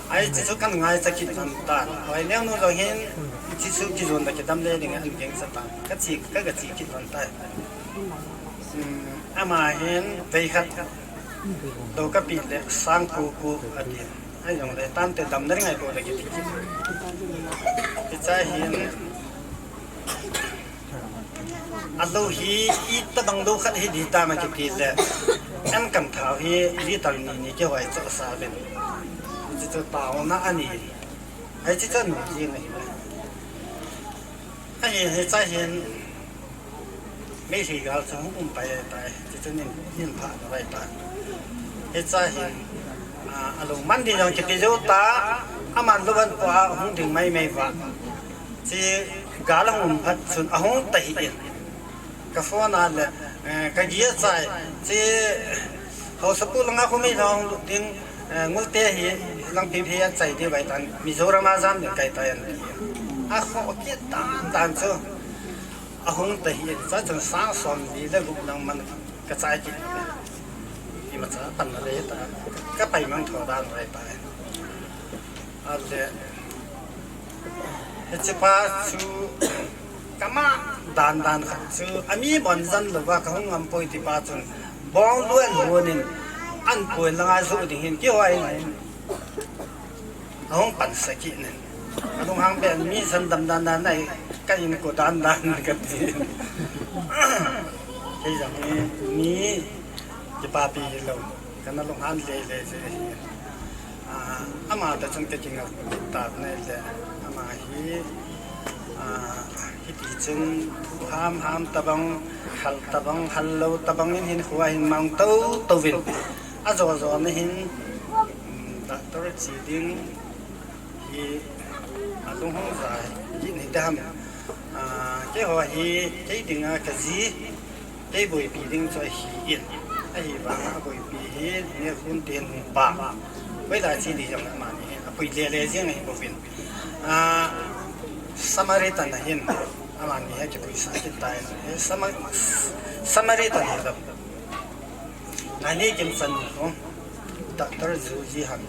Ahi, chu, chu kan ngaicha kit lhon tan. Hoi, neo nu jong hin, chu, chu kijon da kidam le ding an gingcha tan. Kache, ka, kache kit lhon tai. Hmm, ama hin, vei khat. Lou kapeh le, sang ko ko, ati. Ahijongle tante damna ding ahi bou le kiti kit. Hiche hin, alou hi, itobang lou khat hi ding tam a kiti le, an kan thao hi, litre ni ni kihoi chohsa uvin. Hiche chu taona ani. Hiche chu nung jing ahi. Ahin, hiche hin, Meitei gal chu hung um pai tai, chuchu nin, nin pha na vai ta. Hiche hin, ah, alungman ding jong kipe jou ta, aman lou ban po a hung ding mai mai va. Hiche gal hung um phat chun ahung ta hih in. Ka phone a le, eh, ka gei achai, hiche haosapu langa khu mi hung lut ding, eh, ngul te hi lang phi phi achai ding vai tan, Mizoram a jam ding kai tai an. Akhoh kit dan dan chu. Ahung ta hih in, chuchun sang somli le gup lang man kachai kit. Imacha pan na le ta, kapai mang tho dan vai ta. Ahile, hiche pa chu, kama dan dan khat chu, ami bon jan louva kahung ngam poi ti pa chun, bong lou an hon in, an poi langa joh ding hin, kihoi in. Ahung pansa kit in. Alunghang pen mi san dam dan dan ahi, ka in ko dan dan kati. Kei jong hi mi kipapi hilou. Kana lunghan lele jeh ahi. Ah, ama toh chun ka kingai kit ta nai le. Ama hi, ah, hiti chun ham ham tabang, hal tabang, hal lou tabang in hinkho a hin mang tou tou vin. Ajo jo na hin, um, doctor che ding hi alung hung ja hi ni dam. Ah, keiho hi, kei dinga ka ji, kei boipi ding chu ahi in. Ahivanga aboipi hi, ne khun ten hung pa. Hoilai che ding jong amani, apui lele jeng ahi bouvin. Ah, Samaritan a hin, amani hi kipuisa kit tai. Sama-, Samaritan hi lo. Nani kim chan ko, Doctor Juji han.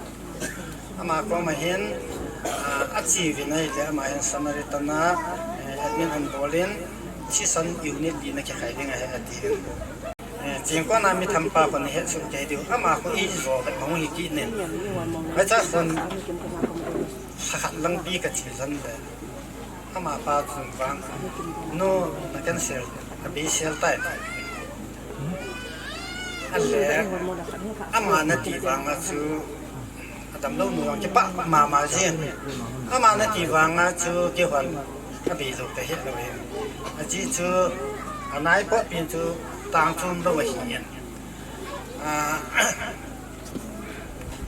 Ama koma hin, ah, ache uvin ahile, ama hin Samaritan a, eh, admin an bol in, thisan unit li na kikhai ding ahi ati. Chingkona mi thampa khun ahet soh kei diu. Ama khu ijo le hung hi kit in. Acha khun lhakhat langpi kache lhon le, amapa chun vang, nu, na cancel, abei sel tai. Ale, ama nati vanga chu adamlou nu jong kipah mama jin. Ama nati vanga chu kihon abei jou kahe lou hin. Ajeh chu anai pot pin chu tang chom lou ahin.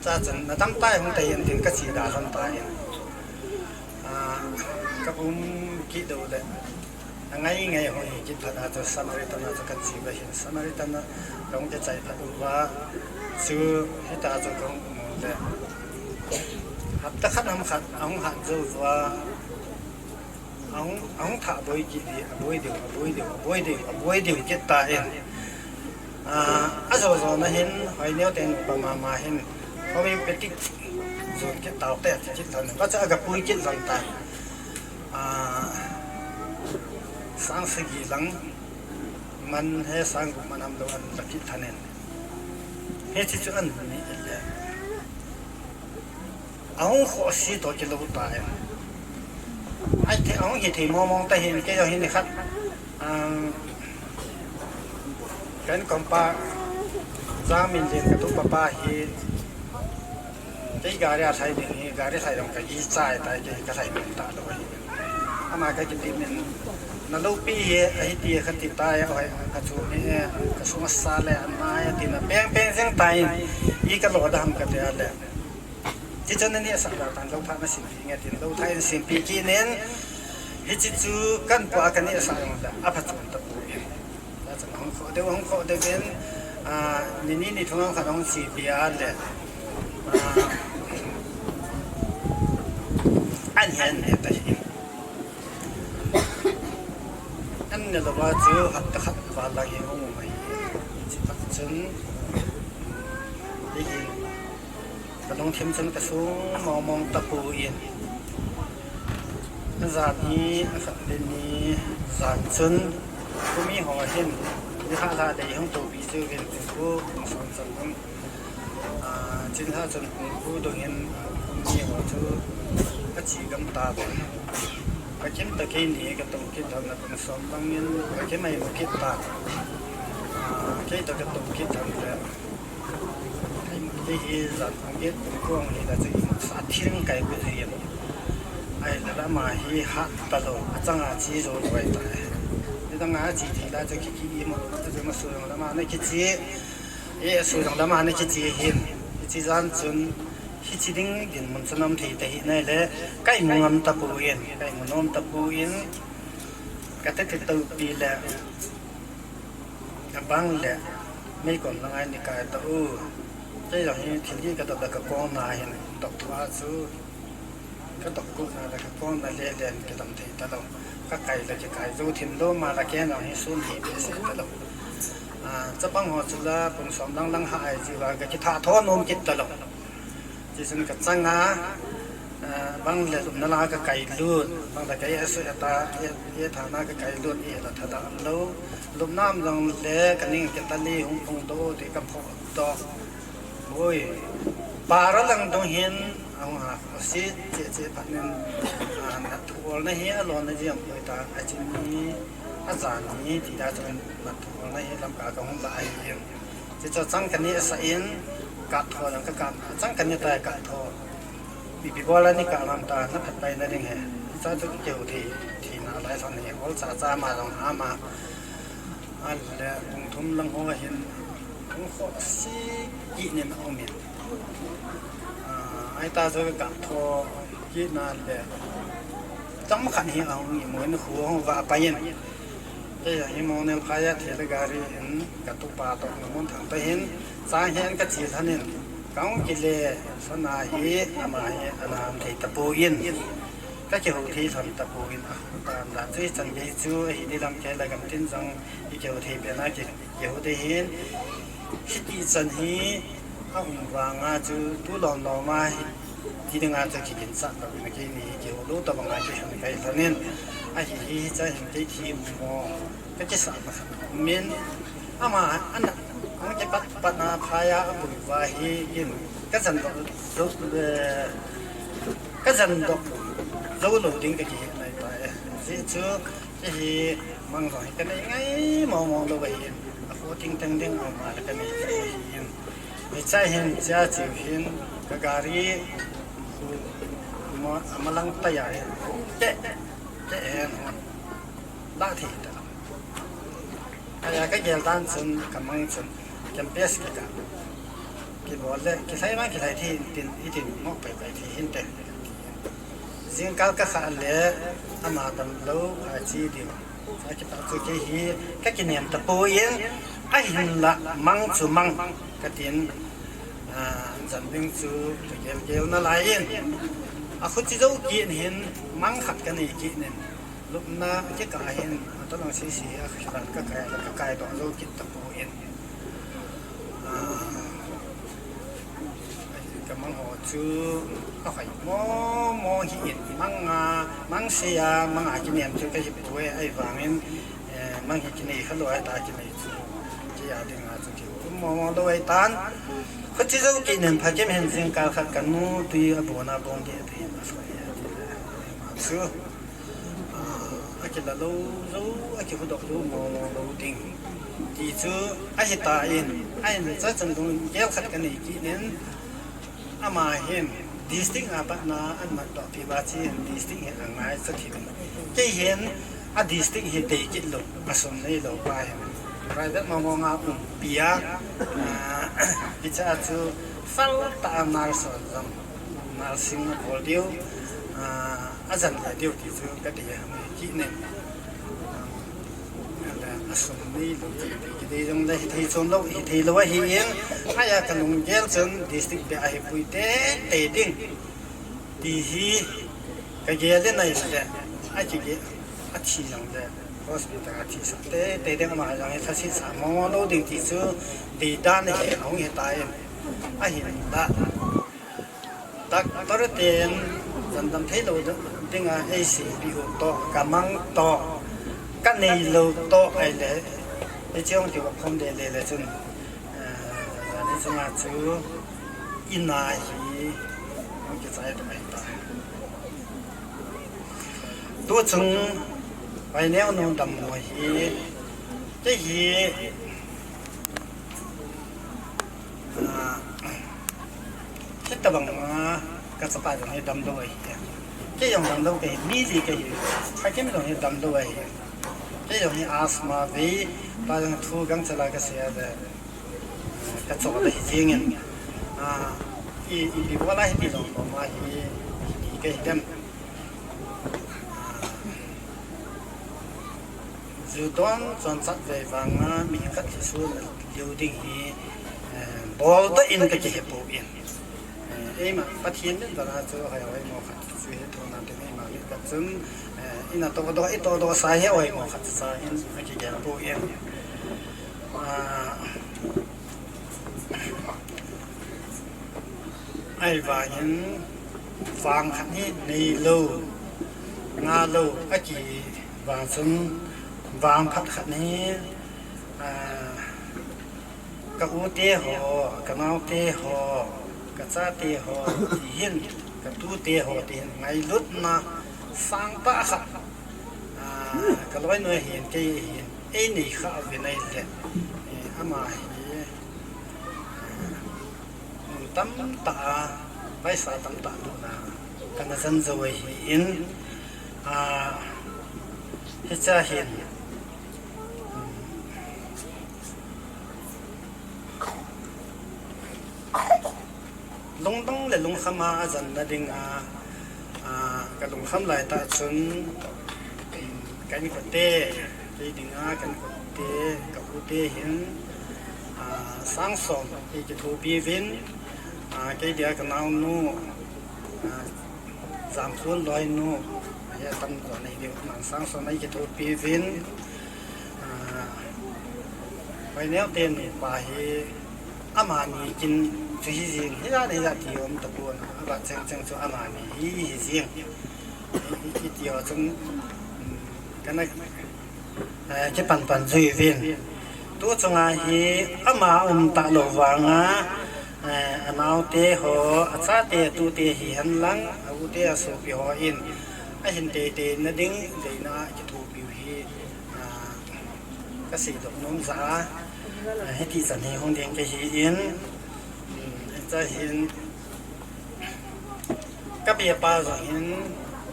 Chachun nadam tai, hung tai in tin kache da lhon tai. Kaum kit deu le, angai ngai hung hi kit phat a chu Samaritan a chu kache uva hin, Samaritan a kahung kichai phat uva chu hita chu kahung um le, hapta khat ham khat ahung hat jou uva, ahung, ahung thah boi kit di, aboi diu, aboi diu, aboi diu, aboi diu kit tan. Ajo jo na hin, hoi neo teng pa mama hin, homeopathic jon kit tau te, kit lhon, vacha aga pui kit lhon tan. Sang sagi lang man he, sang gup man ham lou an la kit lhon in. Hiche chu an ni le. Ahung khohse toh kilou tan. Ahung hithei mong mong ta hin, kei jong hin nikhat, ka inkompa Jangminlen katupa pa hi, kei gari a lhai ding hi, gari lhai jong kagih chai tai, kei kalhai ding talou ahi. Ama kakipeh in, naloupi hi ahiti kati tai, oi, kachu hi, kasung asa le anai tina peng peng jeng tan, i kalo da ham kati a le. Hichun nanehsah da tan, lou thah nasinpeh nge tin, lou thah in sinpeh kit in, hiche chu kainpo a kanehsah jong le aphachom tapoi. Chachun ahung khoh deu, ahung khoh deu in, ni ni ni thum ham khat ahung chepi a le, an hin ne tahi. An ne louva chu hapta khat val lang hi hung um ahi. Chutah chun, kalungthim chun kasung mong mong tapon. Ajan hi akhat le ni jan chun, khomi ho hin, nilhah lhah dei hung toupi chu hin, pung ko pung som chan hung Chin lha chun pung ko dong hin, khomi ho chu ache gam tauvin. Kakim ta kei ni katou kit tan le pung som lang in kakim aimu kit tan. Kei toh katou kit tan le, kei hi jan pung get pung ko hung hi la chu, sa thil kai bu thei em. Ahile ama hi hat talou, achanga che jou lou ahitai. Nidanga che thei la chu kiki imu, chu masu jong le ama nakiche, e, asu jong le ama nakiche hin. Hiche jan chun, hiche ding dinmun chu nom thei tahih nai le, kaimu ngam tapon, kaimu nom tapon, katete toupi le, abang le, meikon langa nei kai tau. Kei jong hi thil hi kadop le kakonna hin, dop thua chu, kadop kona le kakonna le len kidam thei talou. Kakai le kikai jou thim lou, ama le kei jong hi sun hi behseh talou. Chapang ho chu la pung som lang lang ha ai jiuva kakithah tho nom kit talou. Chuchun kachanga, bang le lupna la kakai lut, bang le kai asu eta, e, e thana kakai lut, e la thadah lou. Lupna um jong le kaning kitali hung phongdoh ti kaphohdoh. Oi, para lang dong hin, ahung ha khohse cheh cheh phat in, nathu olna hi alona jeng poi ta, achen hi, ajan hi, ti da chun nathu olna hi lamkai kahung lah ahi in. Chuchu chang kanehsah in, kap tho jong kakap, chang kaneh tai kap tho. Ipi bol a nei kap ham ta, naphatpaina ding hi. Hicha chu kihou thei, theina lai lhon hi, olcha cha ma jong ama. Ahile pung thum lang ho hin, hung khohse kit in aumin. Ahita chu kakap tho kit na le, chomkhat hi ahung imu in, khu ahung vah pai in. Kei jong hi Mongnel phai a thela gari in katupa toh Ngamunthang toh hin, chang hin kache lhon in, kahung kile lhon a hi, ama hi ana um thei tapon, kakihou thei lhon tapon, ahitan dan chu hichan gei chu ahi di lam, kei le gamtin jong ikihou thei pena ki, kihou thei hin, hiti chan hi aum vanga chu tu lom lom a hi, ti dinga chu kiginchat louvin, keini hi kihou lou tobanga kihon kai lhon in, ahi hi hicha hin kei themmo kakisah masat umin, Ama ana, ama kipat pat na phaya abui va hi in ka jan dok zo, eh, ka jan dok zo lo ding ka kihe nai ta e. Ji chu, hiche hi mang jong hi ka nei ngai mo mo lo ahi in. A khu ting teng ding ama le ka nei ta ahi in. Hiche hin, chia chiu hin, ka gari, khu, ma, ama lang ta ya hin. Te, te en hon. La thi ta. Aya ka gel dan chun, ka mang chun, campus kikah. Kibol le, kilhai vang kilhai thei in tin, itin mok pai pai thei hinte. Jingkal ka khah le, ama damlou a che ding. Akipah chu kei hi, ka kinem tapoi in, ahinla mang chu mang, ka tin, ah, jan ding chu, ka gel gel nalai in. A khu chi jou kit hin, mang khat ka nei kit in. Lupna kikah hin, a tolong sisi a khat ka kai, ka kai doh jou kit tapoi in. Ah, ka mang ho chu, a khai mo, mo hi in, mang a, mang se a, mang a kinem chu ka hi poi, ahivangin, eh, mang hi kinei kha lou ahi ta kinei chu, kei a ding a chu ki mo, mo lou ahi tan. Khu chi jou kinem pha kim hin jingkal khat ka nu tui a bon a bong de, tui a soi a, chu. Ah, akila lou jou, akihudoh lou mo mo lou ding. Ti chu ahi ta in, ahin cha chan dung gel khat ka nei kit in, ama hin district a pat na an mat doh pi ba chi hin district hin angai cha thim. Kei hin a district hi dei kit lou, a sum nei lou pa hin. Private mo mo nga um pi a, ah, kicha chu fal ta a nurse jong. Nurse a bol diu, ah, a jan le diu ti chu ka ti a, mi kinem. Ah, a sum nei lou ti, ti, ti jong le hithei chom lou, hithei lou ahi in, aya ka lunggel chun district beh a hi pui tei tei ding. Ti hi ka gel in ahile, a kigel, a thi jong le, hospital a thi sah tei tei ding ama jong hi thase sah mo mo lou ding ti chu, dei dan hi ahung hi ta in, ahinla. Doctor ten jan dam thei lou dinga ei seipi u toh, ka mang toh, ka nei lou toh ahile, hiche hung kiva khom le le le chun, eh, jani chunga chu in a hi hung kichai toh ahi ta. Tu chung Vaineo nu dammo hi, kei hi, ah, hitabang a ka chapa jong hi damlou ahi. Kei jong damlou kahi, mi li kahi, Hakim jong hi damlou ahi. Kei jong hi asthma vei, pa jong thu gangchela ka sei a le, ka chol ahi jeng in. Ah, i, ipi bola hiti jong lom a hi, hiti kahi dem. Ju don chon chat ve vang a mi khat hi sun liu ding hi, eh, bol ta in ka kihe poi. Eh, eima Pathen min bana chu hoi hoi mo khat chu hi thona ding eima mi khat chun, eh, ina to do, i to do sa hi hoi mo khat sa in ka kigel poi. Ah, Ahivangin vang khat hi neilou, ngalou, akivang chun vang phat khat hi, ah, ka u te ho, ka nao te ho, ka cha te ho, ti hin, ka tu te ho, ti hin, ngailutna sangtah khat, ah, ka loinu hin, kei hin, ei nei kha uvin ahile, eh, ama hi, mun tamtah a, paisa tamtah lutna, kana jan jou ahin, ah, hiche hin, lungdong le lungkham a, ajanna dinga, ah, ka lungkham lai tah chun, ka inkote, kei dinga, ka inkote, ka u te hin, ah, sang som, ei kithopi uvin, ah, kei dia ka naonu, ah, Jamkhun loinu, ah, hi atam jo nei diu, man sang som ei kithopi uvin, ah, Vaineo te nupa hi, amani kin chu hi jing, hi ja nei ja ti um tapon, aba cheng cheng chu amani hi, hi jing. I, i, i ti ho chun, um, kana, eh, kipan pan jui uvin. Tu chunga hi ama um talou vanga, eh, anaote ho, achate, atute hihen lang, a-ute asopi hon ahin teitei nading deina kithopiu hi, ah, kaseidoh nom jeh a, ah, hiti chan hi hung ding kahin, um, achahin, Kabepa jong hin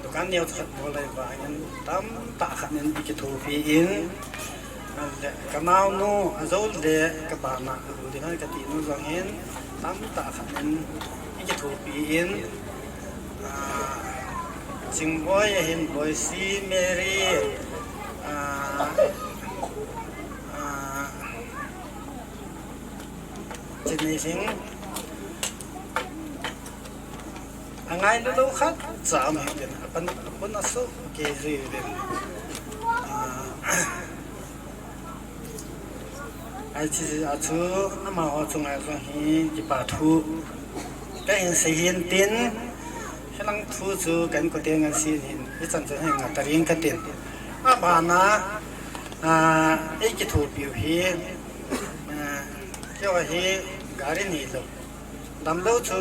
dukan neo khat bol lai vangin tamtah khat in eikithopi in, le kanaonu ajou le kabana alu ding kati nu jong hin tamtah khat in eikithopi in, ah, Chingboi ahin Boisi, Mary, ah, ah, Chinei Sing. Angailulou khat cha um hih in, apan, apun asu kei jui in. Ah, hiche a chu amaho chunga jong hi kipa thu kahin sei hin tin, hilang thu chu kahin kote ngan sin hin, hichan chu hin ngah ta ring katin. Abana, ah, eikithopiu hi, ah, keiho hi gari neilou. Damlou chu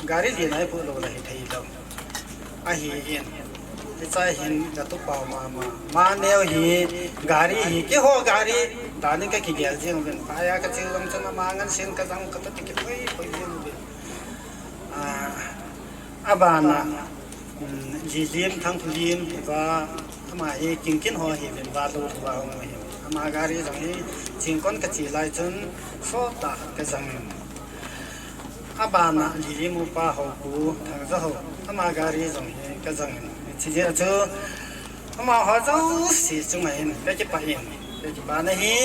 gari lien a eipuh lou le hithei lou. Ahin, hiche hin katupa mama. Ama neo hi gari hi, keiho gari dan in kakigel jing uvin. Phai a kache jong chun ama ngan sin kajang kata ti kipoi poi jing uvin. Ah, abana, um, Lilim, Thangthulim, hiva, ama hi Kingkin ho hi vin va lou va hung hi. Ama gari jong hi Chingkon kache lai chun sot tah kajang in. Abana Lilim upa ho Pu Thangjaho, ama gari jong hi kajang in. Hiche jeh a chu amaho jouse chunga hin kakipah in, kakipana hi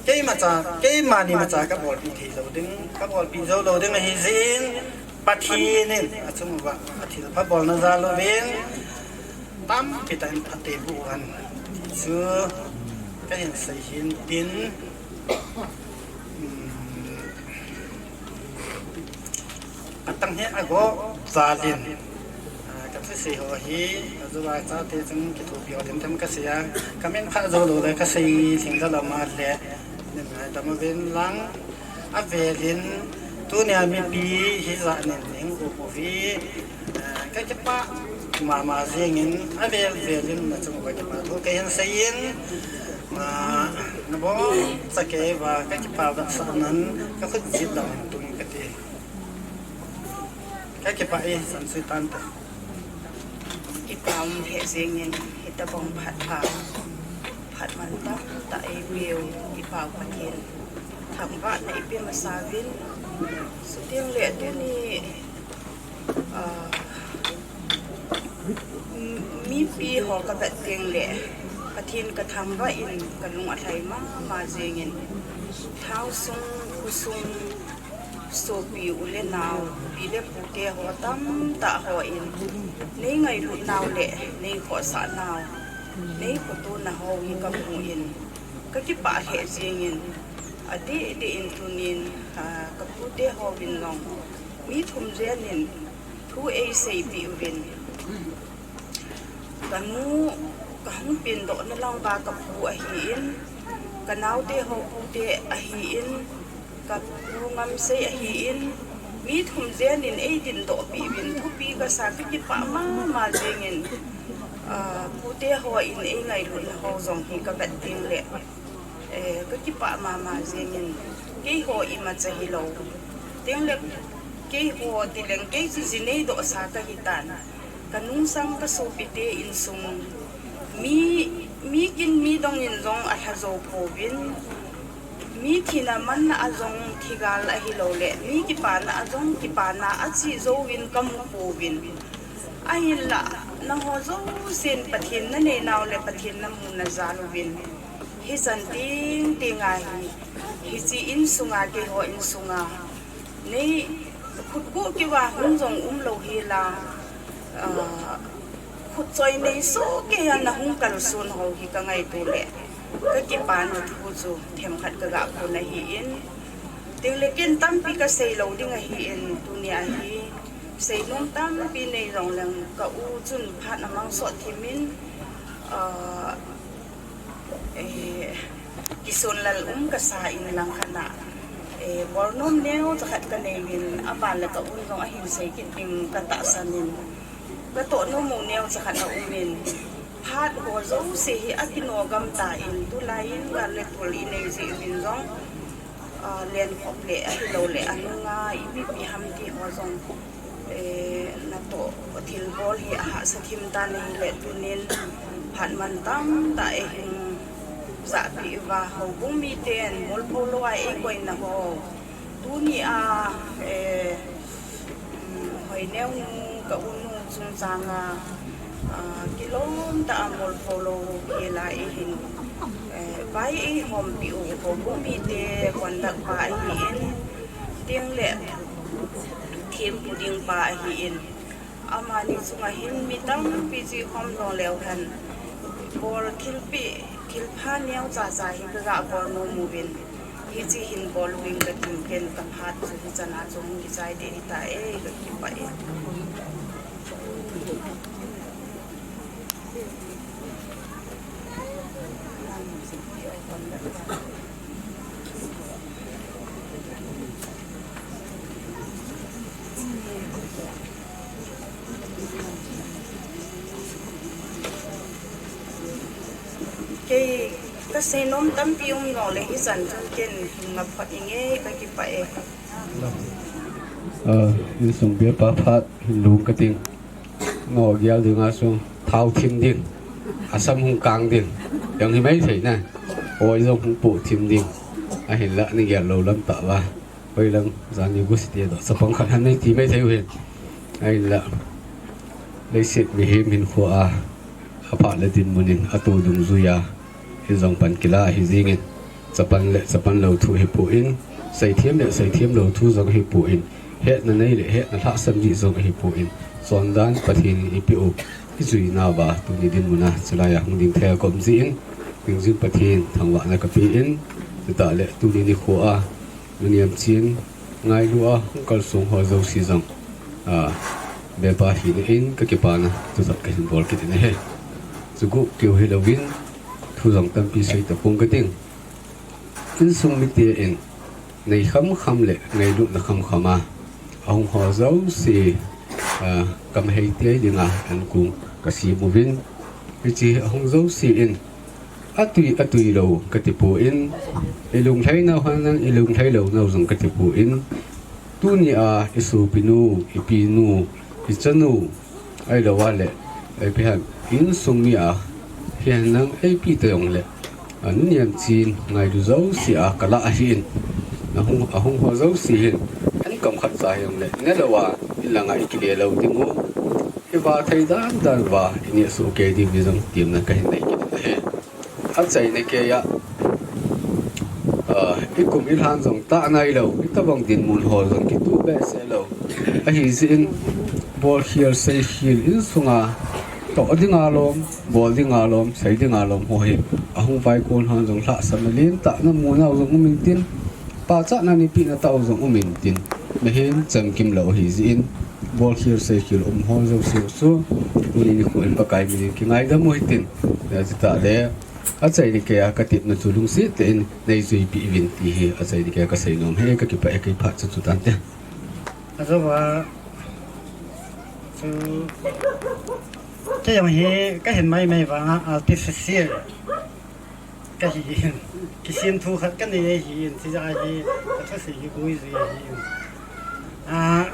keima cha, keimani macha kabolpi thei lou ding, kabolpi jou lou ding ahi jeh in, Pathen in achung uva athilpha bolna jal uvin, tampi tah in phatthei boh uhen ti chu kahin sei hin tin, um, atang hi ago val in, ah, kathusei ho hi, ajou a chate chun kithopi ho din tam kasei a, kamin pha jou lou le kasei lhing da lama le, nin ngai tam uvin lang, avel in, tunia mipi hijat nin ning upovi, ah, kakipah mama jing in, avel vel in nachung uva kipa thu kahin sei in, ah, nabonchauva kakipah vetsahnan kakhut jit dan in tung kati. Kakipah e, san sui tante. Kipa um lheh jeng in, hitobang phat pha, phat mantam tah eipeu, i Pau Pathen thangvahna ipe masa uvin. Chuteng le tuni, ah, mipi ho kavet teng le Pathen kathangvah in kalung alhai mama jeng in, lhang sung, khosung, sopi u le nao, pi le pu te ho tamtah hon, nei ngailut nau le nei khohsah nau, nei khotona ho hi kamu in, kakipah lheh jeng in, adeh deh in tunin, ah, kapu te hovin jong, mi thum jen in thu eiseipeh uvin. Kanu, kahung pendohna lang uva kapu ahin, kanaote ho pu te ahin, kapu Ngamsei ahin, mi thum jen in eidindoh peh uvin, thupi kasa, kakipah mama jeng in, ah, pu te hon eingailutna ho jong hi kavet teng le, eh, kakipah mama jeng in, keiho imacha hilou. Teng le keiho tileng kei chu ji neidoh sa kahitan. Kanungsang kasopi te insung, mi, mi kin mi dong in jong alha jou pouvin, mi thina manna a jong thigal ahilou le, mi kipana a jong kipana a chih jouvin kamu pouvin. Ahinlah, nangho jousen Pathen nanei nau le Pathen namu najal uvin. Hichan teng teng ahi, hiche insunga, keiho insunga, nei khut guh keuva hung jong umlou hila, ah, khut choi nei soh keiya nahung kalson ho hi kangaito le, kakipana thu chu themkhat kaga phon ahin, teng le ken tampi kaseilou ding ahin, tunia hi seinom tampi nei jongleng ka u chun phat amang sot thimin, ah, eh, Sonlal um kasa in langkhat na, eh, bolnom neocha khat kanei in, aban le ka un jong ahin sei kit ding katahsan in, katoh nom u neocha khat na um in, phat ho jouse hi akino gam tan, tulai in gal le tol inei jeh uvin jong, ah, lenkhop le ahilou le anunga ipi ipi ham ti ho jong, eh, natoh thilbol hi ahahsa thim tan ahile tunin phat mantam tah a eihung jahpeh uva houbung miten molpho lou a eikoina ho. Tuni a, eh, um, Hoineo nu ka unu chungchang a, ah, kilom tah a molpho lou hi la eihin, eh, vai eihompi u houbung mite conduct pa ahin, tin le thempu ding pa ahin, amani chunga hin mi tampi chu khom lou leu hen, bol thilpeh, thilpha neocha cha hi kaga bol nom uvin, hiche hin bol uvin katin ken kaphat chu hichan a chu hung kichai ding ahitai, kakipah e. Kei kasei nom tampi um jongle hichan chun ken hin ngaphot inge, kakipah e. Ah, insung bepa phat hin lhung kating. Ngo gel dinga chu thao thim ding, asam hung kang ding, jong hi mai thei na. Oi jong hung po thim ding. Ahinla ni gel lou lam tah va. Hoilang jani gu site do chapang khat han nei ti mai thei u hin. Ahinla leiset mihem hinkho a, aphat le dinmun in ato dungjuia, hijong pan kila ahi jingin, chapan le chapan lou thu hipon, seithem le seithem lou thu jong hipon, hetna nei le hetna lhahsam jeh jong hipon, chondan Pathen in eipeh u ijuinauva tuni dinmun a chulai a hung ding thei a ka um jeh in, dingjin Pathen thangvahna kapen, chutah le tuni nikho a, nuniam chin, ngailu a hung kalsong ho jouse jong, a, bepa hina in kakipana thuchap kahin bol kit in ahi. Chuguh keu hilouvin, thu jong tampi sei tapong kating. Insung mite in, nei khamkham le ngailutna khamkham a, ahung ho jouse, a, kamhei tei dinga ankung kasem uvin, hiche ahung jouse in, atui, atui lou katipon, ilunglhai nau henlang, ilunglhai lou nau jong katipon, tuni a isopinu, ipinu, ichanu, ahilouva le, ipi ham, insung mi a, hihenlang ipi ta jongle, a, nuniam chin, ngailu jouse a kalah ahin, ahung, ahung ho jouse hin, ankam khat cha hijongle, nelouva, inlanga ikile lou dingu, iva thei dandan uva, ineh soh kei diu hi jong temna kahin nei kit ahi. Achaina keiya, a, ikum ilhan jong tah nailou, itobang dinmun ho jong kituh behseh lou. Ahijeh in, bolkhel seikhel insunga, toh dinga lom, bol dinga lom, sei dinga lom ho hi, ahung vaikon hon jong lhahsamna lentah namu nau jong um intin, pachatna neipeh na tah u jong um intin, mihem chamkim lou ahijeh in, bolkhel seikhel um ho jouse chu, tuni nikho in Pakai min in kingaidam u hitin, chutah le, achaina keiya katepna chu lungset tah in neijuipeh uvin ti hi achaina keiya kasei nom ahi, kakipah e, kei phat chu chutante. Ajouva chu, kei jong hi kahin maimai vanga artificial kahi in, kisemthu khat kanei ahin, chujeh a hi kathusei hi boijui ahin. A,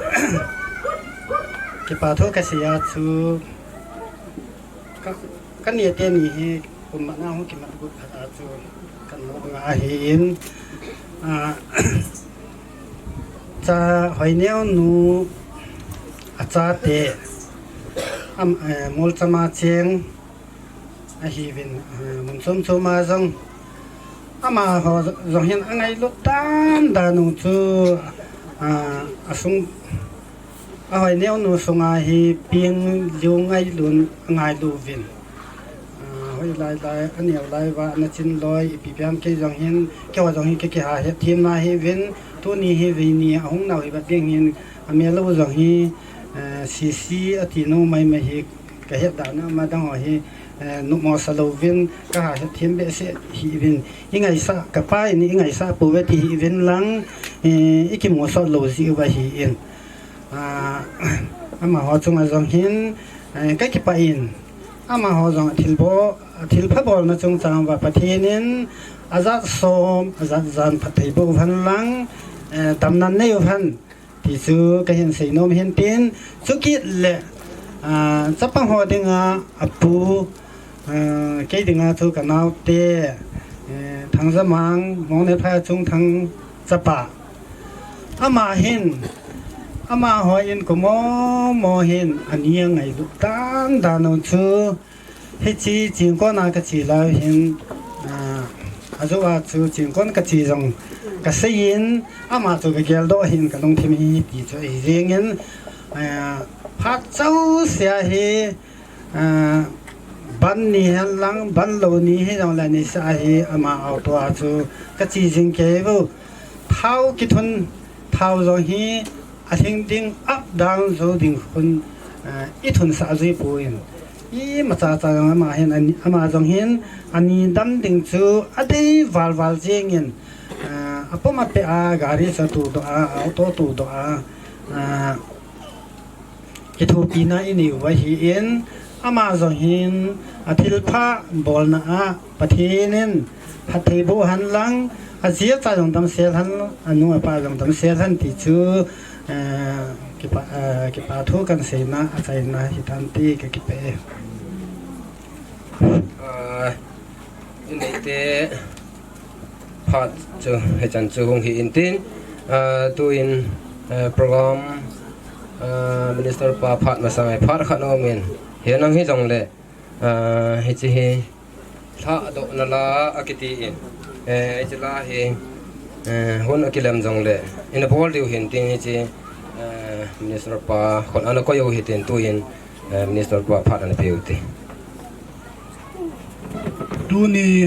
kipathu kasei a chu, ka, kaneh teni hi kum matna hung kimat got khat a chu kanu nga ahin, a, cha Hoineo nu achate, am, eh, Molcham a cheng ahiuvin, eh, mun chom chom a jong amaho jong hin angailut dan dan u chu, a, asung, a Hoineo nu sunga hi peng lou ngailun angailu uvin. A, hoilai lai, aneo lai uva, ana chin loi, ipi ipi ham kei jong hin, keiho jong hin kei kiha hetthemna ahiuvin, tuni hi veini ahung nau hi vat ding hin, amel u jong hi, eh, C C atinu maimai hi, kahet dan a, ama dang ho hi, Eh, numo sa louvin, ka ha thim behseh hih uvin, i ngaisah, ka pa in i ngaisah pouve ti hih uvin lang, eh, i kimu sot lou jeh uva ahi in. Ah, amaho chunga jong hin, eh, ka kipah in, amaho jong thil bo, thil pha bolna chungchang uva Pathen in ajat som, ajat jan phatthei boh uhen lang, eh, damna nei uhen. Ti chu ka hin seinom hin tin, chukit le, ah, chapang ho dinga, apu, ah, kei dinga chu ka naote, eh, Thangjamang, Mongnephai Chungthang chapa. Ama hin, amaho in komo mo hin, ani angailut dan dan u chu, Hiche Chingkon a ka che lai u hin, ah, ajou a chu Chingkon ka che jong ka sei in, ama chu ka geldoh ahin ka lungthim hi ti chu ahi jeng in, ah, phat chausia hi, ah, ban ni hen lang, ban lou ni hi jong le ni sa hi ama auto a chu ka che jing kei u. Thao kithun, thao jong hi, a hing ding, up down jou ding khun, ah, i thunsah jui poi. Imacha cha jong ama hin, ani, ama jong hin, ani dam ding chu a dei val val jeng in, ah, apom a pe a, gari sa tu doh a, auto tu doh a, ah, kithopina i nei u ahi in, ama jong hin, a thilpha bolna a, Pathen in phatthei boh hen lang, a ji a cha jong damsel hen, a nu a pa jong damsel hen ti chu, eh, kipa, eh, kipa thu kan seina, a chaina hi tan ti ka kipah e. Ah, i neite phat chu, hichan chu hung hi in tin, ah, tuin, eh, program, ah, Minister pa phat masa ngai phat khat na um in, hi nang hi jong le, ah, hiche hi, Lhadohna la akiti in, eh, hiche la hi, eh, hun akilem jong le, ina bol diu hin tin hiche, eh, Minister pa khut ana koi u hitin tuin, eh, Minister pa phat ana pe u hite. Tuni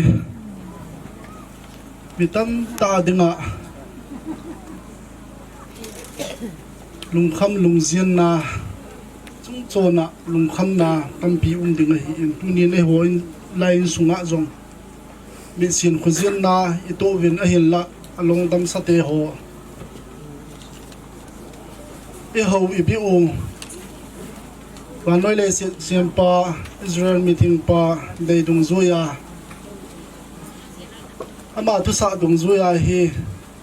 mi tamtah dinga lungkham lungjinna, chungchona lungkhamna tampi um ding ahi in, tuni nei ho in lai in sunga jong mitsin khojinna i toh uvin ahinla, along damsa te ho i hou i biu, vannoi leiset sempa, Israel mithengpa dei dungjuia, ama thusah dungjuia hi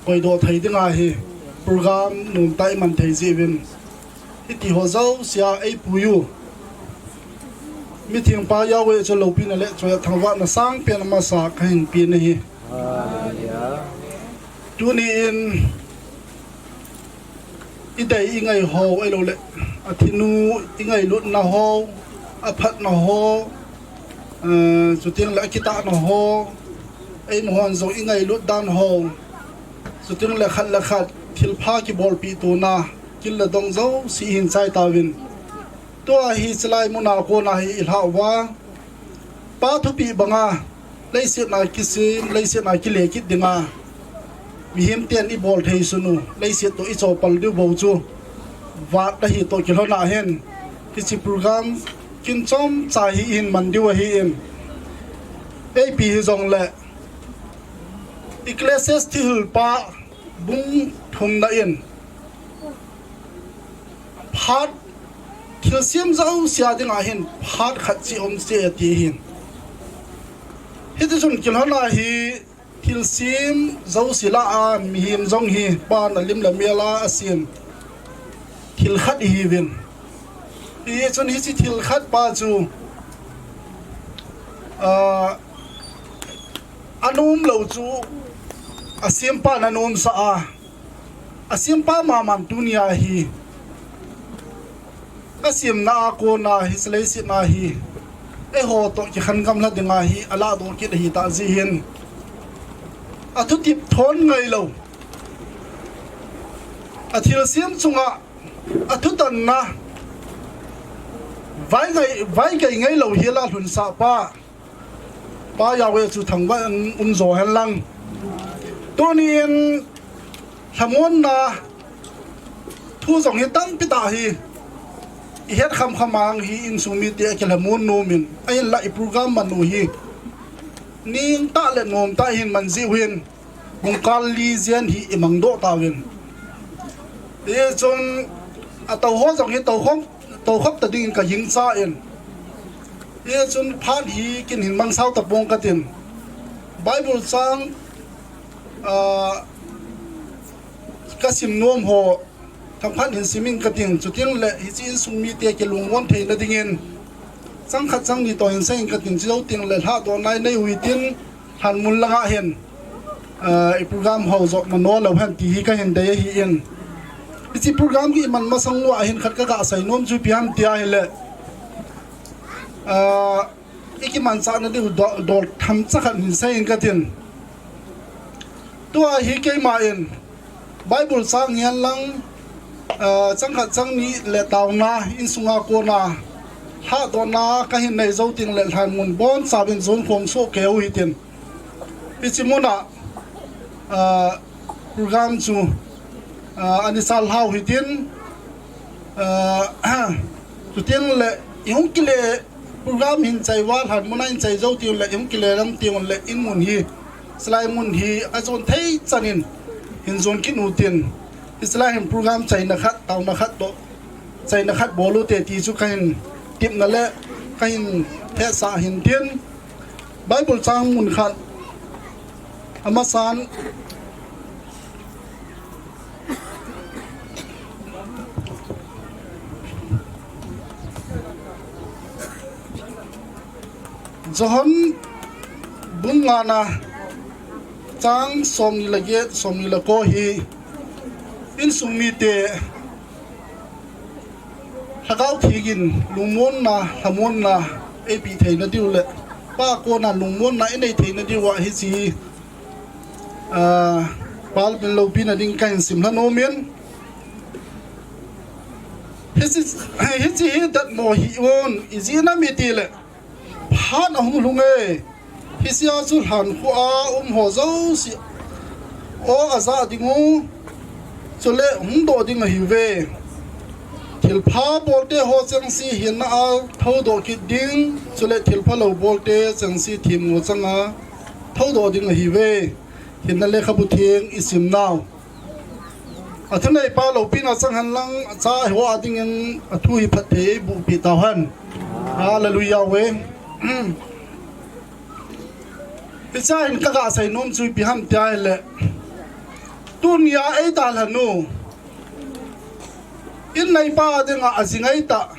koidoh thei dinga hi program nomtah i man thei jeh uvin, hiti ho jousea ei pui u mithengpa Yahweh chu loupina le choi-at thangvahna sangpen amasa kahin pe ahi. Tuni in i dei i ngai ho, ahilou le, a thinu i ngailutna ho, a phatna ho, eh, chuteng le a kitahna ho, eima hon jong i ngailut dan ho, chuteng le khat le khat thilpha kibolpi tona, kil le dong jouse i hin chai tauvin. Tua hi chilai muna kona hi i lhah uva, Pa thupeh banga, leiset a kisem, leiset a kile kit dinga, mihem ten i bol thei sun u, leiset toh i chopal diu bou chu, vat ahi toh kilhon a hin, hiche program kin chomcha hi i hin man diu ahi in, eipi hi jong le, Ecclesiastes thilpa bung thumna in, phat thilsem jousea dinga hin phat khat cheh um cheh ati ahin. Hiti chun kilhon a hi thilsem jouse lah a mihem jong hi pan a lim le mel a asem thil khat ihiuvin. Hichun hiche thil khat pa chu, ah, anom lou chu asempa in anomsah a, asempa maman tunia hi, asemna a kona hiche leiset a hi, eiho toh kikhen gamla dinga hi alahdoh kit ahitah jeh hin, athutep thon ngailou, athilsem chunga athutanna, vai ngai, vai ngai ngailou hi la lhunsah pa, Pa Yahweh chu thangvah in um jo hen lang. Tuni in lhamonna thu jong hi tampi tah hi, ihet khamkham a hi insung mite akilhamon nomin, ahinla i program man u hi ningtah le nomtah hin man jeh uvin, pungkal li jen hi imangdoh tauvin. Hichun atouho jong hi toukhom, toukhom ta dingin kagingchan. Hichun phat hi kin hin mangsao tapong katin. Bible chang, ah, kasim nom ho themkhat hin simin katin, chutengle hiche insung mite kilungmon theina dingin chang khat chang ni toh hin seiyin katin, chujou tengle lhadohna inei u hitin, lhanmun langa hin, ah, i program ho jotna nolou hen ti hi kahin dei ahin. Hiche program kiman masang uva hin khat kaga seinom chu ipi ham tia ahile, ah, ikimanchahna diu dol, dol themcha khat hin seiyin katin. Tua hi keiman Bible chang hihen lang, ah, chang khat chang ni le taona, insunga kona lhadohna kahin nei jou tengle lhanmun bonchauvin jon khom soh kei u hitin. Hiche muna, ah, program chu, ah, ani sal hau hitin, ah, chutengle ihung kile, program hin chai uva lhanmuna hin chai jou tengle ihung kile lang tengle inmun hi, chulai mun hi ajon thei chanin hin jon kit utin. Hichelai hin program chaina khat, taona khat toh chaina khat bol ute ti chu kahin tipna le kahin hetsah ahin tin. Bible chang mun khat, amasan John bung ngana chang somni le get, somni le ko hi insung mite Lhagao Thengin lungmonna, lhamonna eipeh theina diu le Pa kona lungmonna inei theina diuva hiche, ah, palpin loupina ding kahin simlha nomin. Hiche, hiche hi datmo hih un, ijeh inem itile phat ahung lhung e. Hichea chu lhankhuh a umho jouse aw ajah dingu, chule hungdoh ding ahiuve. Thilpha bolte ho chengse hinna a thoudoh kit ding, chule thilphalou bolte chengse themmo changa thoudoh ding ahiuve. Hinna lekhabu theng isimnau. Athuneipa loupina chang hen lang, achaho a dingin athu hi phatthei eibohpeh tauhen. Hallelujah ve. Hichea hin kaga seinom chu ipi ham tia ahile, tunia eidalhanu, inneipa dinga ajing aitah,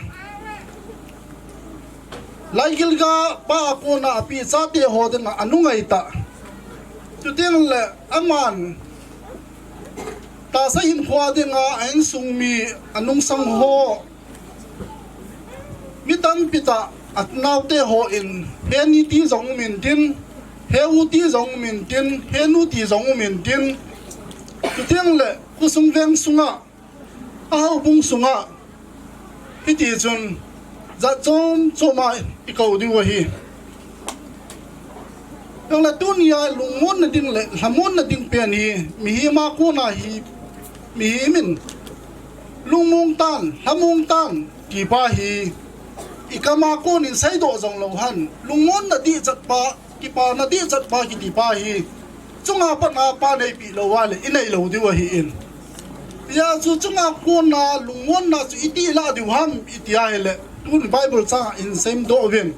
laigilga pa a kona apeh chate ho dinga anung aitah, chutengle aman tahsa hinkhoa dinga a insung mi, anungsang ho, mi tampi tah, anaote hon he ni ti jong umin tin, he u ti jong umin tin, he nu ti jong umin tin, chutengle khosung veng sunga, ahoubung sunga, hitichun jat chom choma ikou diu ahi. Jongle tunia lungmonna ding le lhamonna ding pen hi mihem a kona hi, mihem in lungmong tan, lhamong tan tipa hi ikam a konin seidoh jong louhen, lungmonna dihchat pa, kipana dihchat pa kitipa hi chunga patna pan eipeh lou uva le inei lou diu ahin. Hijeh chun chunga kona lungmonna chu iti lah diu ham iti ahile, tun Bible changa hin seidoh uvin.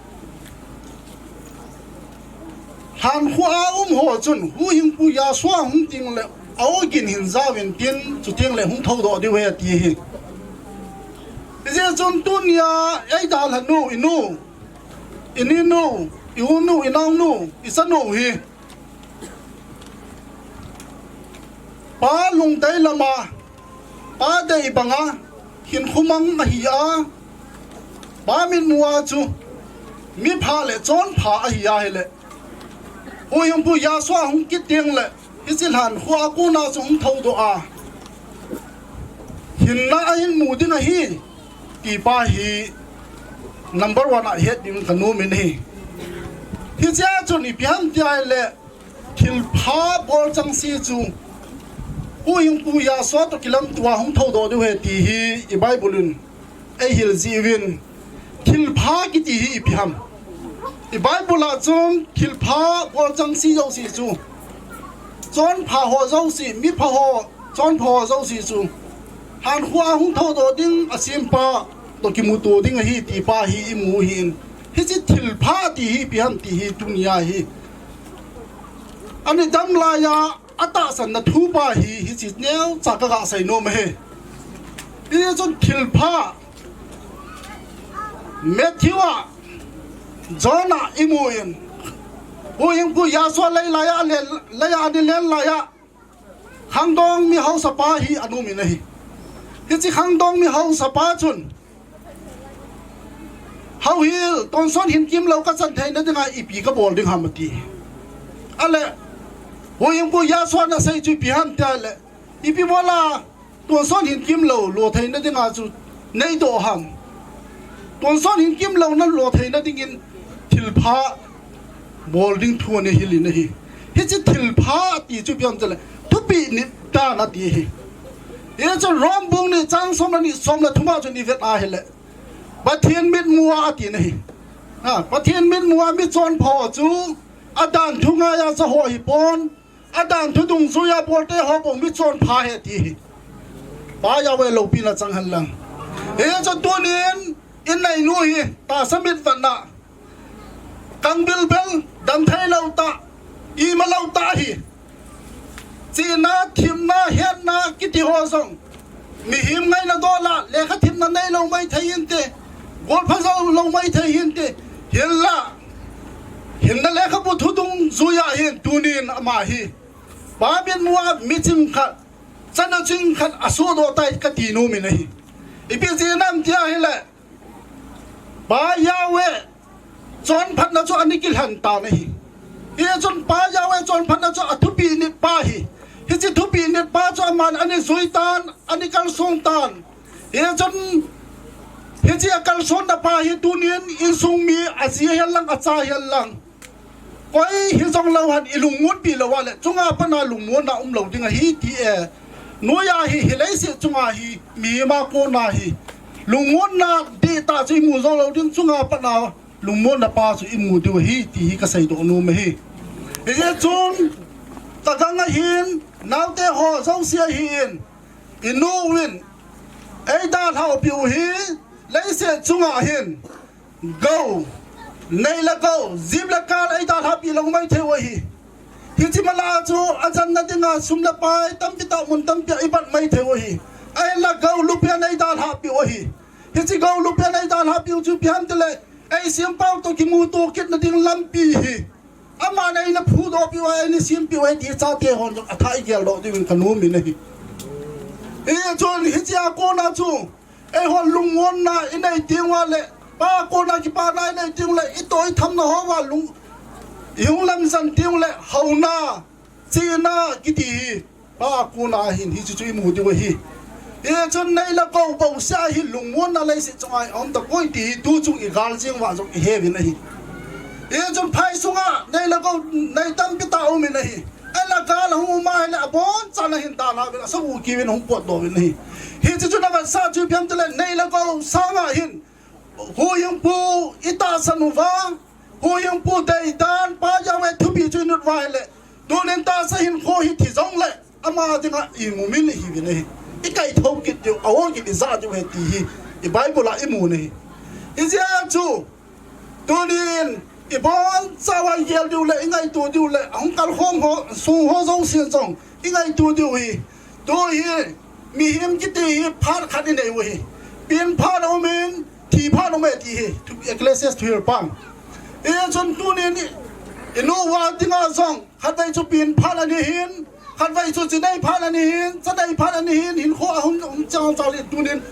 Lhankhuh a umho chun huhhingpu Joshua hung tengle a-ogin hin jaovin tin, chutengle hung thoudoh diu ahi ati ahi. Hijeh chun tunia eidalhanu, inu, ininu, i-unu, inaonu, ichanu hi pa lungdei lama, pa dei banga hinkho mang ahi a, pa mitmua chu mipha le chonpha ahi ahile, huhhingpu Joshua hung kit tengle hiche lhankhuh a kona chu hung thoudoh a, hinna ahin mu ding ahi tipa hi number one a het ding kanomin ahi. Hichea chun ipi ham tia ahile, thilpha bol chengse chu huhhingpu Joshua toh kilamtoa hung thoudoh diu ahi ti hi i Bible in eihil jiuvin, thilpha kiti hi ipi ham? I Bible a chun thilpha bolchang si jouse chu, chonpha ho jouse, mipha ho, chonpha ho jouse chu, hankhuh a hung thoudoh ding, asempa toh kimuto ding ahi ti pa hi imu ahin. Hiche thilpha ti hi ipi ham ti hi tunia hi, ani dang laiya atahsanna thu pa hi, hiche neocha kaga seinom ahi. Hichun thilpha Matthew a, John a imun, Huhhingpu Yahshua lei laiya, lei, leiya ana len laiya, khangdong mi haosapa hi ana umin ahi. Hiche khangdong mi haosapa chun, Houhil, tonsot hinkimlou kachan theina dinga ipi kabol ding ham ati. Ale, Huhhingpu Yahshuan asei chu ipi ham tia le, ipi bola tonsot hinkimlou lo theina dinga chu neidoh ham? Tonsot hinkimlou nalo theina dingin thilpha bol ding thu ana hilin ahi. Hiche thilpha ati chu ipi ham tile, thupeh nit dan ati ahi. Hichu Rom bung ni chang som le ni, som le thum a chun ivet a ahile, Pathen mitmua atina ahi. Ha, Pathen mitmua michonpha ho chu adan thu ngaiya jaho ahipon, adan thu dungjuiya bolte ho bou michonpha ahi ati ahi. Pa Yahweh loupina chang henlang. Hichu tunin inneinu hi tahsa mitvetna, kangbilbel, damtheilou tah, imalou tah ahi. Chihna, themna, hetna kiti ho jong, mihem ngaina dola lekha themna neilou maithei inte, golpha joulou maithei inte. Hinla, hinna lekhabu thu dungjuiya hin tunin ama hi Pa mitmua miching khat, chana ching khat asohdoh tai kati nomin ahi. Ipi jeh ham tia ahile, Pa Yahweh chonphatna chu ana kilhen tan ahi. Hichun Pa Yahweh chonphatna chu athupeh nit pa ahi. Hiche thupeh nit pa chu aman ana jui tan, ana kalsong tan. Hichun hiche akalsonna pa hi tunin insung mi aji henlang, acha henlang, koi hijongleu hen ilungmonpi lou a le chunga patna lungmonna umlou ding ahi ti e. Noiya hi, hi leiset chunga hi, mihem a kona hi lungmonna dihtah chu imu jou lou ding, chunga patna lungmonna pa chu imu diu ahi ti hi kaseidoh nom ahi. Hijeh chun, tagang ahin, naote ho jouse ahin, inuvin eidalhah piu hi, leiset chunga hin gou, nei le gou, jep le kal eidalhah pi lou maithei u ahi. Hiche mala chu ajanna dinga sum le pai tampi tah mun tampi a ibat maithei u ahi. Ahinla gou lupen eidalhah piu ahi. Hiche gou lupen eidalhah piu chu ipi ham tile, eisempau toh kimuto kitna ding lampi hi aman eina phudoh piu ahi, eina sempiu ahi ti chate hon jong athah igeldoh diuvin kanomin ahi. Hichun hiche a kona chu, eihon lungmonna inei teng uva le, Pa kona kipana inei teng ule, itoh ithamna hoa lung, ihung lamjan teng ule, houna, chihna kiti hi Pa kona hin hiche chu imu diu ahi. Hichun nei le gou bouseh a hi lungmonna leiset chunga aum tapoi ti hi tuchung igal jeng uva jong iheuvin ahi. Hichun phai sunga nei le gou, nei tampi tah aumin ahi. Ahinla gal ahung um ahile abonchan ahin dalhah uvin, asagu kiuvin ahung potdoh uvin ahi. Hiche chu navetsah chu ipi ham tile, nei le gou sanga hin Huhhingpu itahsan uva, Huhhingpu deidan, Pa Yahweh thupeh chu inut uva ahile, tunin tahsa hinkho hi thi jongle ama dinga imumin ihiuvin ahi. Ikaithou kit diu, a-o kit ijah diu ahi ti hi i Bible a imun ahi. Hijeh a chu, tunin ibonchauva igel diu le, ingaito diu le, ahung kalkhom ho, sung ho jousen jong ingaito diu ahi. Tu hi, mihem kiti hi phat khat inei u ahi. Pen phat aumin, thi phat aume ti hi, Ecclesiastes twelve pan. Hichun tunin i, inu uva dinga jong, khatvei chu pen phat ana hin, khatvei chu chinei phat ana hin, chanei phat ana hin, hinkho ahung um chang chang le tunin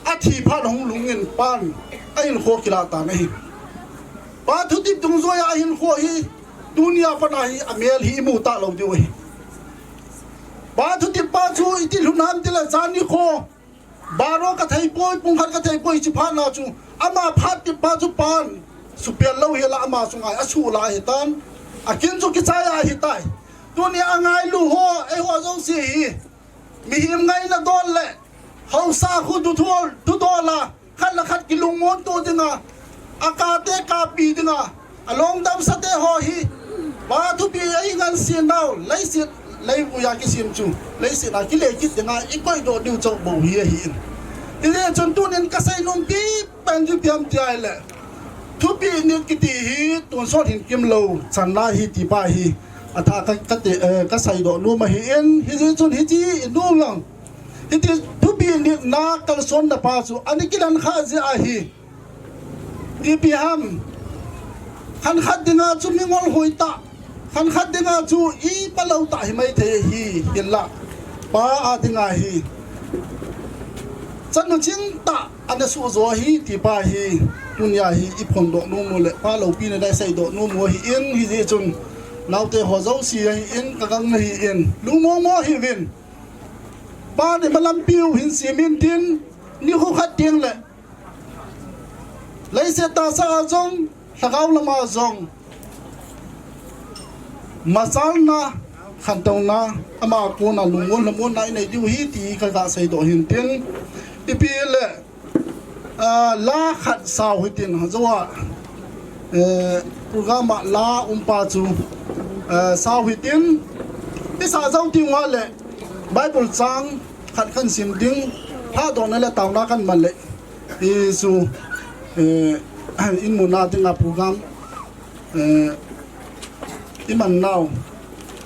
athi phat ahung lhungin pan ahinkho kilah tan ahi. Pa thutep dungjuiya ahinkho hi, tunia pat a hi amel hi imu talou diu ahi. Pa thutep pa chu iti lhun ham tile, jan nikho baro kathei poi, pung khat kathei poi, hiche phat na chu ama phat tep pa chu pan supel lou hela ama sunga asuh la ahitan, akin chu kichai ahitai. Tunia angailu ho, eiho jouse hi mihem ngaina dol le haosa khu thudola khat le khat kilungmon to dinga, akate kapi dinga, along damsate ho hi, Pa thupi a ingansei nau, leiset, leivuia kisem chu, leiset a kile kit dinga, ikoidoh diu chauh bou hi ahin. Hijeh chun tunin kasei nom pi pen chu ipi ham tia ahile, thupi nit kiti hi tonsot hin kimlou channa hi ti pa hi, atha ka, ka te, eh, kaseidoh nom ahin, hijeh chun hiche hi nom lang. Hiti thupi nitna kalsonna pa chu, ani kilan kha jeh ahi. Ipi ham. Khankhat dinga chu mingol hoi tah. Khankhat dinga chu ipalou tah himai thei ahi, hinla. Pa a dinga hi. Chanu ching tah ana suh jo ahi, ti pa hi. Tunia hi iphondoh nom u le, pa loupina ding seidoh nom u ahin, hijeh chun. Naote ho jouse ahin, ka gangna ahin. Lungmong mo hih uvin. Pa ni malampiu hin simin tin, nikho khat teng le. Leiset tahsa a jong, lhagao lama jong. Machalna, khantouna, ama kona lungmon, lungmonna inei diu ahi ti kaga seidoh hin tin. Ipi le, ah, la khat sao hitin, hajoa. Eh, program a la um pa chu, eh, sao hitin, isah jou teng uva le, Bible chang khat kahin sim ding, lhadohna le taona kahin man le, hichu, eh, in muna dinga program, eh, iman nau,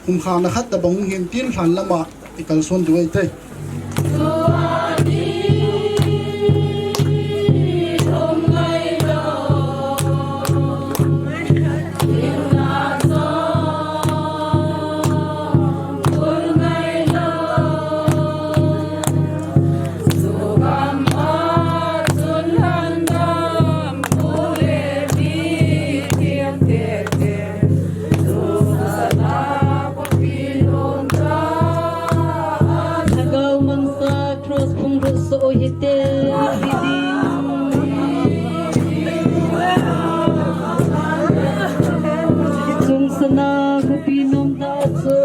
um kha na khat tabang hin tin lhan lama, ikalson diu ahi tai. Lhagao mangcha cross phung lut soh u hite, hiding. Chungsana khopi nom tah chu.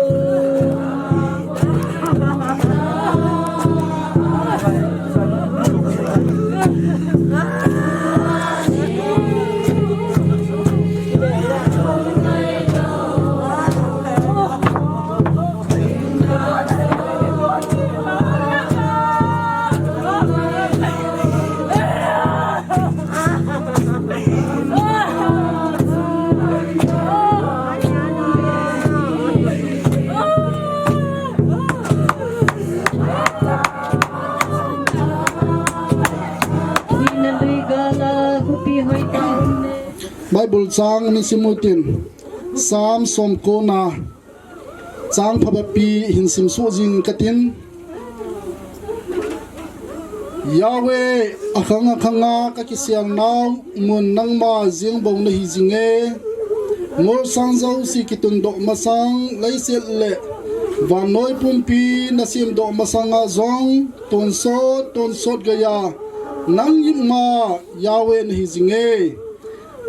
Bible chang ni simutin, Psalm som kona, chang phabep pi hin simsuh jing katin. Yahweh, akhang akhanga kakisel nau mun nangma jeng bou nahi jinge. Ngolsang jouse kitundoh masang, leiset le vannoi pumpi nasemdoh masanga jong tonsot, tonsot geiya nang jong ma Yahweh nahi jinge.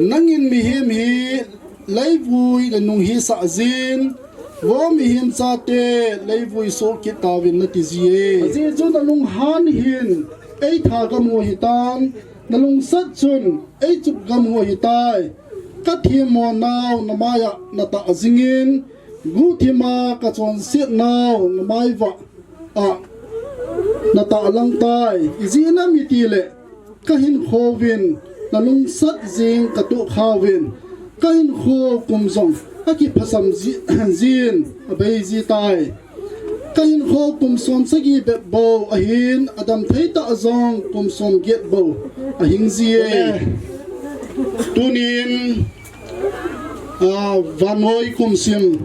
Nangin mihem hi leivui nanung hisah jin, vo mihem chate leivui soh kit tauvin nati jie. Ajeh chu nalunghan hin eitha gam u ahitan, nalungsat chun eichup gam u ahitai. Kathemmo nau namaiya natah jingin, guhthima kachonset nau namai vah a natah lang tai. Ijeh inem itile, kahinkhouvin nalungsat jing katohkhauvin, kahinkho kum jong akiphasam ji-, jin abei ji tai. Kahinkho kum som sagi bep bou ahin, adam thei tah jong kum som get bou ahing jie. Tunin, ah, vannoi kum sim.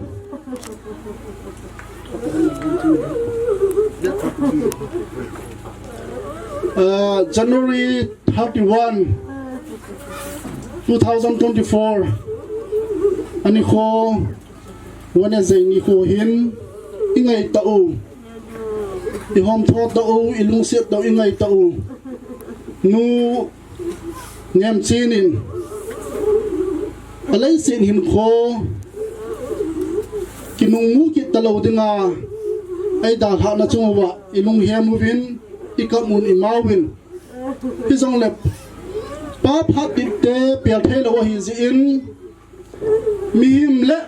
Ah, January thirty-one, two thousand twenty-four. Anikho, Wednesday nikho hin, ingaitah u, ihomtho tah u, ilungset tah u, ingaitah u Nu Nemchen in, aleiset hinkho kinungmu kit talou dinga eidalhahna chunguva ilunghem uvin, ikap un, imauvin. Hijongle pa phat dipte pel thei lou ahi jeh in, mihem le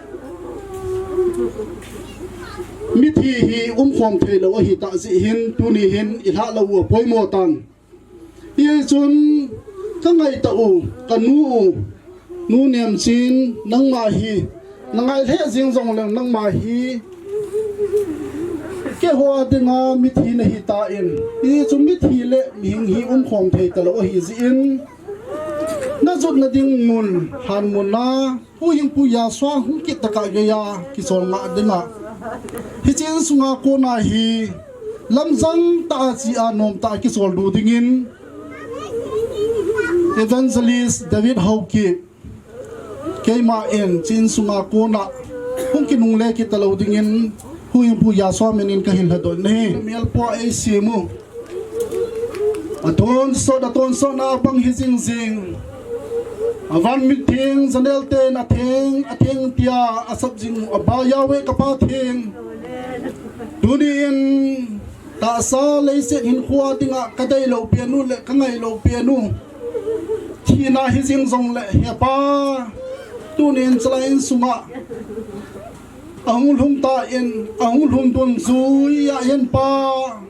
mithi hi umkhom thei lou ahi tah jeh hin, tuni hin i lhah lou u apoimo tan. Hichun ka ngai tah u, ka nu u, Nu Nemchin, nangma hi, na ngai lheh jing jongleng nangma hi, keiho a dinga mithi nahi tan, hichu mithi le mihing hi umkhom thei talou ahi jeh in, na jotna ding mun, lhan mun a, Huhhingpu Yahshua hung kit tah a geiya kichol ngah dinga, hiche insunga kona hi, lamjang tah a, chi a nom tah a kichol du dingin, Evangelist David Haokip, keima in hiche insunga kona hung kinungle kit talou dingin, Huhhingpu Yahshua min in kahin lhadoh in ahi. Mialpo a eisem u, atonsot, atonsot na bang hi jing jing. Avan mit theng, janel ten atheng, atheng tia asap jing u, Abba Yahweh ka Pa theng. Tuni in, tahsa leiset hinkho a dinga ka deilou pen u le ka ngailou pen u, thina hi jing jongle, he Pa, tuni in chalai insunga ahung lhung tan, ahung lhung dungjui a hin Pa,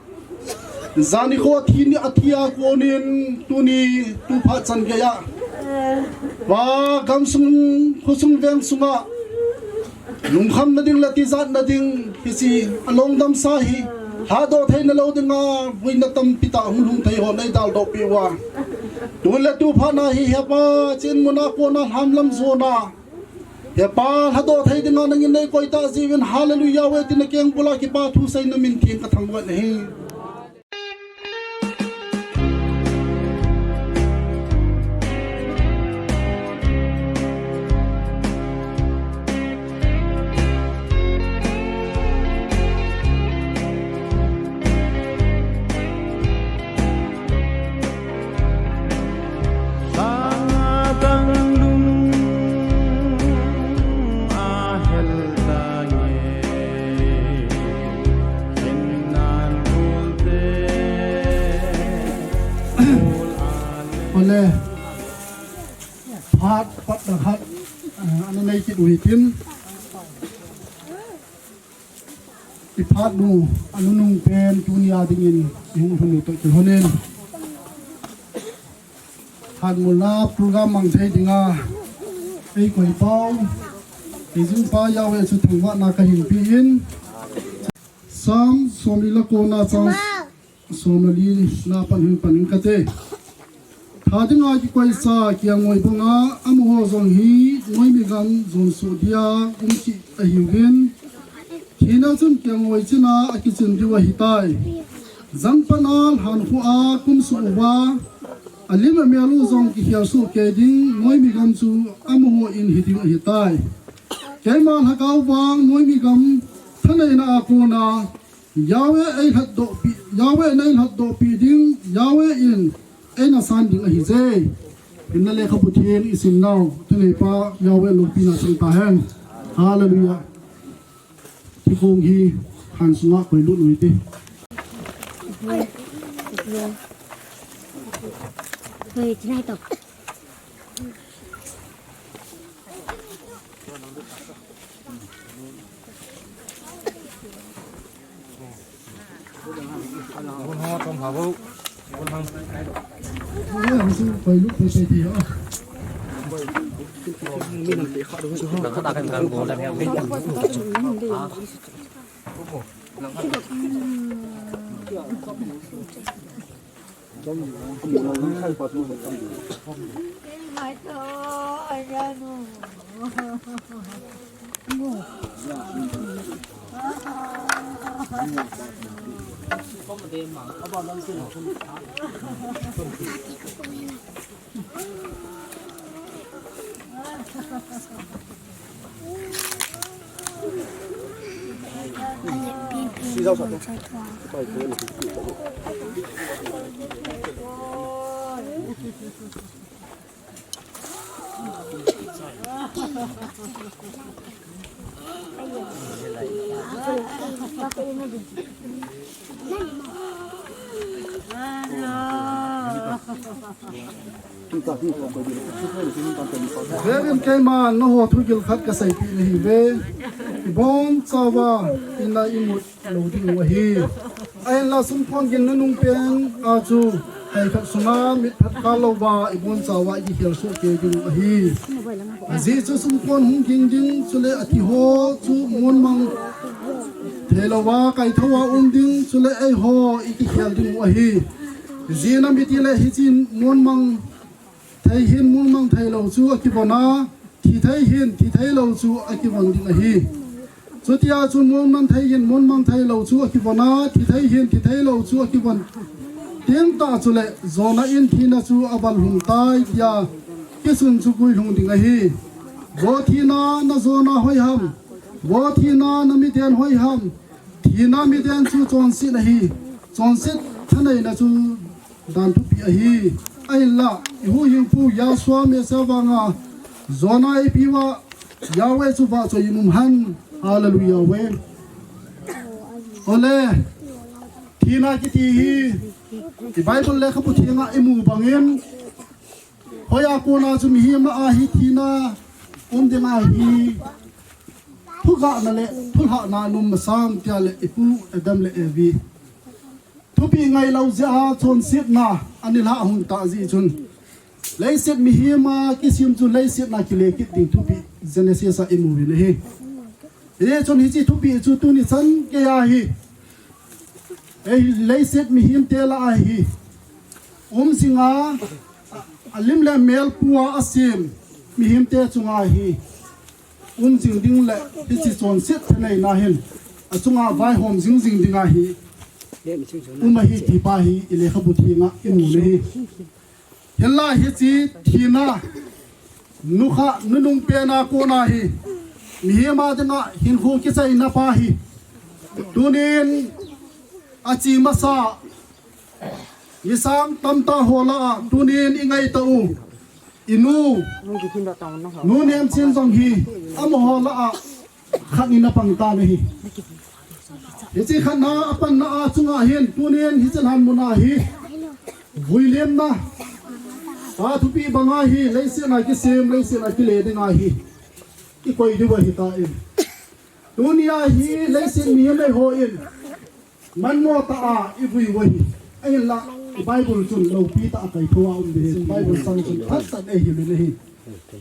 jan nikho thi ni a thi a konin tuni tu phat chan geiya, Pa, gamsung, khosung veng sunga lungkhamna ding le tijatna ding, hiche along damsa hi lhadoh theina lou dinga, vuina tampi tah hung lhung thei ho nei daldoh peh uva. Tun le tu phat na hi, he Pa, hiche in mun a kona lhamlam jona, he Pa, lhadoh thei dinga nangin nei koi tah jeh uvin, Hallelujah, Yahweh, tina keng bula kipa thu seina min theng ka thangvah in ahi. Ole, phat, phat na khat, ah, ana nei kit u hitin. I phat nu, anunung pen tunia dingin, i hung lhun u toh kilhonin. Phat muna program mang thei dinga, eikoi pau, eijing pa Yahweh chu thangvahna kahin pe in. Psalm somli le kona chang somli na pan hin pan in kate. Tha dinga kikoisa kiangngoi banga, amaho jong hi noimi gam jonsoh dia um kit ahiuvin. Thina chun kiangngoi china akichun diu ahitai. Jangpatna lhankhuh a kumsuh uva, alim amel u jong kikhel soh kei ding, noimi gam chu amaho in hiding ahitai. Keima lhagao vang noimi gam thaneina a kona, Yahweh eilhatdoh pi, Yahweh in eilhatdoh pi ding, Yahweh in eina san ding ahije. Hinna lekhabu theng isim nau, thuneipa Yahweh loupina chang tahen. Hallelujah. Thikong hi han sunga koilut u hite. Hoi, chinai to. Veuvin, keiman nangho thugil khat kaseipeh nahiuve. Ibonchauva ina imut lou diu ahi. Ahinla sumkon gin nunung pen a chu, heikhat sunga mitphet kha louva ibonchauva ikikhel soh kei diu ahi. Ajeh chu sumkon hung ging ding, chule athiho chu monmang theilouva kaithouva um ding, chule eiho ikikhel diu ahi. Ijeh inem itile hiche monmang thei hin monmang theilou chu akivon a, thi thei hin thi theilou chu akivon ding ahi. Chutia chu monmang thei hin monmang theilou chu akivon a, thi thei hin thi theilou chu akivon. Tengtah chule Jonah in thina chu aval lhung tai tia kisun chu guilhung ding ahi. Vo thina, na Jonah hoiham? Vo thina, na miden hoiham? Thina miden chu chonset ahi. Chonset thaneina chu dan thupi ahi. Ahinla ihuhhingpu Yahshua Messiah vanga Jonah eipeuva Yahweh chu vahchoi in umhen. Hallelujah ve. Ole, thina kiti hi i Bible lekhabu thenga imu bangin, hoiya kona chu mihem lah a hi thina um ding ahi. Thugahna le thulhahna aum masang tia le ipu Adam le Evi thupeh ngailou jeh a chonsetna anilhah hung tah jeh chun, leiset mihema kisem chu leiset a kile kit ding thupeh Genesis a imu uvin ahi. Hijeh chun hiche thupeh chu tuni chan geiya hi, ei leiset mihemte lah a hi um jinga, alim le mel pua asem mihemte chunga hi um jing ding le hiche chonset thaneina hin achunga vaihom jingjing dinga hi um ahi ti pa hi i lekhabu thenga imu u ahi. Hinla hiche thina nukhah nunung pena kona hi mihema dinga hinkho kichaina pa hi tunin ache masa, nisang tamtah ho lah a tunin ingaitah u inu Nu Nemchen jong hi amaho lah a khat in apang tan ahi. Hiche khatna apanna a chunga hin tunin hiche lhanmun a hi vuilemna, pa thupeh banga hi leiset a kisem, leiset a kile dinga hi ikoi diu ahitan, tunia hi leiset mihem eihon manmo tah a ivui u ahi. Ahinla i Bible chun loupi tah a kaithou a um ding ahi. Bible chang chun phatah in eihil in ahi.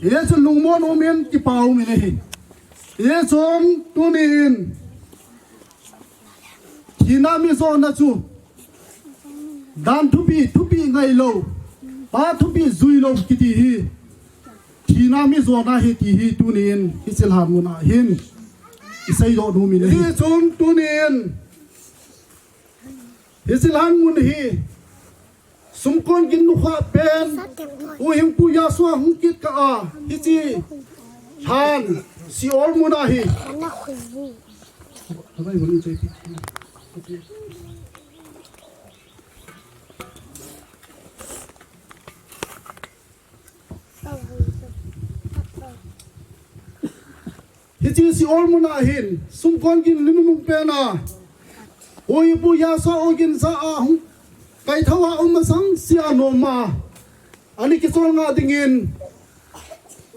Hijeh chun lungmon umin, kipa umin ahi. Hijeh chun tunin thina mi jona chu dan thupi, thupeh ngailou, pa thupeh juilou kiti hi thina mi jona ahi ti hi tunin hiche lhanmun a hin iseidoh nomin ahi. Hijeh chun tunin hiche lhanmun hi sumkon gin nukhah pen huhhingpu Yahshua hung kit kah a hiche lhan Sheol mun a hi hiche Sheol mun a hin sumkon gin nunung pena huhhingpu Yahshua ogin jah a hung kaithou a um masang sea nom a ana kicholngah dingin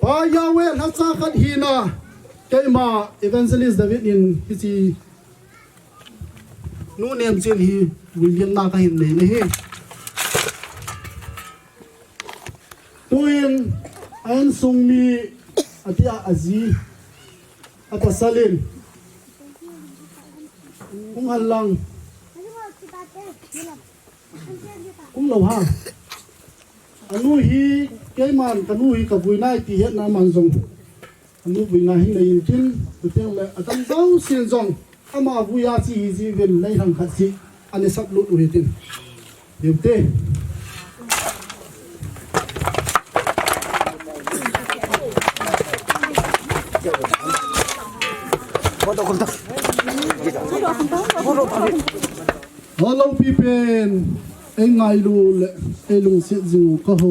Pa Yahweh lhacha khat hina keima Evangelist David in hiche Nu Nemchen hi vuilemna kahin nei ahi. Tuin a insung mi atia aji apasal in hung hen lang. Hung lou ha. Anu hi, keiman kanu hi kavui nai ti hetna aman jong anu vuina hin nei intin, chuteng le adang jousen jong ama vui a che hi jiuvin lei lhang khat seh ana sap lut u hitin. Hiute. Alopi pen, ei ngailu le ei lungset jing u kaho.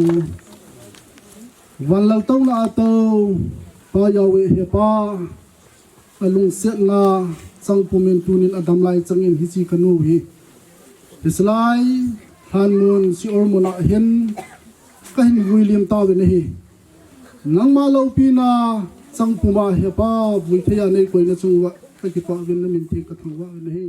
Van laltouna a tou, Pa Yahweh, he Pa, alungsetna chang pumin tunin adam lai changin hiche kanu hi, hiche lai lhanmun Sheol mun a hin Kahin vui lim tauvin ahi. Nangma loupina chang puma He Pa, vui thei a nei koina chunga kakipah uvin, namin theng kathangvah uvin ahi.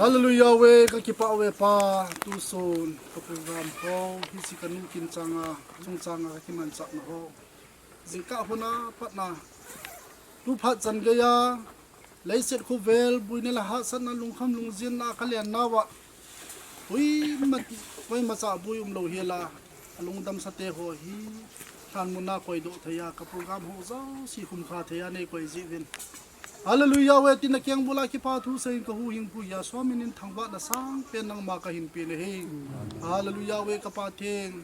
Hallelujah ve, kakipah uve Pa, tusun ka program ho, hiche kanu kin chunga, chungchanga kakimanchahna ho. Jingkah huna patna, tu phat chan geiya, leiset khovel, buina le hahsatna, lungkham lungjinna kalen nauva, koima, koimacha bui umlou hela, alungdamsate ho hi, lhan muna koidoh theiya, ka program ho jouse khumkha theiya nei koi jiuvin. Hallelujah ve, tina keng bula kipa thu seiyin ka huhhingpu Yahshua minin thangvahna sangpen nangma kahin pe nahi. Hallelujah ve ka Pathen.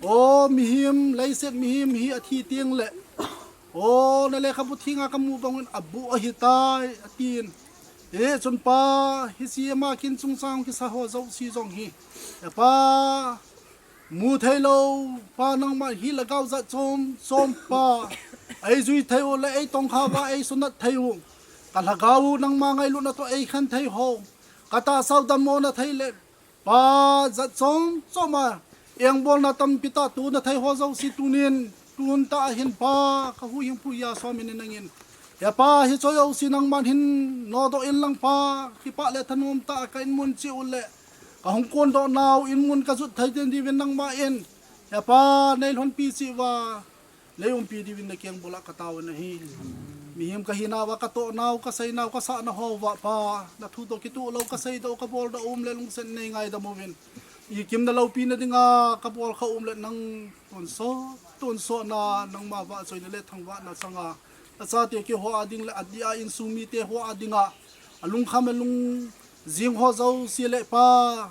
O mihem, leiset mihem hi athi teng le, o, na lekhabu thenga kamu bangin abu ahitai, atin. Hichun Pa, hiche ama kin chungchang kisa ho jouse jong hi, He Pa, mu theilou Pa, nangma hi lhagao jat chom chom Pa, eijui thei u le eitongkha uva eisunat thei u, ka lhagao u nangma ngailutna toh eikhen thei ho, ka tahsa u dammona thei le, Pa, jat chom chom a, engbolna tampi tah tona thei ho jouse tunin, tun tah ahin Pa, ka huhhingpu Yahshua minin nangin, He Pa, hiche jouse nangman hin nodoh inlang Pa, kipah le thanom tah a ka inmun cheh u le, ka hung kondoh nau inmun ka jot thei diuvin nangman, He Pa, nei lhonpi cheh uva, nei umpi diuvin na keng bula ka tao nahi. Mihem ka hinauva ka tohnau, ka seinau, ka sahna ho uva Pa, na thu toh kitoh lou, ka seidoh, ka boldoh um le lungset nei ngaidam uvin. Ikim na loupina dinga ka bolkha um le nang tonsot, tonsotna, nangma vahchoina le thangvahna changa, na chate keiho a ding le adeh a insung mite ho a dinga, alungkham alungjing ho jouse le Pa,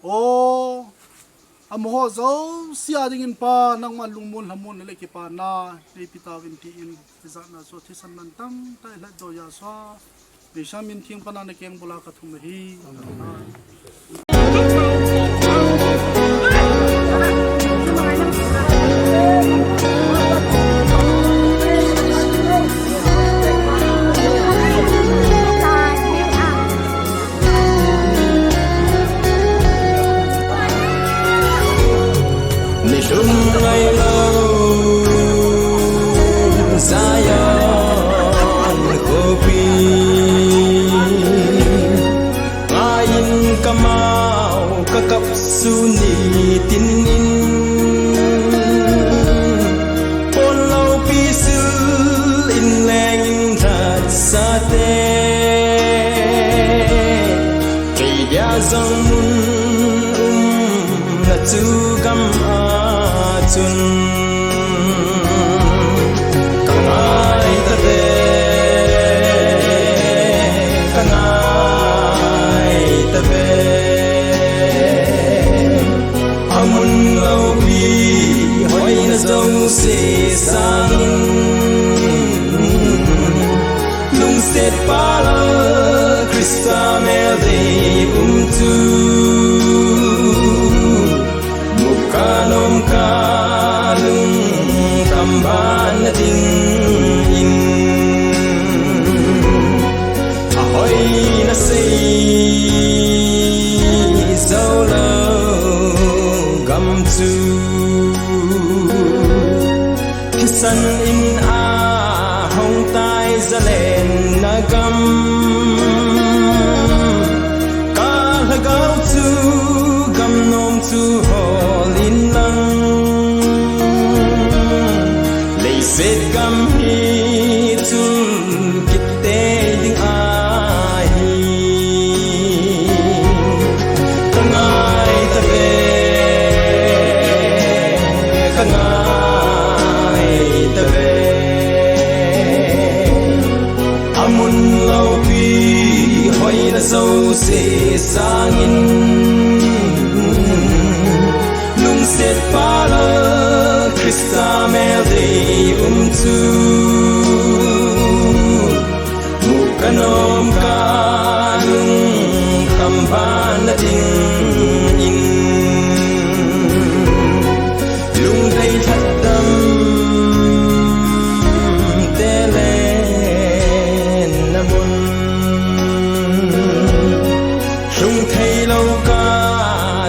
o, amaho jouse a dingin Pa, nangma lungmon lhamon le kipana neipe tauvin tin, hijatna chu thisan mantam tah a ilhatdoh Yahshua Messiah min theng pana na keng bula ka thum ahi. Nilhum ngailou Zion khopi, ngaiyin kamau kakap suni tinin, pon loupi sil in leng in lhatsate, kei dia jong mun umna chu gam a chun, ka ngai tave, ka ngai tave. Amun loupi hoina jouse sangin, lungset pal Christa mel dei um chu, muka nomka lungkham bana dingin, ahoina sei jou lou gam chu, thisan in ahung tai zalenna gam, ka lhagao chu gam nom chu hol in lang, leiset gam hi chun kit tei ding ahi. Ka ngai tave, ka ngai tave. Amun loupi hoina jouse sangin, Mu kanom ka lungkham bana dingin, lungdei lhatdam te le namun. Lhung thei lou ka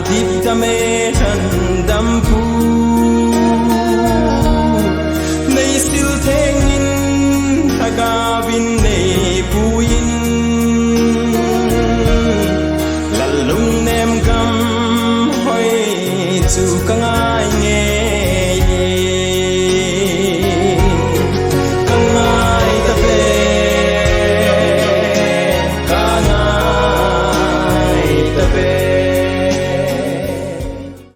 dipdam e lhandampu, nei sil thengin lhagaovin nei puiyin, lal lungnem gam hoi chu ka nga